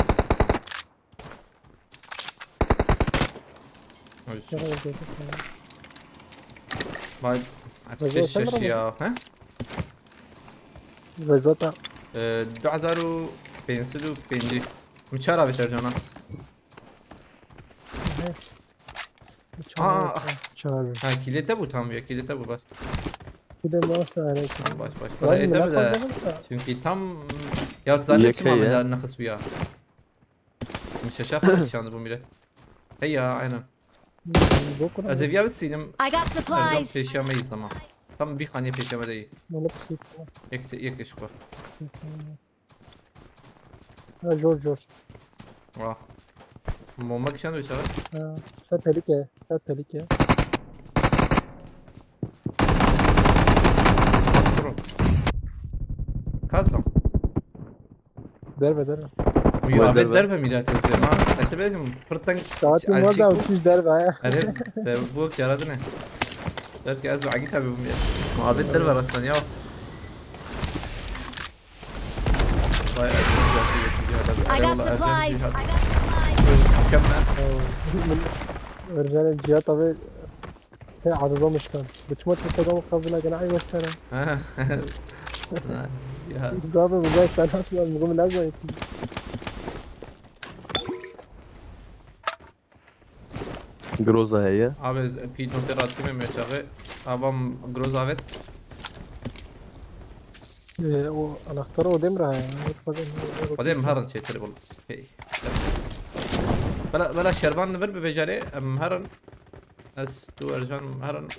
Vay, ateş şaşı ya, he? Rezata. Ee, du hezar û pênc sed û pêncî. Min çar avêt Ercana. Aa, çar. Ha, kilete bu tam ya, kilete bu, baş. Kilete bu, baş. Baş, baş. Para yeter de. Çünkü tam ya zaten çima min daha nexis bu ya. Min şeşa xwe kişandibo mîre. Hey ya, aynen. Ez ê viya bisînim. I got supplies. Ercan pêşiya me yî zaman. Tam vî xaniyê pêşê me de yî. Mala pisî. Yek te, yek eşik bak. Ha, jor, jor. Wah. Bomba kişan döşe. Ha, ser pelike, ser pelike. Custom. Derve, derve. Muhabbet derve. Derve milat ezber. Ma işte benim pırttan. Saati var da uçuş derve ha. Erê, bu yaradın ne? Belki az vakit tabi bu ya. Muhabbet derve resmen ya. Vay, I got supplies. Mükemmel. Örjane Cihat abi. He, arızamıştan. Bıçma tepeden kabına gene ay başlara. Ya. Abi bu da sen atma, bu ne zayıf. Groza heye. Abi, pît nokte rast kime meçağı. Avam Groza evet. Ee, o anahtarı o demir ha. O demir harın çetiri bul. Hey. Bela, bela şervan ver bir becari. Em harın. Ez tu ercan harın.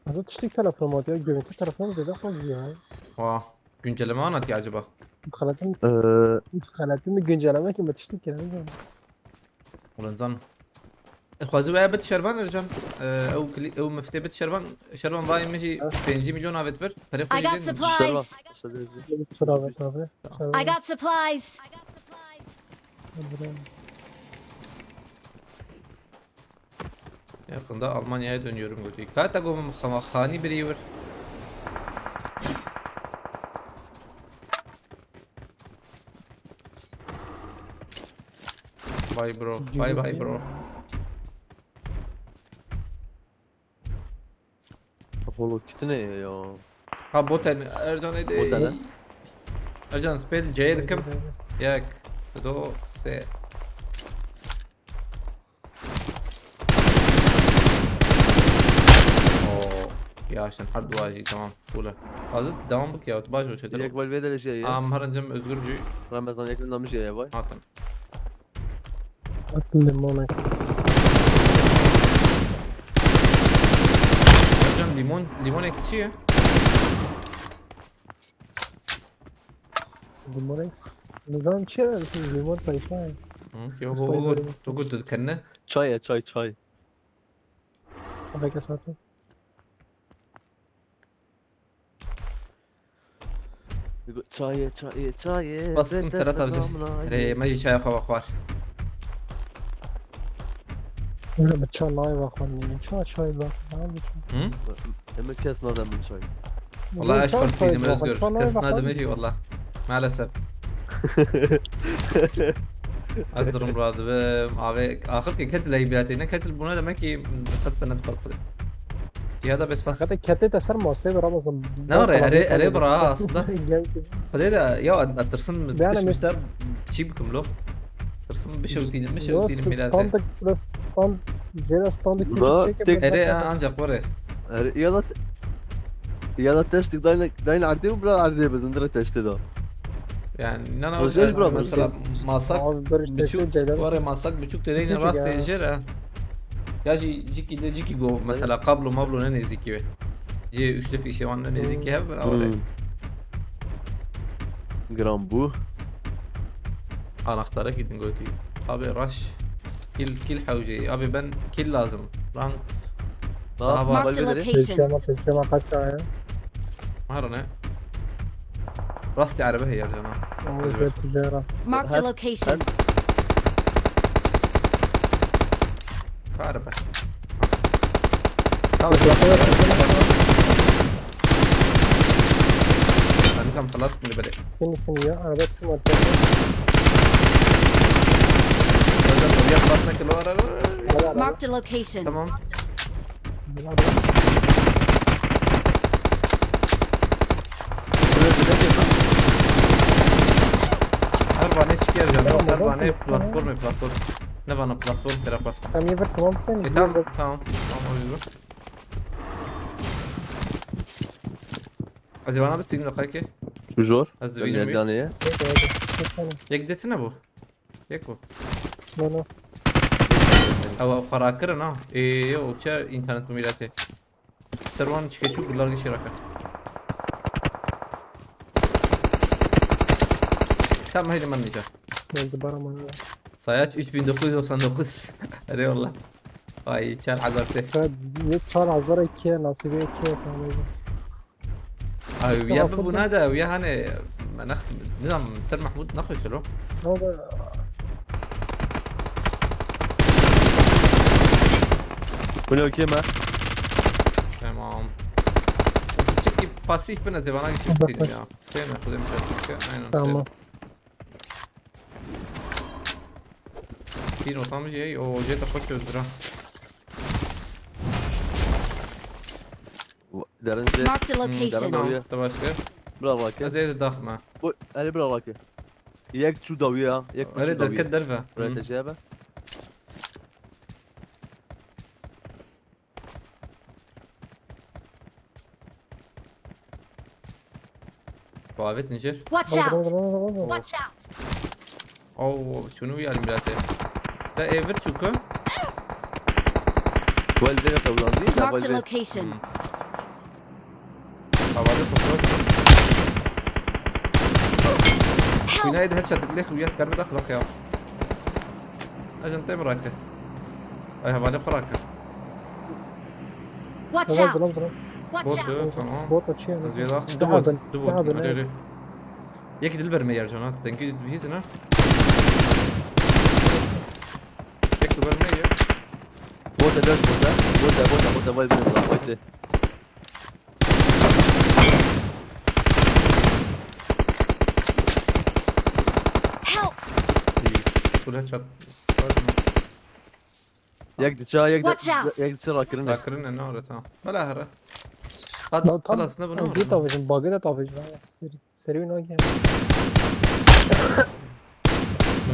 Aslında tiştik tarafına mı atıyor? Görüntü tarafına mı zede fazla ya? Wah. Güncelleme anlat ya acaba? Xelatî mi? Xelatî mi güncelleme ki mi tiştî kirin. Ulan zan. Xwezî weye bit şervan Ercan. Ew kli-, ew miftê bit şervan. Şervan vayê min jî pêncî milyon avêt vir. Perê xwe jî dên. Supplies. Sıra ver abi. I got supplies. Yakında Almanya'ya dönüyorum götü. Kata gom xama xani biri yur. Bye bro. Bye bye bro. Apollo kitine ya. Ha boten Ercan hadi. Boten, ha? Ercan spell C'ye dikim. Yek, do, se. Oo, ya sen her dua jî tamam. Kule. Hazır devam bık ya. Baş o çetin. Yek bal vedele şey ya. Am harancım özgürcü. Ramazan yakın namış ya vay. Atın. Atın limon ek. Hocam limon limon eksiyor. Limon ek. Nizam çi ya? Limon tayfa ya. Hı, yok o o tu gut kendine. Çay ya çay çay. Peki satın. Çayê, çayê, çayê. Spas dikim Serhat Avcı. Rê me jî çaya xwe vexwar. Öyle mi? Çay nayê vexwar niye? Çay, çay vexwar. Hı? Eme kes nadem min çay. Valla eş partiydim Özgür. Kes nadem jî valla. Maalesef. Ez durum radibim. Abi, axir ki ketil ey bilatê. Ne ketil buna demek ki qet bine dixwar xwedê. Cihada bes pas. Kete kete te ser masê ve Ramazan. Ne var ya, erê, erê bira aslında. Xwedê de ya, ez tirsim pişmişler çî bikim lo. Tirsim bişewtînim, bişewtînim milete. Stand, stand, zêde standı kêfik çekim. Erê, ancak var ya. Erê, ya da, ya da teştik dayne, dayne erdê bira erdê bidin dire teştê da. Yani nana mesela masak buçuk, var ya masak buçuk te deyne rast jere. Ya jî cîkî de cîkî go mesela kablo mablo ne nêzîkî be. Jê üçlü fîşê wan ne nêzîkî hev bin awre. Giran bû. Anahtarekî din gotî. Abi rush. Kill, kill hewceyî. Abi ben kill lazım. Rank. Daha var. Marked a location. Pêşema, pêşema kaç tane? Her ne? Rastî erebe heye cana. Ama güzel tijara. Marked a location. Kar be. Tamam. Tamam, tamam, flask mı bile? Seni seni ya, araba tüm var. Hocam oraya flask nakil var. Marked a location. Tamam. Her bane çıkıyor canım. Her bane platform platform. Ne bana platform tarafı. Sen niye bir tamam sen? E tamam tamam. Tamam o yüzden. Acaba ne bir signal kayke? Zor. Az da bilmiyorum. Yaneye. Yek desene bu. Yek bu. No no. Ew xwe rakirin ha. Ê, yo, çi înternet bi mîratê. Ser wan çi keçû gular gişî rakir. Tamam, haydi man nîca. Geldi bana bana. Sayaç üç bin dokuz yüz doksan dokuz. Erê wallah. Vay, çar hezar tê. Çar, yek çar hezar iki, nasibê iki, tamam. Ay, ya bu buna da, ya hani, nax-, nizam, ser Mahmut naxwe çelo. Ne oldu? Bu ne okey mi? Tamam. Küçük bir pasif bine zevana geçip istedim ya. Sevme, kuzey müsait çünkü. Aynen. Tamam. Bir notamız şey, o hoca da koç öldür ha. Derin şey. Marked a location. Tamam, da başka. Bravo ki. Ez evde daxma. Bu, hele bravo ki. Yek şu dawi ya, yek şu dawi. Hele derket derve. Buraya tecrübe. Bavet injir. Watch out! Watch out! Oh, şunu bir alim bilate. Da evir çünkü. Well, they have a Marked a location. Havale kontrol. Help! Kuyna yedi headshot, lek uyat karmi da xlak ya. Ajan tem rakı. Ay havale xlak. Watch out! Tamam, tamam, tamam. Watch out! Bot, tamam. Bot açıyor. Ziyada. Daha dön, daha dön. Hadi, hadi. Yek dilber me yer can ha. Thank you, bir hizin ha. Yek dilber me yer. Bot, bot, bot, bot, bot, bot, bot, bot. Help! Kule çat. Yek diça, yek diça rakirin. Rakirin ne orada, tamam. Bela here. Hadi, tam xelas ne bunu. Bagı da tavacım, bagı da tavacım. Seri, seri oyun oynayayım.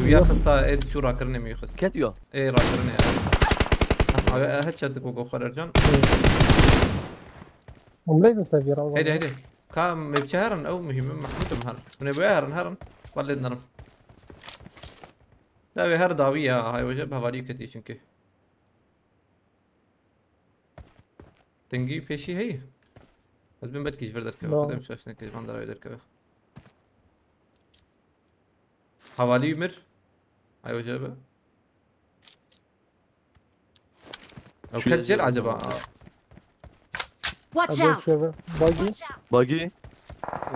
Müviya xista, ed şu rakirin mi xist? Ket yo. Ê rakirin ya. Abi, e, headshot ku goxar Ercan. Umreyzin seviye Ramazan. Hadi, hadi. Ka me çeherin, ew mühim, Mahmut em her. Ne bu herin, herin. Vallahi dinlerim. Da ve her dawi ya, hay hoca, hevalî ketî çünkü. Dengî pêşî heye. Ez bin belkî ji vir derkeve. Xwedê em şaş neke, ji van derawê derkeve. Hevalî mir. Hay hoca be. Ew ket jêr acaba? Watch out! Buggy. Buggy.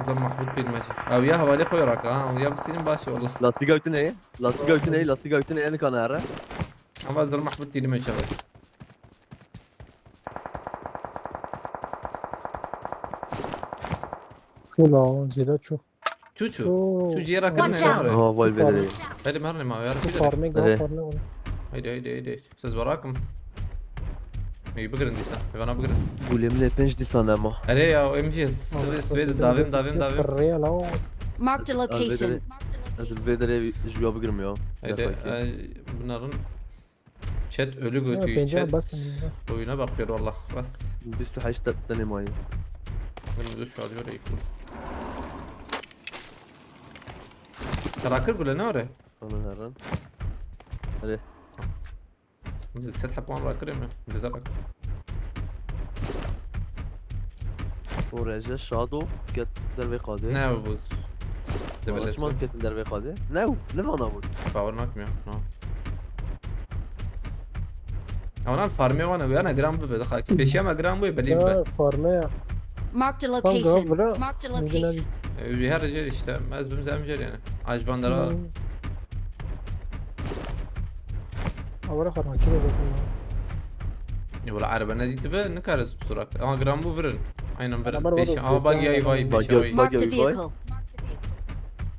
Zam Mahmut bilmez. Ew ya hevalê xwe raka ha. Ew ya bistînim baş e wallah. Lastik götüne. Lastik götüne. Lastik götüne en kanara. Ama zır Mahmut dilim çawa. Şula zira çok. Çu çu. Çu ciye rakın. Watch out! Ha, vay be. Benim her ne ma ya. Farming, farming. Haydi, haydi, haydi. Siz bırakın. Neyi bigirin diyse. Bana bigirin. Gulemle pênc dîsan ama. Erê ya, o M G S, Swede, davim, davim, davim. Marked a location. Ez vê derê ji ya bigirim ya. Haydi, bunların chat ölü götü, chat oyuna bakıyor Allah rast. Bîst û heşt tenê mayî. Benim de şu alıyor full. Karakır bile ne var ya? Onun her an. Hadi. Set hep wan rakirê me. Dide rak. O reje Shadow ket dervê qadê. Ne bu? Vana çima ketin dervê qadê? Ne, ne vana bû? Bawer nakim ya. No. Ama lan farmê wana bu yana gram bu be. Daha ki peşiya me gram bu belli be. Farmê ya. Marked a location. Marked a location. Her yer işte. Ez bim zem jer yani. Acban dara. Awara xarma kî zaten. Ya wala araba ne dîtibe, nikare zip surak. Aha, gram bu virin. Aynen virin. Peşi, aha, bagi ay vay, peşi ay. Marked a vehicle.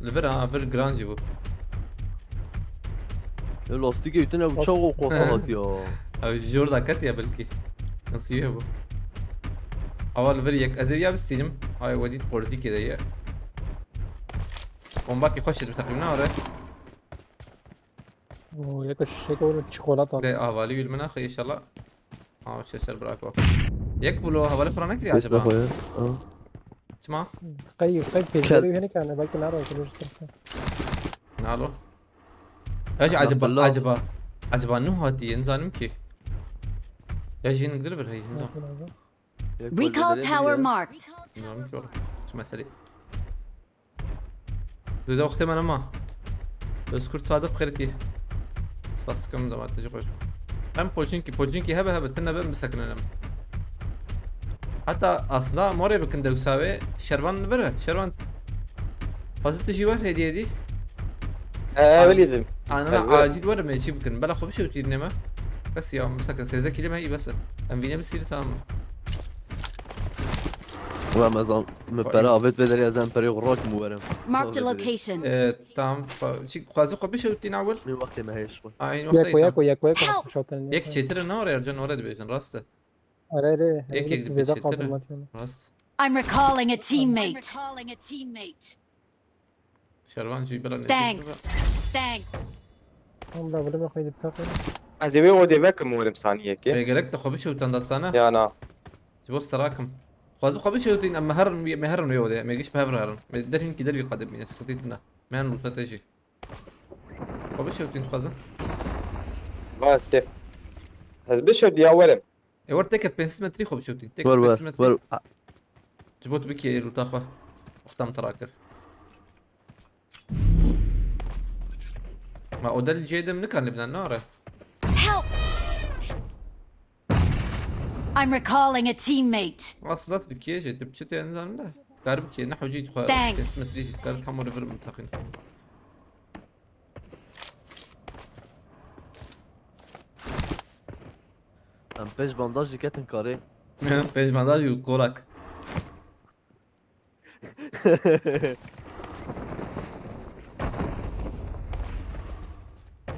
Li vir ha, vir gran jî bu. E, lastikê ütüne bu çaw o qofa hat ya. Abi jor da ket ya belki. Nasıl ya bu? Aval vir yek, ez ya bistînim. Ay wedît qorzî kê de ye. Bombakî xweş dîtim teqrîben ne are. Oo, yek şişe doğru çikolata. De avalî wî li min naxê inşallah. Ha, şeşer bırak o. Yek bû lo, hevalê xwe nekiriye acaba? Çima? Qey, qey pêşberî wî hinek yani, belki naro kilo ji tirse. Nalo. Hej acaba, acaba. Acaba nû hatiye, nizanim ki. Ya jî hinek dir vir heye, nizanim. Recall tower marked. Nizanim ki oğlum. Çi meselê. Zêde wextê me nema. Özkurt Sadık xêrtî. Spas dikim, dema te jî xweş. Em Pochinki, Pochinki hebe hebe, tune be, em bisekinin em. Hatta aslında morê bikin dewsa wê. Şervan vir e, Şervan. Fazil tu jî wer hediye dî. He, he, Acil. Welîzim. Anana, he, wer. Acil wer me çî bikin. Bela xwe bişewtî nême. Bes ya, bisekin. Sêzdeh kîlî me, î bes e. Em vîne bisîri, tamam mı? Ulan mezan, mi pere avêt vê derê, ez em perê xwe rakim û werim. Marked a location. Ee, tamam. Fa-, çi, xwazî xwe bişewtî na wel? Min wextê me heye ji xwe. Aynen. Yeko, wextê yeko, yeko, yeko. Help! Şoten. Yek çêtir e, ne oraya can, oraya dibêjin, rast e. Are, are. Yek, yek dibe çêtir e. Rast. I'm recalling a teammate. Şervan jî bila nêzîk bibe. Thanks. Thanks. Tamam, bırak, bırak, koy, dikkat et. Ez ê wê odê vekim werim saniyekê. E, gerek te xwe bişewtan datsana. Ya na. Ji bo sterakim. Xwazim xwe bişewtîn, em herin wê, me herin wê odê. Me giş bi hev re herin. Me derhîn ki dervî qedê bîne, sıkıntı tine. Me herin rûta te jî. Xwe bişewtîn dixwazim. Va ez tê. Ez bişewt ya werim. E, wer têkeve pênc sed metrî xwe bişewtîn. Têkeve pênc sed metrî. Wer, wer, wer. Ji bo tu bikî rûta xwe. Wexta min tera kir. Ma o del cê dim nikan li bidan nare. Help! I'm recalling a teammate. Aslında Türkiye jê, tu biçi tê nizanim de. Kar bikê, ne hocî xwe. Thanks. Pênc sed metrî jî kar tam orê vir min teqîn. Em pêş bandaj diketin karê. Pêş bandaj û kolak.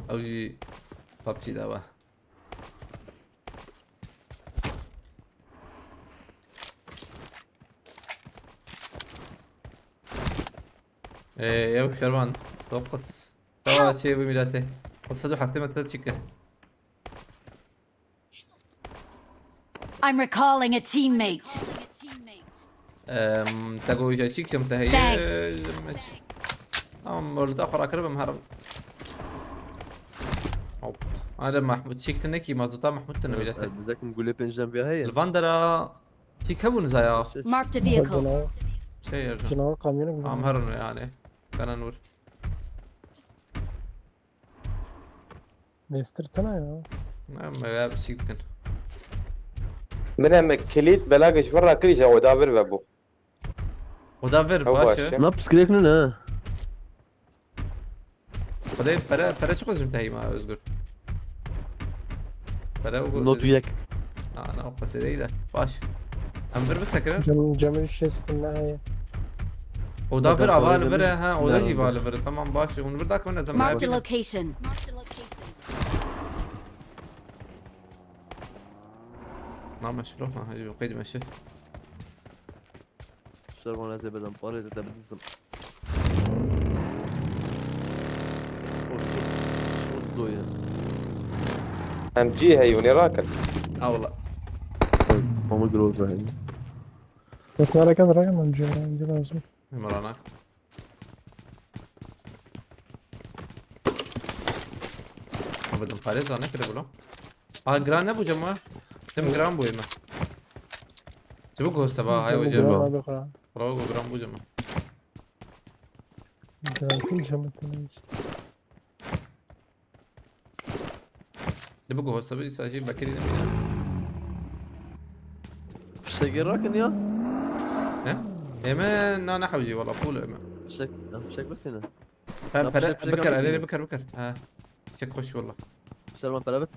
Ew jî PUBG de be. Ee, ew Şervan, dokuz. Tamam, çê bu milletê. Dokuz yüz elli metre çıkı. I'm recalling a teammate. Em, te goja çîk çim te heye. Thanks. Tamam, orada para kırıp hem haram. Hop. Hadi Mahmut, çîk te ne ki, mazota Mahmut te ne milletê. Bize kim gule pencem bir heye. Lvandera. Çîk hebûn zaya. Marked a vehicle. Canavar. Şey yerden. Canavar kamyonu mu? Am herin yani. Kanan vur. Nestirtene ya. Ne me ya, bir çîk bikin. Min em kilît bela giş vir rakirî, oda vir ve bu. Oda vir, ew baş baş e. E. Na piskirêk nîne. Xwedê pere, pere çi xwezim te hîma Özgür? Pere û not yek. Na, na, o qesê değil de. Baş. Em vir bisekirin. Cem, Cemil şeştin ne heye? Oda vir, ava li vir e, ha, oda jî va li vir e. Tamam, baş. Hûn vir dakin ez em. Marked a location. Name şilo, ha, hadi qeyd meşe. Şervan ez ê bedem parê te te bidizim. Doye. M G heyûnê rakin. Awla. Ama groz heyûn. Bak, hareket rakan M G, M G lazım. Imrana. Ama dedim parê zane kire bula. Aa, gran ne bu cama? Tim gran bu yeme. Çabuk göster bak, hay hocam. Bravo, gran bu cama. Gran kim cama tanıyız? Di bigo hosabî sa jî Bekirî nemîne. Fişekê rakin ya. He? Eme na nehewcî wala pûl eme. Fişek, em fişek bisîne. Hem pere bikir, erê bikir, bikir. Ha. Fişek xweş wala. Şerman pere bit.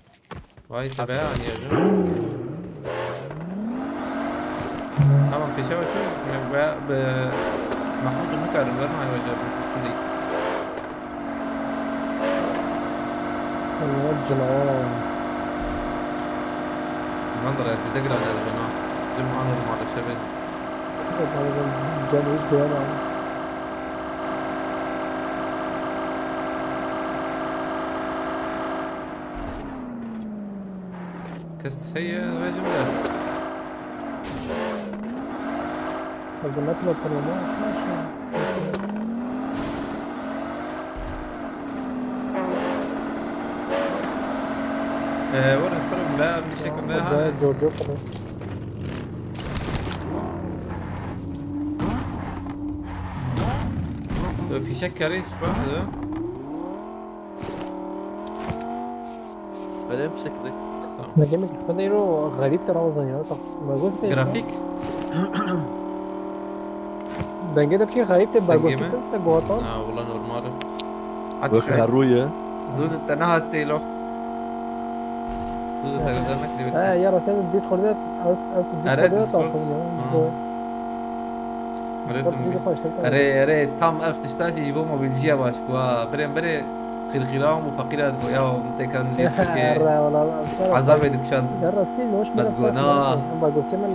Vay, te be aniye. Tamam, pêşe ve şu, me ve be Mahmud nikarin verma haya ve jabir. Canavar. Lan da zêde giran ez bena. Dim anormal şebe. Canavar. Kes heye vecim de. Hadi ne platformu? Ee, were xirm be, em nişekin be, ha. Giorgio xirm. Tu fîşek kerî, çi be? Belê fîşek kirî. Tamam. Demek ki xwedê îro xerîb te Ramazan ya. Tak, me got te. Grafîk? Dengê de bir şey xerîb te. Dengê bergoşî me? Te, te guhatan. Ha, wala normal e. Wek her rû ye. Zû te nehat têlo. Zû te nehat têlo. He, ya rastî Discord'da, ez, ez Discord'da. Erê, Discord. Tam xwedê ya. Ha. Erê, tam. Erê, erê, tam ev tişta jî ji bo mobilciya baş bû. Ha, birên birê xîrxîran û feqîra digo, ya, min têkevin lîstikê. Erê, wala, erê. Ezabê dikişand. Ya rastî, noş. Min digo, na. Em ba gotiye min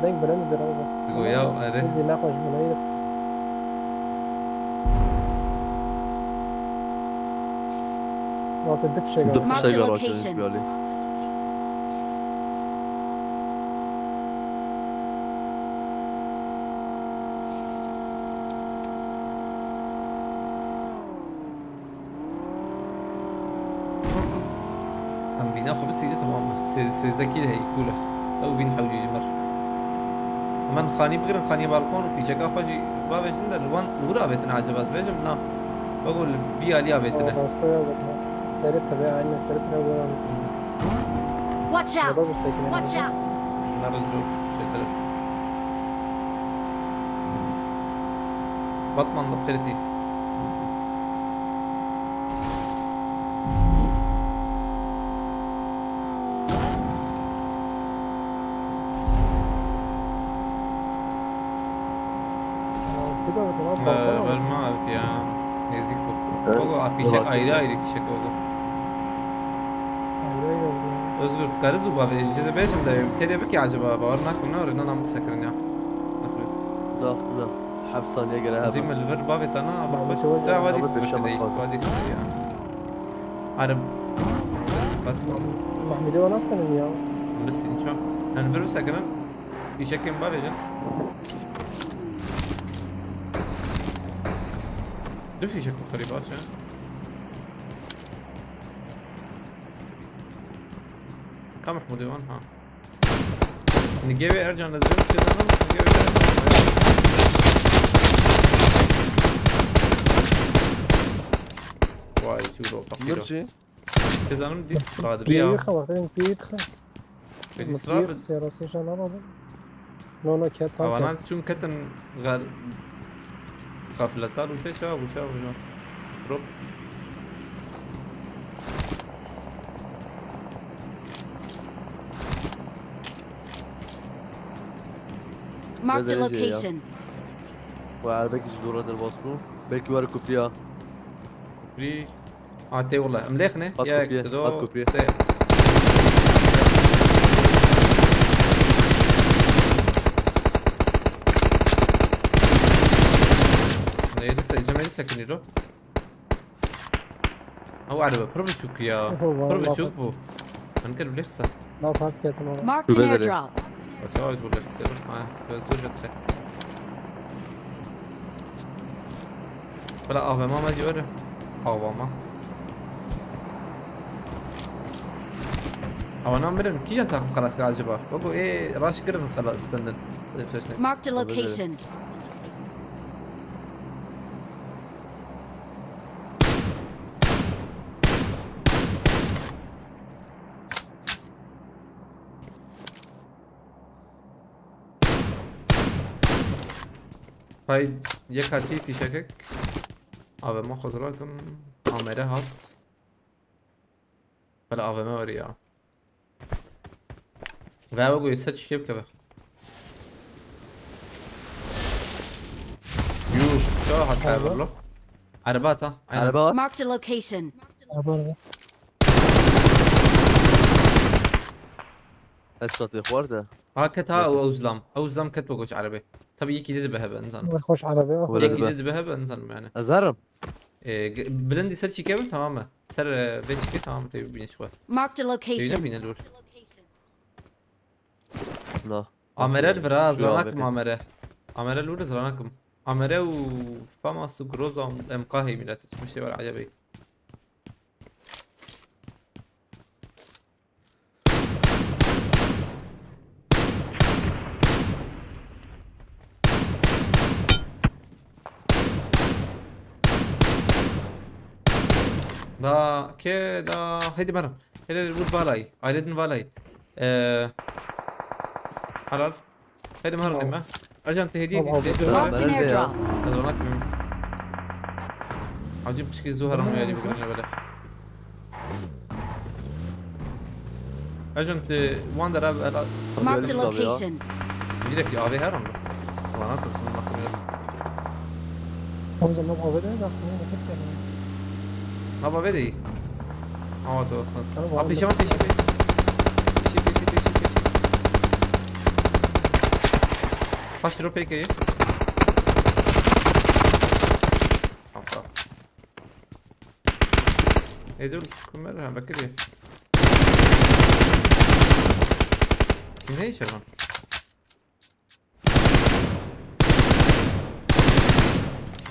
deng bilind dirawza. Digo, ya, erê. Min zî nexweş bû, neyre. Rastî dikişe. Marked a location. Em vîna xwe bisîne, tamam e. Sêz-, sêzdeh kî heye, cool e. Ew vîn hewcî ji mir. Hemen xanî bigirin, xanî balkon û fîşeka xwe jî bavêjin de li wan li wir avêtine acaba, ez bêjim na. Wego li bî alî avêtine. Rastaya bak. Serê pire, aynen serê pire. Watch out! Watch out! Narin çok şey taraf. Batman da Preti. Ee, verma evet ya. Nezik bu. Evet. Ogo, a fişek ayrı ayrı fişek ogo. Ayrı ayrı oldu. Özgür, tu karî zû bavê, jê bêjim de, têrê bikî acaba, bawer nakim, ne orê, nan bisekirin ya. Nexwês. Daxtine. Heft saniye gere hebe. Zî min li vir bavê te na, bavê xweş. Te ava dîst birtine, ava dîst ya. Arım. Mahmudê wan astenin ya. Bisin çok. Em vir bisekirin. Fîşekên bavêjin. Du fîşek xirî baş e. Ka Mahmudê wan, ha. Nigê wê Ercan ez vê bizanim, nigê wê Ercan. Vay, çi ro, fakir. Mirçi. Bizanim dîs sıra dibi ya. Pîr xewa, pîr xewa. Peki, sıra bir siyasi şey anlamadım. No, no, ket, tam. Avana çun ketin gal-, xafletar û te çawa bû, çawa bû, çawa? Drop. Marked a location. Ve erbek ji dora derbas bû. Belki var kupriya. Kupriya. Ha, tê wele. Em lêxine. Hat kupiye, hat kupiye. Yek, du, sê. Neydi se, cemeli sekinî ro. Ew erebe pir biçûk ya. Oho, pir biçûk bû. Min kir bilêxse. Nav hat ketin ola. Marked an airdrop. Bas ya, wele xisê ro. Ha, zor jete. Bira A V M me jî were. A V M. Awana mirin, kîjan takım xelas kir acaba? Weko ê raş kirin xelas stendin. Marked a location. Hay, yek hatî fîşekek. A V M xwe zira kim. A M R hat. Bela A V M weriya. Ve ew goyê ser çikiye bikeve. Yuh, çawa hat ev lo? Araba hata. Aynen. Araba var. Marked a location. Araba, araba. Headshot xwar de. Ha, ket ha, o uzlam. O uzlam ket bo goç arabe. Tabii yekî de dibe hebe, nizanim. Xweş arabe. Yekî de dibe hebe, nizanim yani. Ez herim. E, ge-, bilindî ser çîke bin, tamam mı? Ser, e, vê çîke, tamam, tê bibîne xwe. Marked a location. Bîne, bîne, dur. Na. A M R li vira, ziranak kim A M R. A M R li vira ziranak kim. A M R û Famas û Groza û M K hey millet. Çi muştê var acaba? Da ke da hedi merim. Hele vur balay. Aydın balay. Ee, Halal. Hedi merim me. Ercan te hediye. Tamam, di- tamam. Marked an airdrop. Ez ona kim? Hacım çıkı zuharam ya, bir böyle. Agent, e, wan dera, ela. Marked a location. Direkt A V her anda. Wana tırsın nasıl bir. O zaman A V de de aklına bakıp gelin. Naba ve de iyi. Ama to olsun. Tamam, abi, aldım. Peşe peşe peşe. Peşe peşe peşe peşe. Kaç lira peki? Tamam, tamam. Ê dur, Kumer, ha, Bekirî. Ne işe lan?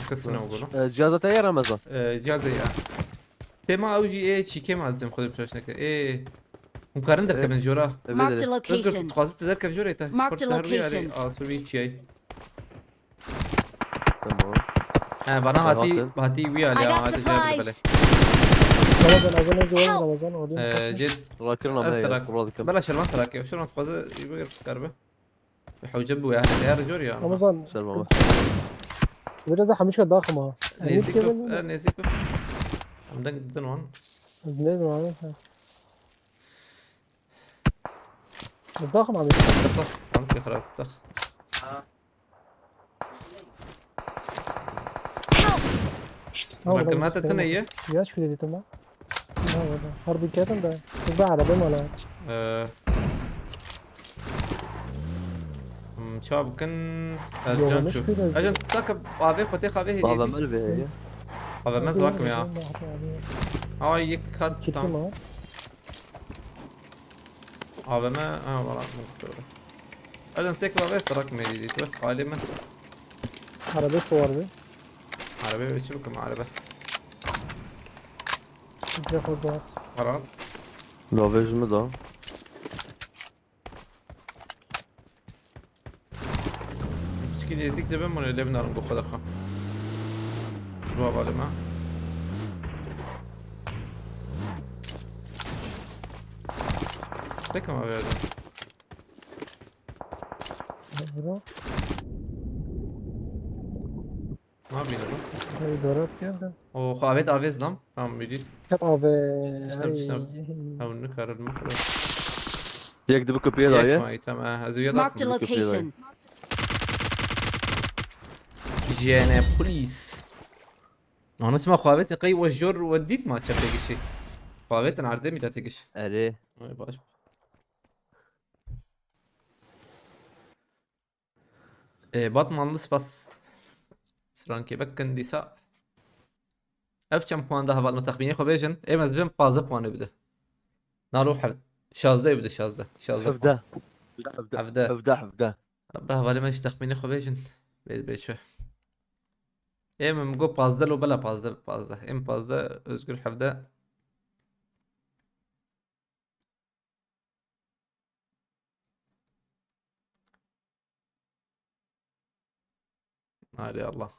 Kesin o bunu. E, cihaza te ye Ramazan? E, cihaza ya. Tema ew jî ê çîkê ma dizim xwedê bi şaş neke. Ê, hûn karin derkevin jora. Marked a location. Özgür, tu xwazit derkev jorê te. Marked a location. Asûrî çiyay. Tamam. He, bana hatî, hatî wî alî. I got supplies. Ramazan, az önce var Ramazan, orada. Ee, Ced. Rakirin ama ya, Kural dikim. Bela şervan terakê, şervan xwaze, bu yer kar be. Hewce bu yani, değer jor ya. Ramazan. Şervan. Biraz da hamişka daxma. Nezik bu, nezik bu. Hem de gidin wan. Ne zaman? Daxma abi. Dax, dax. Anlık bir xarab, dax. Help! Bırakın, hatta tane ye. Ya şu dedi tamam. Ha, orada. Harbi ketin de. Bu da araba mı lan? Ee, hmm, çabukın. Ercan şu. Ercan, tak abi, xwete xave hediye. Baba mer be ya. Abi, ben zırakım ya. Ama yek kat tam. Kitim o. A V M, ha, valla, bu doğru. Ercan, tek var ve sarak mı dedi? Dur, aile mi? Araba sorar be. Araba ve çabuk ama araba. Sıcak oldu. Karar. Lavejimi da. Piçkî lêzik de bim, lê binarim ku xwe derxim. Ji bo hevalê me. Tek ama verdim. Bro. Ne yapayım lan? Hey, Dorot geldi. O, xwe avêt avêz lam. Tamam, müdür. Hep abi. İşte, ay. İşte. Tamam, ne karar mı? Yek dibi kapıya da ye. Yek ma, tamam, ha, ez uya da. Marked a location. Jene polis. Ana çima xwe avêtin qey we jor we dît ma çepê gişî. Xwe avêtin erdê mî de têgiş. Erê. Ay baş. E, Batmanlı spas. Strankê bikin dîsa. Ev çend puan da heval me texmînê xwe bêjin. Ê me dibin pazdeh puanê bide. Nalo hev-, şazdeh bide, şazdeh. Şazdeh puan. Hevdeh. Hevdeh. Hevdeh, hevdeh. Rabbi hevalê me jî texmînê xwe bêjin. Bê, bê çi. Ê min got pazdeh lo bela pazdeh, pazdeh. Ê min pazdeh, Özgür hevdeh. Haydi Allah.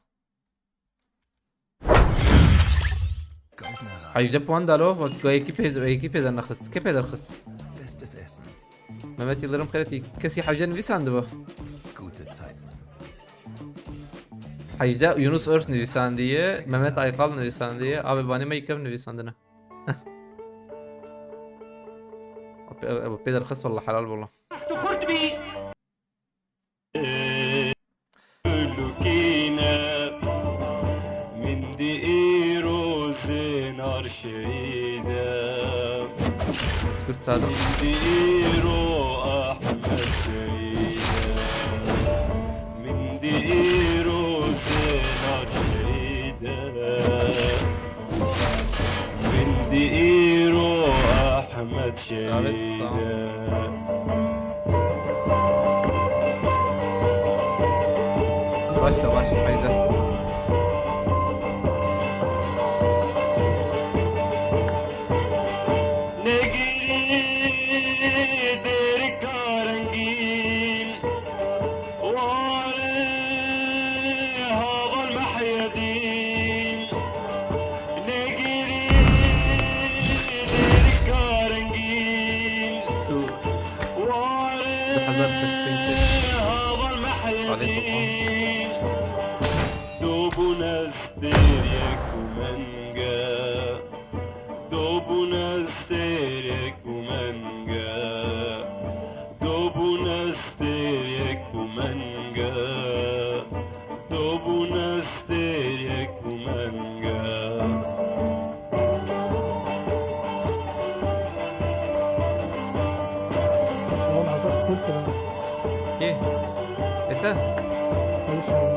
Hejde puan dalo, bak, ekî pê, ekî pê dernaxist. Kê pê derxist? Bestes Essen. Mehmet Yıldırım Kıreti, kesî hejde nivîsandibo? Gute Zeiten. Hejde Yunus Ört nivîsandiye, Mehmet Aykal nivîsandiye, abi banê me yî kev nivîsandine. Pê-, pê derxist, wallah helal bû. Lukîne, min di îro zinar şehîde. Özgür Sadık. Min di îro Ahmet şehîde. Min di îro zinar şehîde. Min di îro Ahmet şehîde. Başla, başla, haydi. Negirî derkarengîn. Ware havan Mehyedîn, negirî Kê? Ê te? Ew şervan.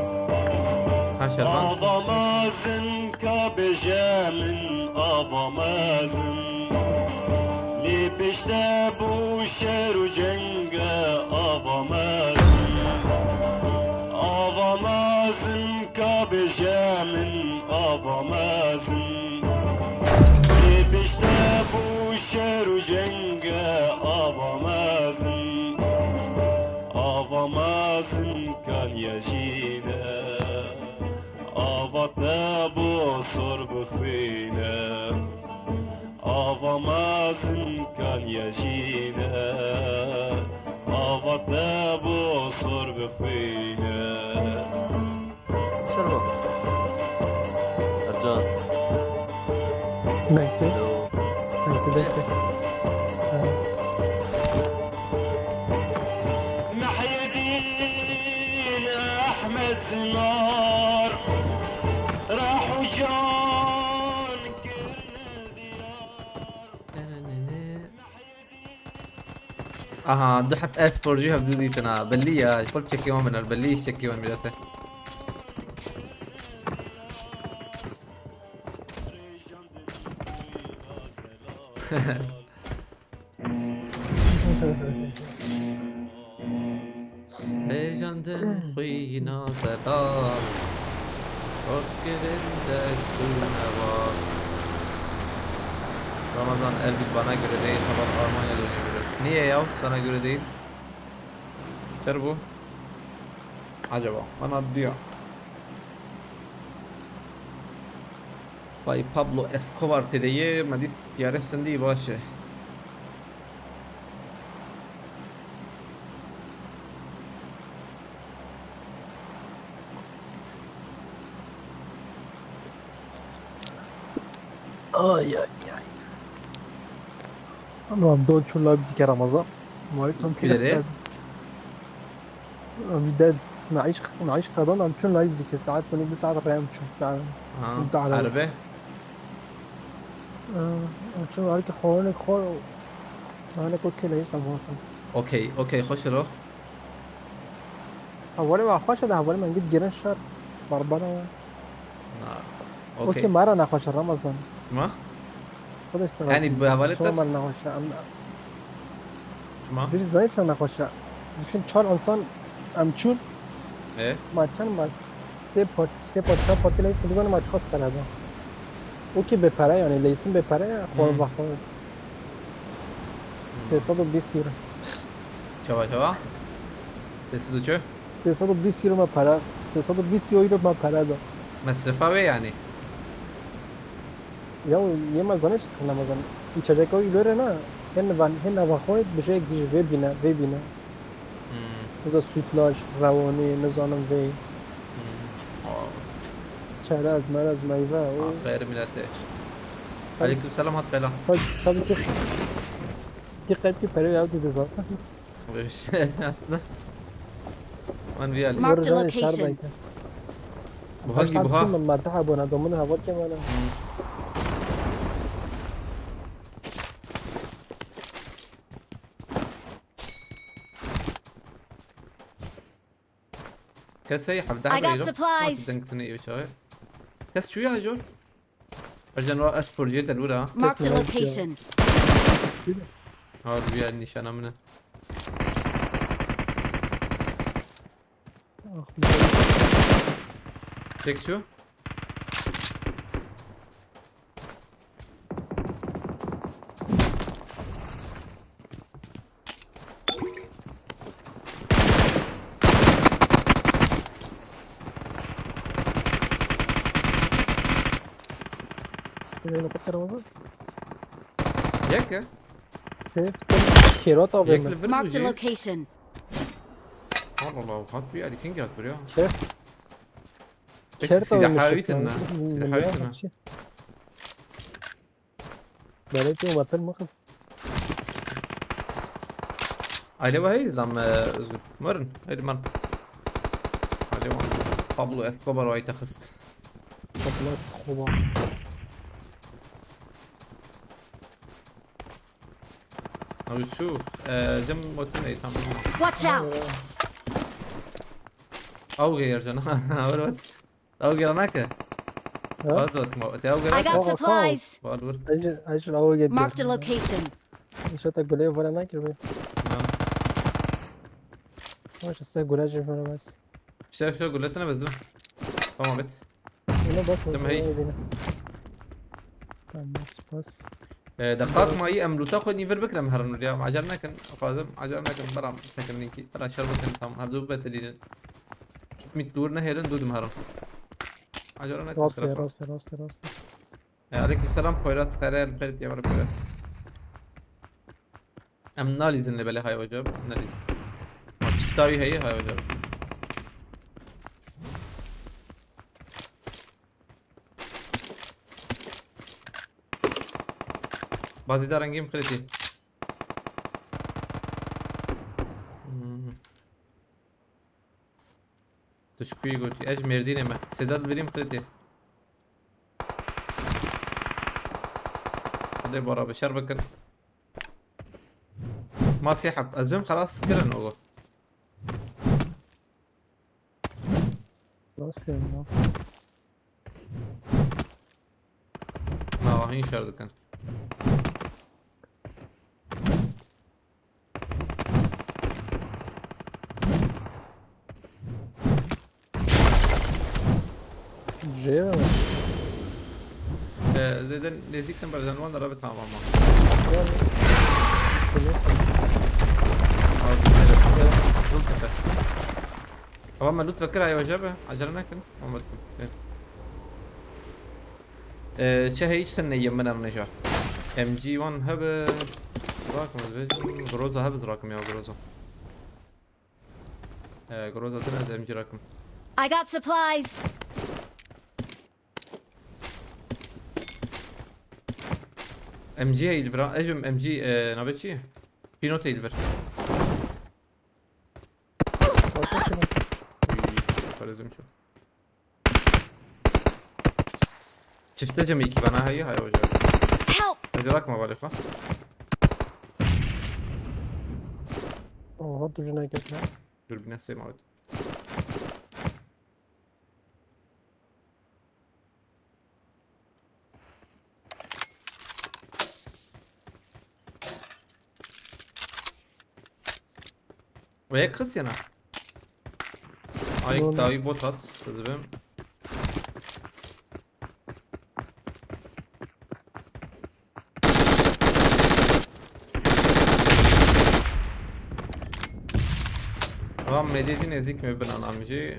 Ha, şervan. Ava mezin ka bêje min, ava mezin. Lê pêşte bû şer û cenge, ava mezin. Ava mezin ka bêje min, ava mezin. Lê pêşte bû şer û cenge, ava mezin. Ava mezin kaniye jîne, ava te bo sor bixwîne. Ava mezin kaniye jîne, ava te bo sor bixwîne. Şerbo. Ercan. Bekle. Alo. Bekle, bekle. Ha. Mehyedîn Ehmed Zinar, rah û can kirine diyar. Aha, du heb S four G hevdû dîtin ha. Bellî ya, xwe çekê wan biner, bellî iş çekê wan mirete. Hêjandin xwîna sedar, sor kirin dest û neva. Ramazan Erbil bana göre değil, tamam, Almanya dönüyor. Niye ya? Sana göre değil. Çer bu? Acaba? Bana diyor. Vay, Pablo Escobar tê de ye, me dîst piyare sindî baş e. Ay, ay, ay. Ama don çû live zikir Ramazan. Vay, tam Kuyere? Em bir de naiş, naiş kadın, em çûn live zikir. Saat bunu bir saat reyam çûn. Yani, Ha, şimdi daha hala. Erbe? Ee, em çûn var ki xorne xor, yani ko kele insan olsun. Okey, okey, xweş ro. Hevalê me xweş e de, hevalê me git girin şer. Barbara ya. Na. Okey. Okey, me re nexweş e Ramazan. Ma? Xwedê ji te razî. Yanî bi hevalê te? Çima me re nexweş e? Em Çima? Bir zayıf sana nexweş e. Düşün çar insan em çûn. E? Ma çend ma? Sê part, sê part, çar partî leysin bizanim ma çiqas pere da. Okey bê pere yani, leysin bê pere ya, xor Hmm. va xor. Hmm. Sê sed û bîst euro. Çawa, çawa? Sê sed û çi? Sê sed û bîst euro me pere, sê sed û bîst euro me pere da. Mesrefa wê yani? Ya, yê me zanî çi qile me zanî. Û çeceka wî lore ne, hên van, hên nava xwe bije giş vê bîne, vê bîne. Hmm. Niza sütlaç, rewanê, nizanim vê. Hmm. Aa. Çerez, merez, meyve, o. Aa, xeyr milletê. Tabii. Aleyküm selam hat bela. Tabii, tabii ki. Ki qetkî pere ya dide zaten. Aslında. Man vî alî. Marked a location. Bu hangi bu ha? Min mataha bona domunu hava kemana. Kesey hevdeh I got lira. Supplies. Deng tine ev çağı. Kes şu ya jor. Ercan, wa ez sporcuya te lûra. Marked a location. Ha, duya nîşana min e. Tek çû. Yek e. Kêrot abi. Yek mi? Li vir Marked a bû jî. Location. Allah Allah, hat bir yer, ikinci hat bir ya. Kêr. Peki, kêr silahı abi, avîtin mi? Silahı avîtin mi? Belê tu weapon mı kız? Aile var heyz lan, e, Özgür. Mırın. Hadi man. Aile var. Pablo Escobar var, ite kıst. Pablo Escobar. Ew çû. Ee, cem motor neyê tam. Watch out! Ew gê Ercan. Ver ver. Ew gê nake. Ha? Baz ot ma. Te ew gê I got nake. Supplies! Var vur. Ecil, ecil ew gê. Marked a location. Îşe te gulê vere nakir be. Ha. Baş se gule jî vere bas. Şef şef gule tene bezdim. Tamam et. Bunu bas. Tamam, hey. Tamam, spas. Ee, deqaq mayî em lûta xwe nîvir bikirim herin ya. Acar nekin. Xwazim acar nekin. Beram tekin linkî. Bera şer bikin tam. Her du betilînin. Kit mit dur nehêlin du dim herin. Acar nekin. Rast ya, rast ya, rast ya, rast ya. E, aleyküm selam Poyraz. Xêr el xêr diye var Poyraz. Em nalîzin li belê hay hocam. Nalîzin. Ma çifta wî heye hay hocam. Bazî da rengîn xirêtî. Hmm. Tu ji ku yî gotî? Ez ji Mêrdînê me. Sêda dilbirîm xirêtî. Xwedê bara bi şer bikin. Ma sê heb. Ez bêm xelas kirin ogo. Nasıl yani ya? Na, hîn şer dikin. C'ye mi? Ee, zêde nêzîk in berzen wan de re bi tamam. Abi, evet. Zul tepe. Ama me lütfekir ay hoca be. Acele nekin. Ama lütfen. Ee, çi heyî sen ne yemin em neja. M G one hebe. Bırakın, Groza hebe bırakın ya Groza. Ee, Groza sen ez M G rakım. I got supplies. M G heyî li vir a. Ejim M G, e, navê çi? Pinot heyî li vir. Orta çi? Uy, parezim şu. Çifte cem iki bana hayır hayır hocam. Help! Ez rakma bari xwe. Oha, tu jine ketme. Dur bir neseyim abi. Ve kız yana. Ayık dahi bot at. Kızım. Tamam, mededin ezik mi bin anamcı?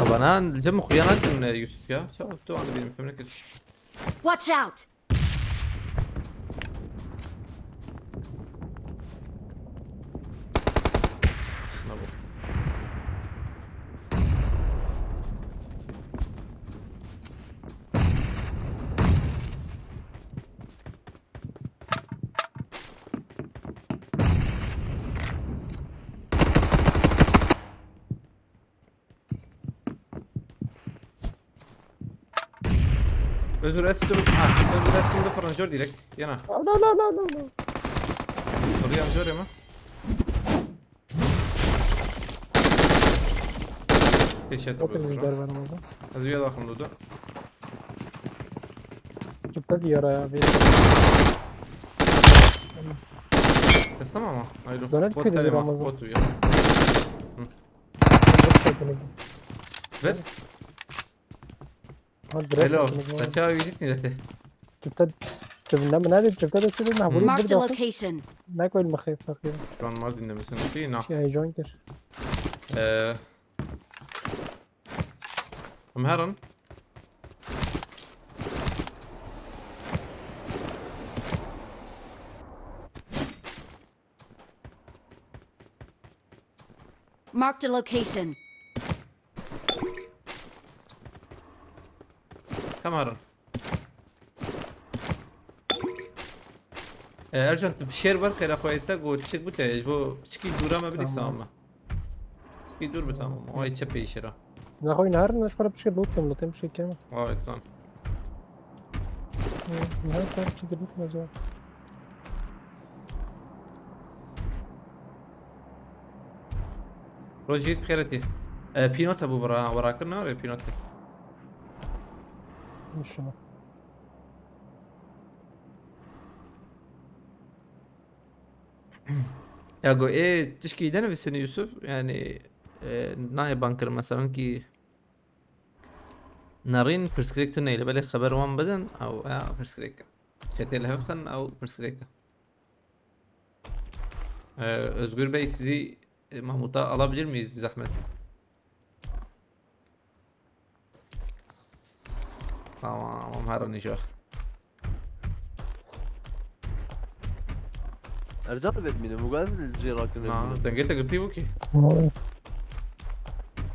Bana cem xuya nakin Yusuf ya. Çabuk tu anda benim kömlek et. Watch out! Şuna bak. Özür estum. Ha, özür estum da paranjör direkt. Yana. No, no, no, no, no, no. Soruyan jör ama. Teşekkür ederim. Çok güzel ben oldu. Az bir yakın durdu. Çıktı diyor ya bir. Kıstım ama. Hayır. Zona bot dikkat edin ama. Ramazan. Bot ya. Hı. Bot dikkat edin. Ver. Hello. Saçağı yürütmüyor. Çifte, çifte, ne, ne, çifte de sürün, ha, bunu. Marked a burada location. Ne koyayım bakayım, bakayım. Şu an Mardin'de misin? Şey, ne? Şey, heyecan gir. Ee, Em herin. Marked a location. Tamam. E, Ercan, tu şêr ber xêra xwe te got çik bite, ji bo çikî dûra me bilî. Tamam. Sağ me. Çikî dûr bi, tamam. O ay çepê şêra. Nexwe ne herin, ez ji xwe re pişkê loot kim, lootê pişkê kim. Vay, zan. Ne herin, pişkê loot kim ez. Rojî bi xêretî. E, pînot hebû bira, wera kir nare pînotê. İnşallah. Ya go, ê, tişkî de nivîsîne Yusuf, yani, e, nayê ban kirin, mesela ki nerîn pirsgirêk tune ye, belê xeber wan bidin, ew ya pirsgirêk e. Çetê li hev xin, ew pirsgirêk e. E, Özgür Bey, sizi, e, Mahmut'a alabilir miyiz bir zahmet? Tamam, her nîşa. Ercan dibêt mîne, Mugan jê rakin. Na, dengê te girtî bû kî. Oy.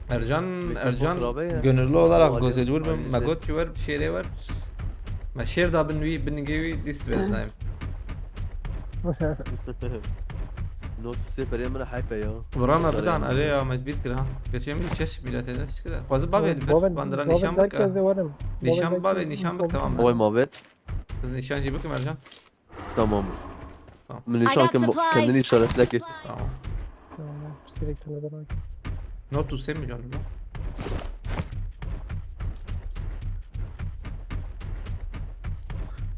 Ercan, Ercan gönüllü olarak gozelwir bin, me got ki wer, şêrê wer. Me şêr da bin wî, bin gê wî, dîst dibêt daim. Not sê perê min heype ya. Bura me bidan, erê ya, me bîr kir ha. Gerçi em şeş milletê ne çıkı da. Xwazı bavê li bir bandira nîşan bike. Nîşan bavê, nîşan bik, tamam. Oy mabet. Kız nîşan jî bikim Ercan. Tamam. Tamam. Min nîşan kim kendini işaretle ki. Tamam. Tamam, sürekli ne zaman? Not tu sen milyon mu?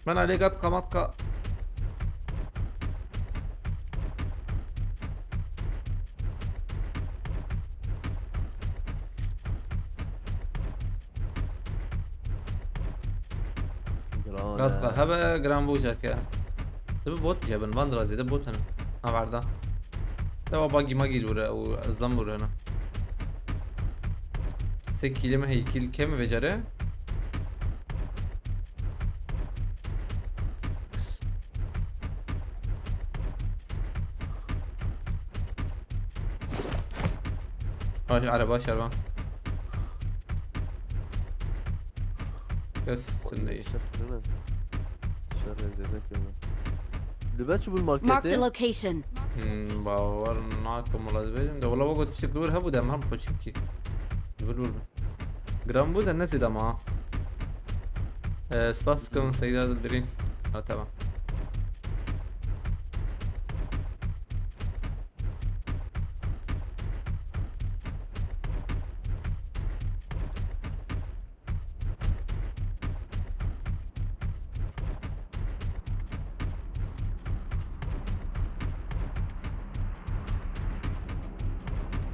Ben alê gat qamatka. Giran e. Gatka hebe giran bû jeke. Dibi bot jebin, van ra zêde bot hene. Haverda. Dewa bagî magî lûre û izlam lûre hene. Sê kîlê me heyî kîl kêm vecere. Ay, araba şervan. Kes sinneyi. Şer zêde keme. Dibe çi bû marketê? Marked a location. Hmm, bawer nakim wala dibêjim. De wala wego tiştek li wir hebû de em hem poçinkî. Li wir wir bin. Giran bû de ne zêde ma. Ee, spas dikim Seyda Dilbirîn. Ha, tamam.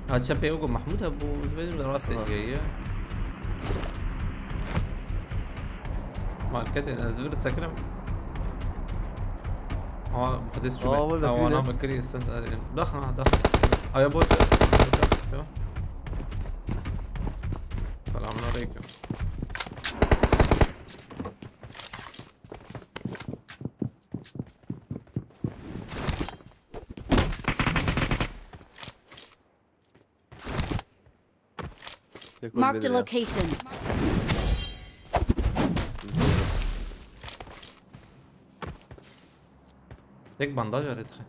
Ha, çepê wego Mahmud hebû, dibêjim li rastê jî heye. Marketê ez vir sekirim. Ha, bi xwedê stûme. Aa, wala ha, wana bikirî, sen, daxna, daxna. Aya bot. Selamun aleyküm. Marked a location. Tek bandaj var etrafa.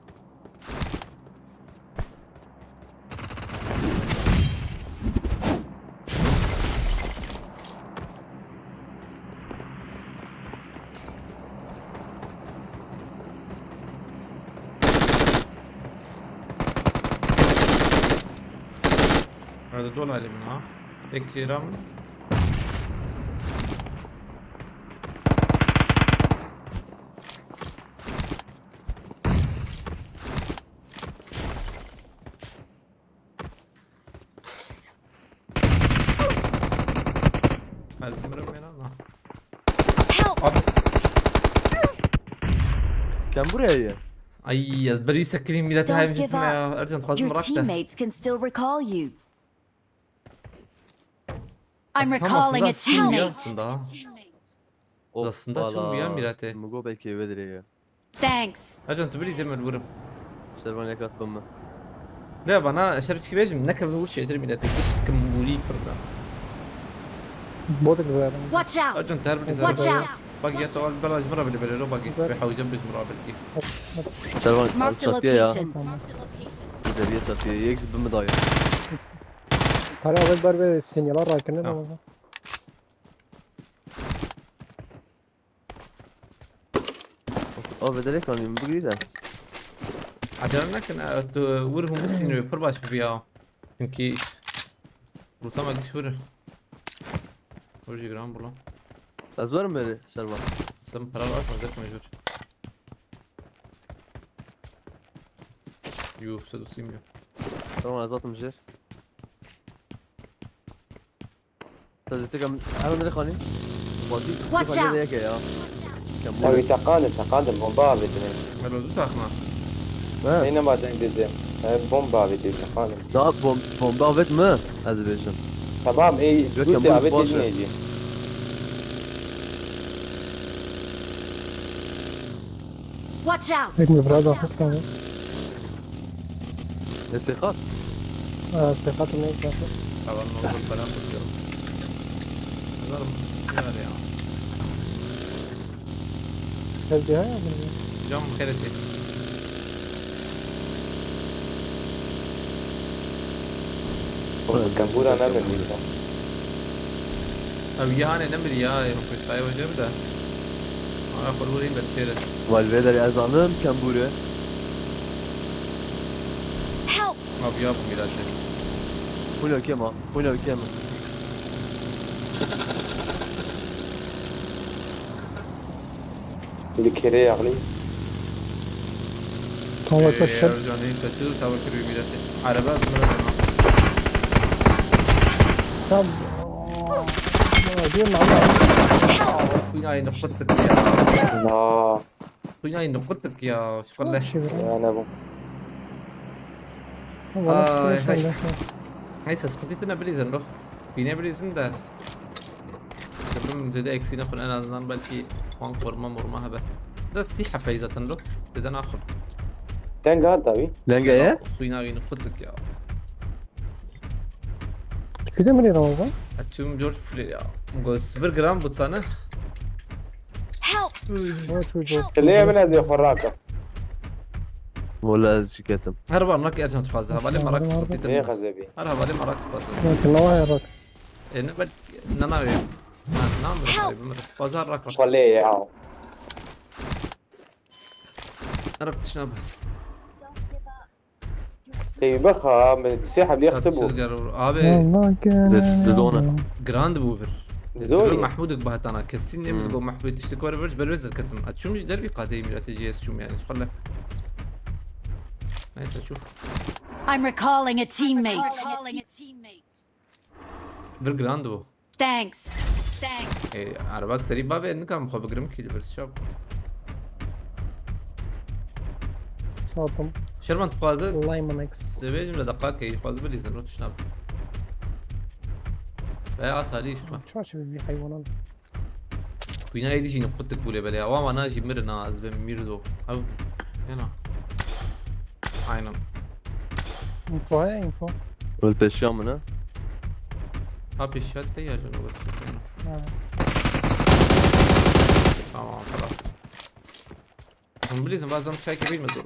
Hadi dolaylı buna. Ekliyorum. Hadi, bırak beni ama. Help! Abi. Sen buraya ye. Ay, ya, beri sakın millet. Don't give up. Ercan, your teammates can still recall you. I'm recalling a teammate. Aslında. Aslında şun bu ya, Mirate. Mugo belki eve direye. Thanks. Ercan, tu bilî zê me li wir im. Şervan yek hat bin me. Ne, bana şerv çi bêjim, ne kevin û çêtir mînetê, giş kim bûrî pir da. Botik zaten. Watch out! Ercan, tu her bilî zaten. Watch out! Bak ya, tawal bela ji min re bilî, bilî, bak, bi hewce bi ji min re bilî. Şervan, çatıya ya. Marked a location. Tamam. Derya çatıya, yek ji bin mi daye. Para avêt ber vê sinyala rakirin Ha. Ramazan. Abi direkt alayım bu gri de. Acele nekin, e, tu wir hûn bisînin wê pir baş bibiya. Çünkü rûta me giş wir. Wir jî giran bû lan. Ez werim beri şerba. Sen para var mı? Zek mecbur. Yuh, sen usim yok. Tamam, ez atım jêr. Te zî tika hemen dirê xanî. Watî Watch xanî out. de yeke ya. Kem Ew ê teqanin, teqanin, bomba avêtine. Melo du takma. Ha. Ey nema deng dide. Ew bomba avêtine, teqanin. Da bom bomba avêt mi? Ez dibêjim. Tamam, ey Yok, gute ya, bu avêt boş din ver. Êcî. Watch out! Tek mi biraz daha hızlı abi. Ne sekat? Aa, sekat ne yapıyor? Tamam, ne olur, ben atıyorum. Hazırım. Ne var ya? Gel bir ya bunu. Cam kere tek. Kembûra ne min dîsa. Ew ya ne nemir ya, êno pêştayê wece bide. Aya xwe rûrî berçêre. Valvê derê ez anim kembûre. Help! Abi ya bu mirate. Xwîna û kema. Xwîna û kema. Li kerê yaxlî. Tamam Ee, yaklaşık. Ercan'ı kaçırır, tavır kırıyor mirate. Araba azmına dönüyor. Tamam. Aa, diyorum ama. Xwînayê nixwe dik ya. Na, Xwînayê nixwe dik ya. Şifrle. Şey ver. ya ne bu? Valla Ay, konuşalım hay. ya. Neyse, sıkıntı ne bilirsin lo. Yine bilirsin de. Kırdım dedi eksiğine koy en azından belki puan koruma moruma hebe. Da sih hepey zaten lo. Deden akhur. Deng hat dawî. Denge ye? Xwînayê nixwe dik ya. Köyde mi Ramazan? Açım George Fuller ya. Go sıfır gram bu sana. Help! O çocuğu. Lê min ez ê xwe rakim. Wala ez şiketim. Her var nak Ercan tuxaze. Havale marak sıkıntı. Nê xezebî. Her havale marak tuxaze. Bak ne var ya bak. E ne bel nana ve. Na na mı? Pazar rak rak. Xwe lê ya. Arap tişna be. Teybi xa, min sê heblî xse bû. Abi Allah gel. Zidona. Grand bu vir. Zor. Mahmuduk bahatana. Kesin ne Hmm. bilgo Mahmud işte kore ver, ben rezil kettim. Açım der bir kadeh mirate C S çum yani. Şöyle. Neyse şu. I'm recalling a teammate. Vir Grand bu. Thanks. Thanks. E, arabak seri babe nikam xo bigirim ki bir şap. Sağ olun. Şervan tu xwazde Lymanex. dibêjim de deqa ke xwazde bilîzin rot şnab. Veya at halî şu. Çarşı bir hayvanın. Xwîna êdî jî qutik bû lê belê. Awa wana jî mirin ha, ez bim Mîrzo. Ew, hena. Aynen. Info ya info. Wil pêşiya min e. Ha pêşiya te ya canım. Ha. Tamam, tamam. Hûn bilîzin, bazen çay kebî mi dur?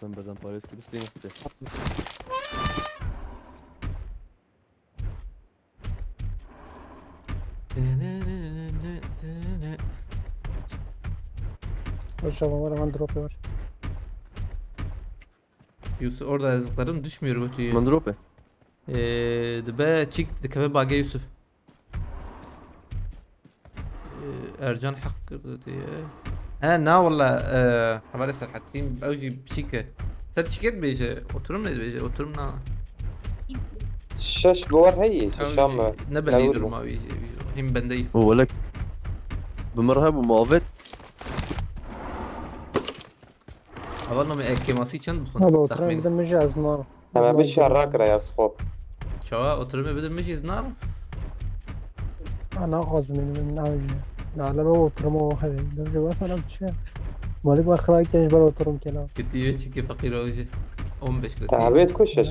Ben birden parêz gibi stêne xute. Hoş ama var hemen drop var. Yusuf orada yazdıklarım düşmüyor götüyü. Min dirope. Ee, dibe çik dikeve bage Yusuf. Ee, Ercan hak girdi diye. He na wala e, hevalê Serhatîn ew jî biçîk e. Ser tişket bêje, oturum ne bêje, oturum na. Şeş bi wer heye, Ew şeşan jî mi? ne belli Newid durum mi? Abi jî, him bende. O welek. Bi min re hebû mavêt. Heval name ek kemasî çend Abi bixwin? oturum Texmîn. bir de mijaz nar. Hemen bir şey rakra ya skop. Çawa oturum bir de mijîz nar? Ana ağzım benim ne abi. Ne aleme oturum o hadi. Ne bir var falan bir şey. Malik bak xray genç ber oturum kela. Gitti ve çiki fakir o jî. On beş gitti. Tahabet ku şeş.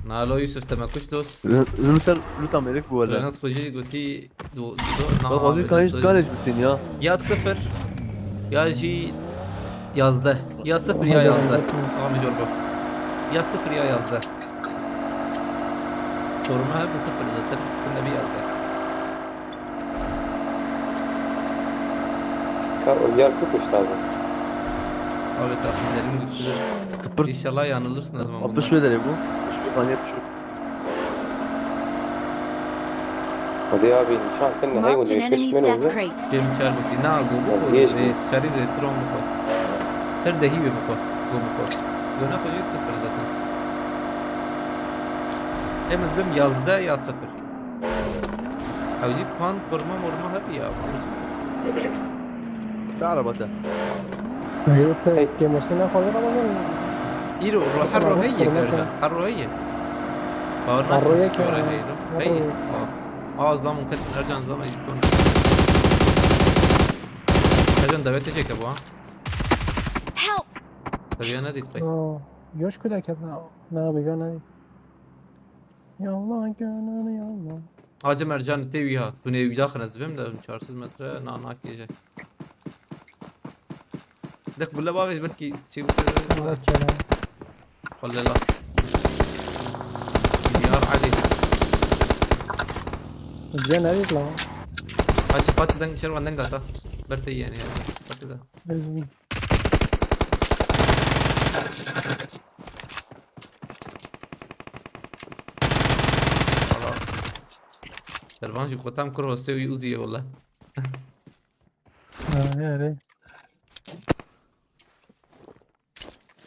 Nalo Yusuf te me kuşt dost. Li ser luta mêrik bû wele. Renas xwe jî gotî do do Bak, xwezî kayış galej bisin ya. Ya sıfır ya jî yazdeh. Ya sıfır ya yazdeh. Tamam, Jorgo. Ya sıfır ya yazdeh. Koruma hep sıfır zaten. Bunda bir yazdeh. Ka o yar kut usta abi. Abi tahminlerim güçlüdür. Sıfır. İnşallah yanılırsın o zaman bundan. Altmış ve derece bu. Altmış ve faniye düşük. Hadi abi nişan sen ne Marked an hayvan enemy's yetişmen death oldu. crate. Cem çar bak. Ne bu? Vazgeçme. Ee, Şerif de Tron bu. Ser de hibe bu. Bu bu. Döne koyuyor sıfır zaten. Emez bim yazda ya sıfır. Ew jî pan koruma moruma hep ya. Te araba te. Yok, te kêmosî nexwaze ama Îro ro her ro heye kerda. Her ro heye. Bawer Her ro nakî yek skora ya. heye. Her Heye. ro yek. Aa. Aa, zlam ket Ercan zlam ayıp konu. Ercan davet edecek bu ha. Help! Tabii ya ne dedik? No, yoş kuda ket na. Na bi gana. Yallah gönül yallah. Hacı Mercan te wî ha. Tu ne wî daxin ez bim de çar sed metre na nakêje. Dek bile bavêj belkî şey bu. Allah kelam. Xwelê la. Milyar Ali. Diye ne dedik lan? Hacı Fatih deng şervan deng ata. Ber te yani ya. Fatih de. Ezmi. Valla. Servan jî kotam kur hostê wî Uziye wala. Ha, yani.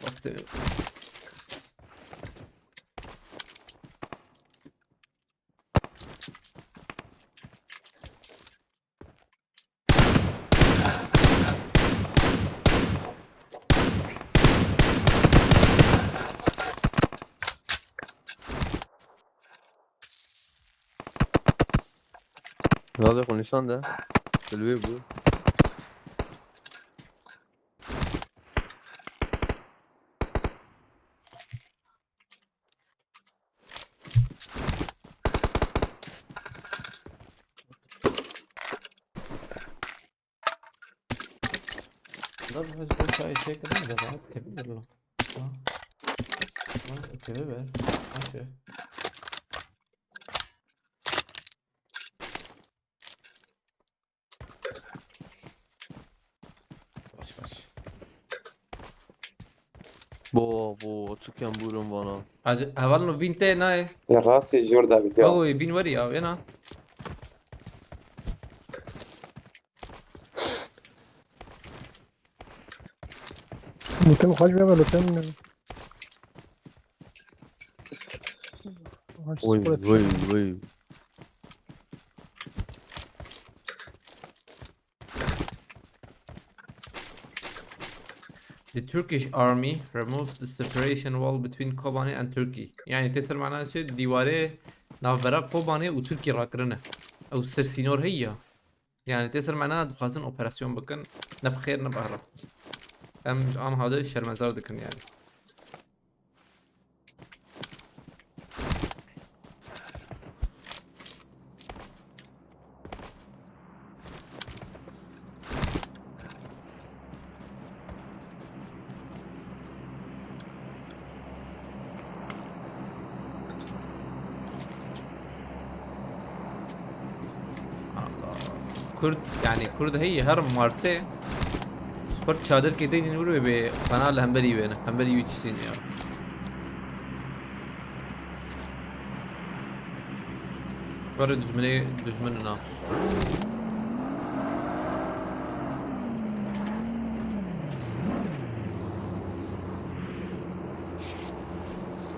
Hostê. Nalê xwe nîşan de. Li wê bû. Lan hadi bu çay şey kadar da rahat kebir lan. Ha. Lan kebir ver. Ha şey. Baş baş. Bo bo, açıkken buyurun bana. Hadi heval no vinte naye. Ya rastî jor da bitiyor. Oy bin var ya, ena. Mutim xaç be lutem ne? Oy oy oy. The Turkish army removes the separation wall between Kobani and Turkey. Yani tê ser mena çi, dîwarê navbera Kobanê û Tirkî rakirine. Ew ser sînor heye ya. Yani tê ser mena dixwazin operasyon bikin. Ne bi xêr ne bi xerab. Em ji an hade şermezar dikin yani. Allah. Kurd, yani Kurd heye her Marsê. Kurd çadir kêteynin û wê bê xana li hemberî wê ne. Hemberî wî tiştên ya. Were dijminê, dijmin na.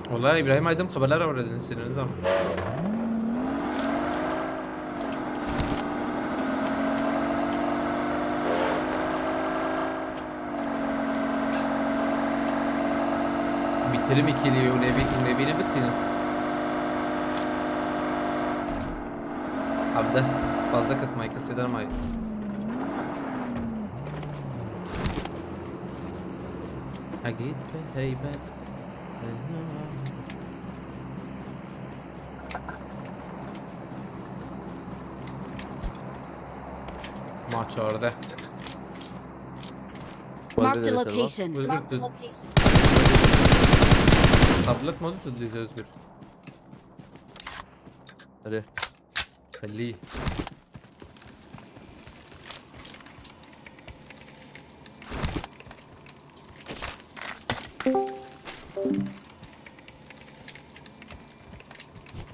Wala Îbrahîm Aydın xeberler avredin seni ne zaman? Bitirim ikili û nebi û nebîne bistînin. Hevdeh. Pazdeh kes may, kesê der may. Egît be heybet. Ma çardeh. Marked a location. Özgür, tu tablet modu tu dizê, Özgür. Erê. Xelî.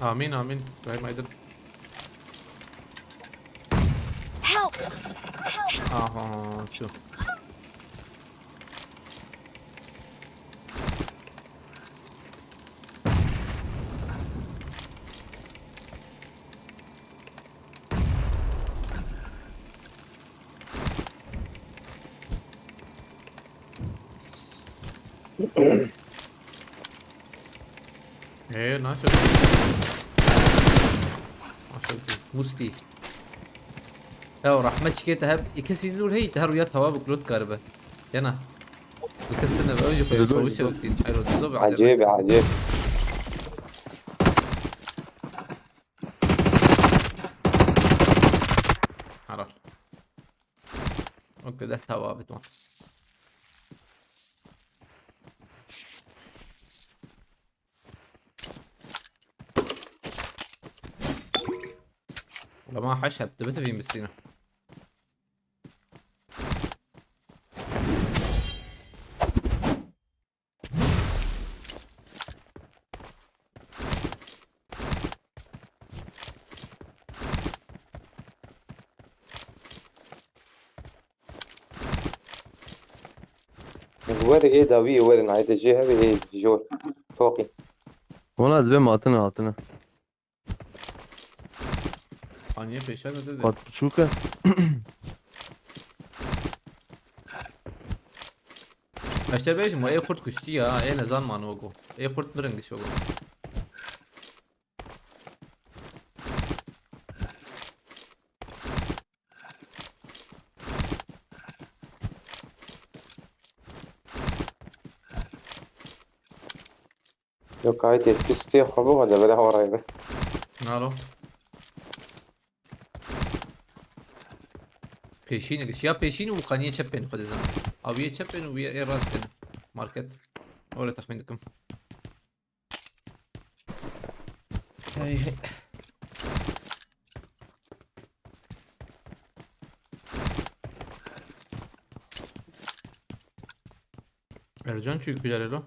Amîn, amîn. Rahim Aydın. Help! Aha, şu. Ee, nasıl? Nasıl? Musti. Ya, rahmet çikê te hep iki sinir hey, te her uya tava bu klot karibe. Yana. Bu kesin de önce koyuyor, çavuşa. Acayip, acayip. Helal. Okey, de tava bitman. Lama haş hep de bitivîn bisîne. Wer ê dawî ê werin, hayde jê hevê ê jor. Toqî. Wala ez bê matine hatine. Haniye pêşe de dedi. Qat biçûk e. Eşte bêjim, ê kurt kuştî ya, ê nezan man wego. Ê kurt mirin giş wego. Yok, ay, tepkisi xwe bixwe de bere xwe raybe. Nalo. Pêşîn e, ya pêşîn û xaniyê çep bên xwe dizan. Aviyê çep bên û ê rast bên. Market. Öyle tahmin dikim. Hey, hey. Ercan çöküler elo.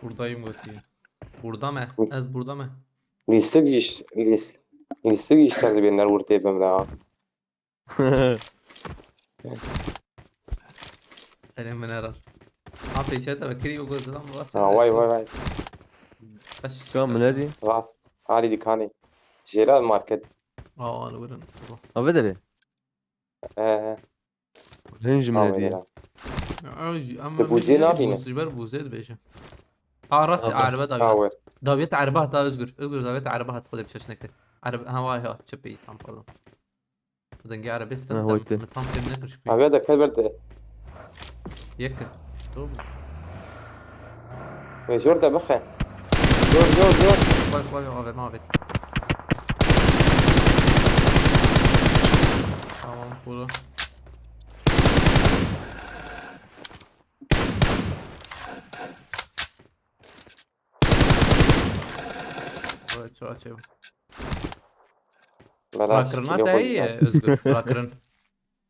Buradayım gotiye. Burada mı? Ez burada mı? Lîstik jî, lîs-, lîstik jî şer dibên nerwirtê bim re ha. Hele min herhal. Ha, pêşe te vekirî û goz didan, bu rastî. Ha, vay, vay, vay. Baş. Ka min nedî? Rast. Alî dikanê. Jêra market. Aa, li wirin. Ave derê. Ee. Hin ji min hediye. Ya, ew jî, em, tu bûzê nabîne. Bûzê ji ber bûzê dibêje. Ha, rastî, erebe dawiya. Ha, wer. Dawiyet erebe hata Özgür. Özgür, dawiyet erebe hat, xwedê bi çeş nekir. Erebe, ha, vay ha, çi peyî tam, pardon. Dengê erebe stem, ha, tam, wekte. Min tam fêm nekir ji ku. Aviya de kel berde. Yek. Doğru. Ve jor de bixe. Jor, jor, jor. Koy, koy, avê, mavê. Tamam, burada. Vay, çaçe. Rakirina te heye, Özgür, rakirin.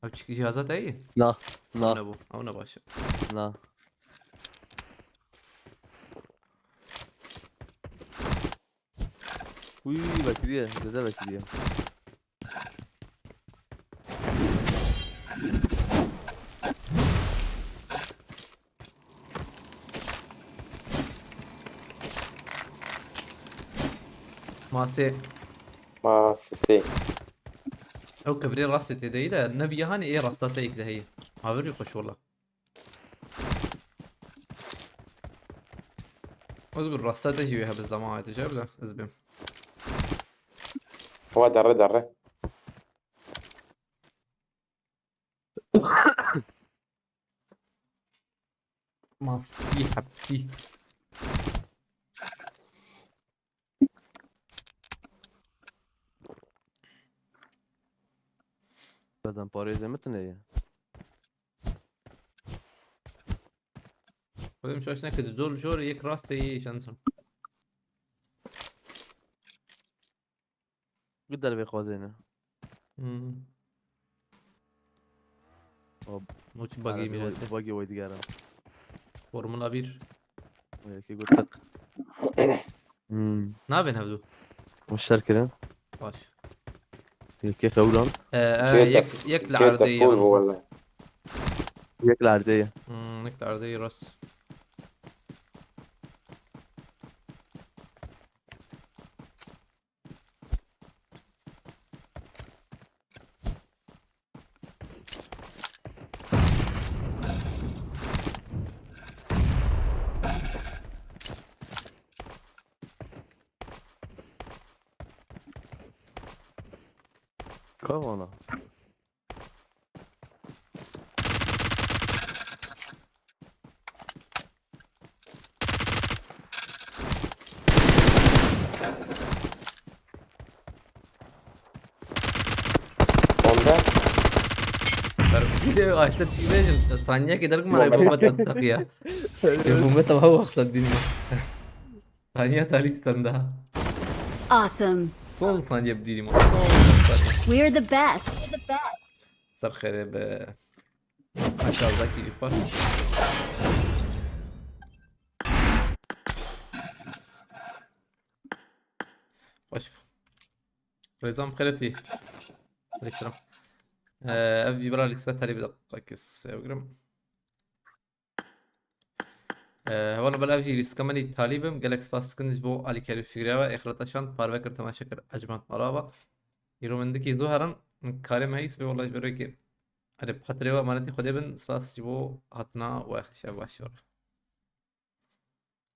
Ev çi cihazat heye? Na, na. Ew ne bu? Ew ne baş e? Na. Uy, vekiriye, zêde vekiriye. Masê. Masê. Ew kevirê rastê tê de yî de, ne viya hanê ê rasta te yek de heye. Havirî xweş wela. Ez bir rasta te jî wê hebizlama ayte, jê bide, ez bêm. Wa derre derre. Masî hepsî. Bedem parêzê min tune ye. Xwedê min şaş neke, di dor jor yek rastê yê şansım. Bi dervê xwezê ne. Hmm. Hop. Moç bagî Arabî milete. Bagî wê digere. Formula bir. Yekê gotik. Hmm. Navên hevdu. Û şer kirin. Baş. Yekê xewran. Ee, ee, Kê yek, tek-, yek li kê erdê tek ye. Wele. Yek li erdê ye. Hmm, yek li erdê ye rast. Ka vana. Onda? Ber-, bir de açta çiğ vereceğim. Saniye gider mi? Yok. Araba patlatacak ya. Öyle. E, bu meta hava vakti değil mi? Saniye talih tam daha. Awesome. Son saniye bir dilim. Son saniye. We're the best. Ser xêrê be. Aşağıdaki ifade. Hoş. Rêzan xêretî. Aleyküm selam. Ee, ev vîbra lîstre terî bir dakika kes sevgilim. Ee, hevala bela ev jî lîska min îtalî bim. Gelek spas dikin ji bo alîkarî û şikriya we. Êxireta şand parve kir, temaşe kir, ecmand marava. Îro min dikî zû herin, min karê me heyîs bê, wela ji ber wê ki. Erê, bi xatirê we emanetî Xwedê bin, spas ji bo hatina we. Şev baş ji we re.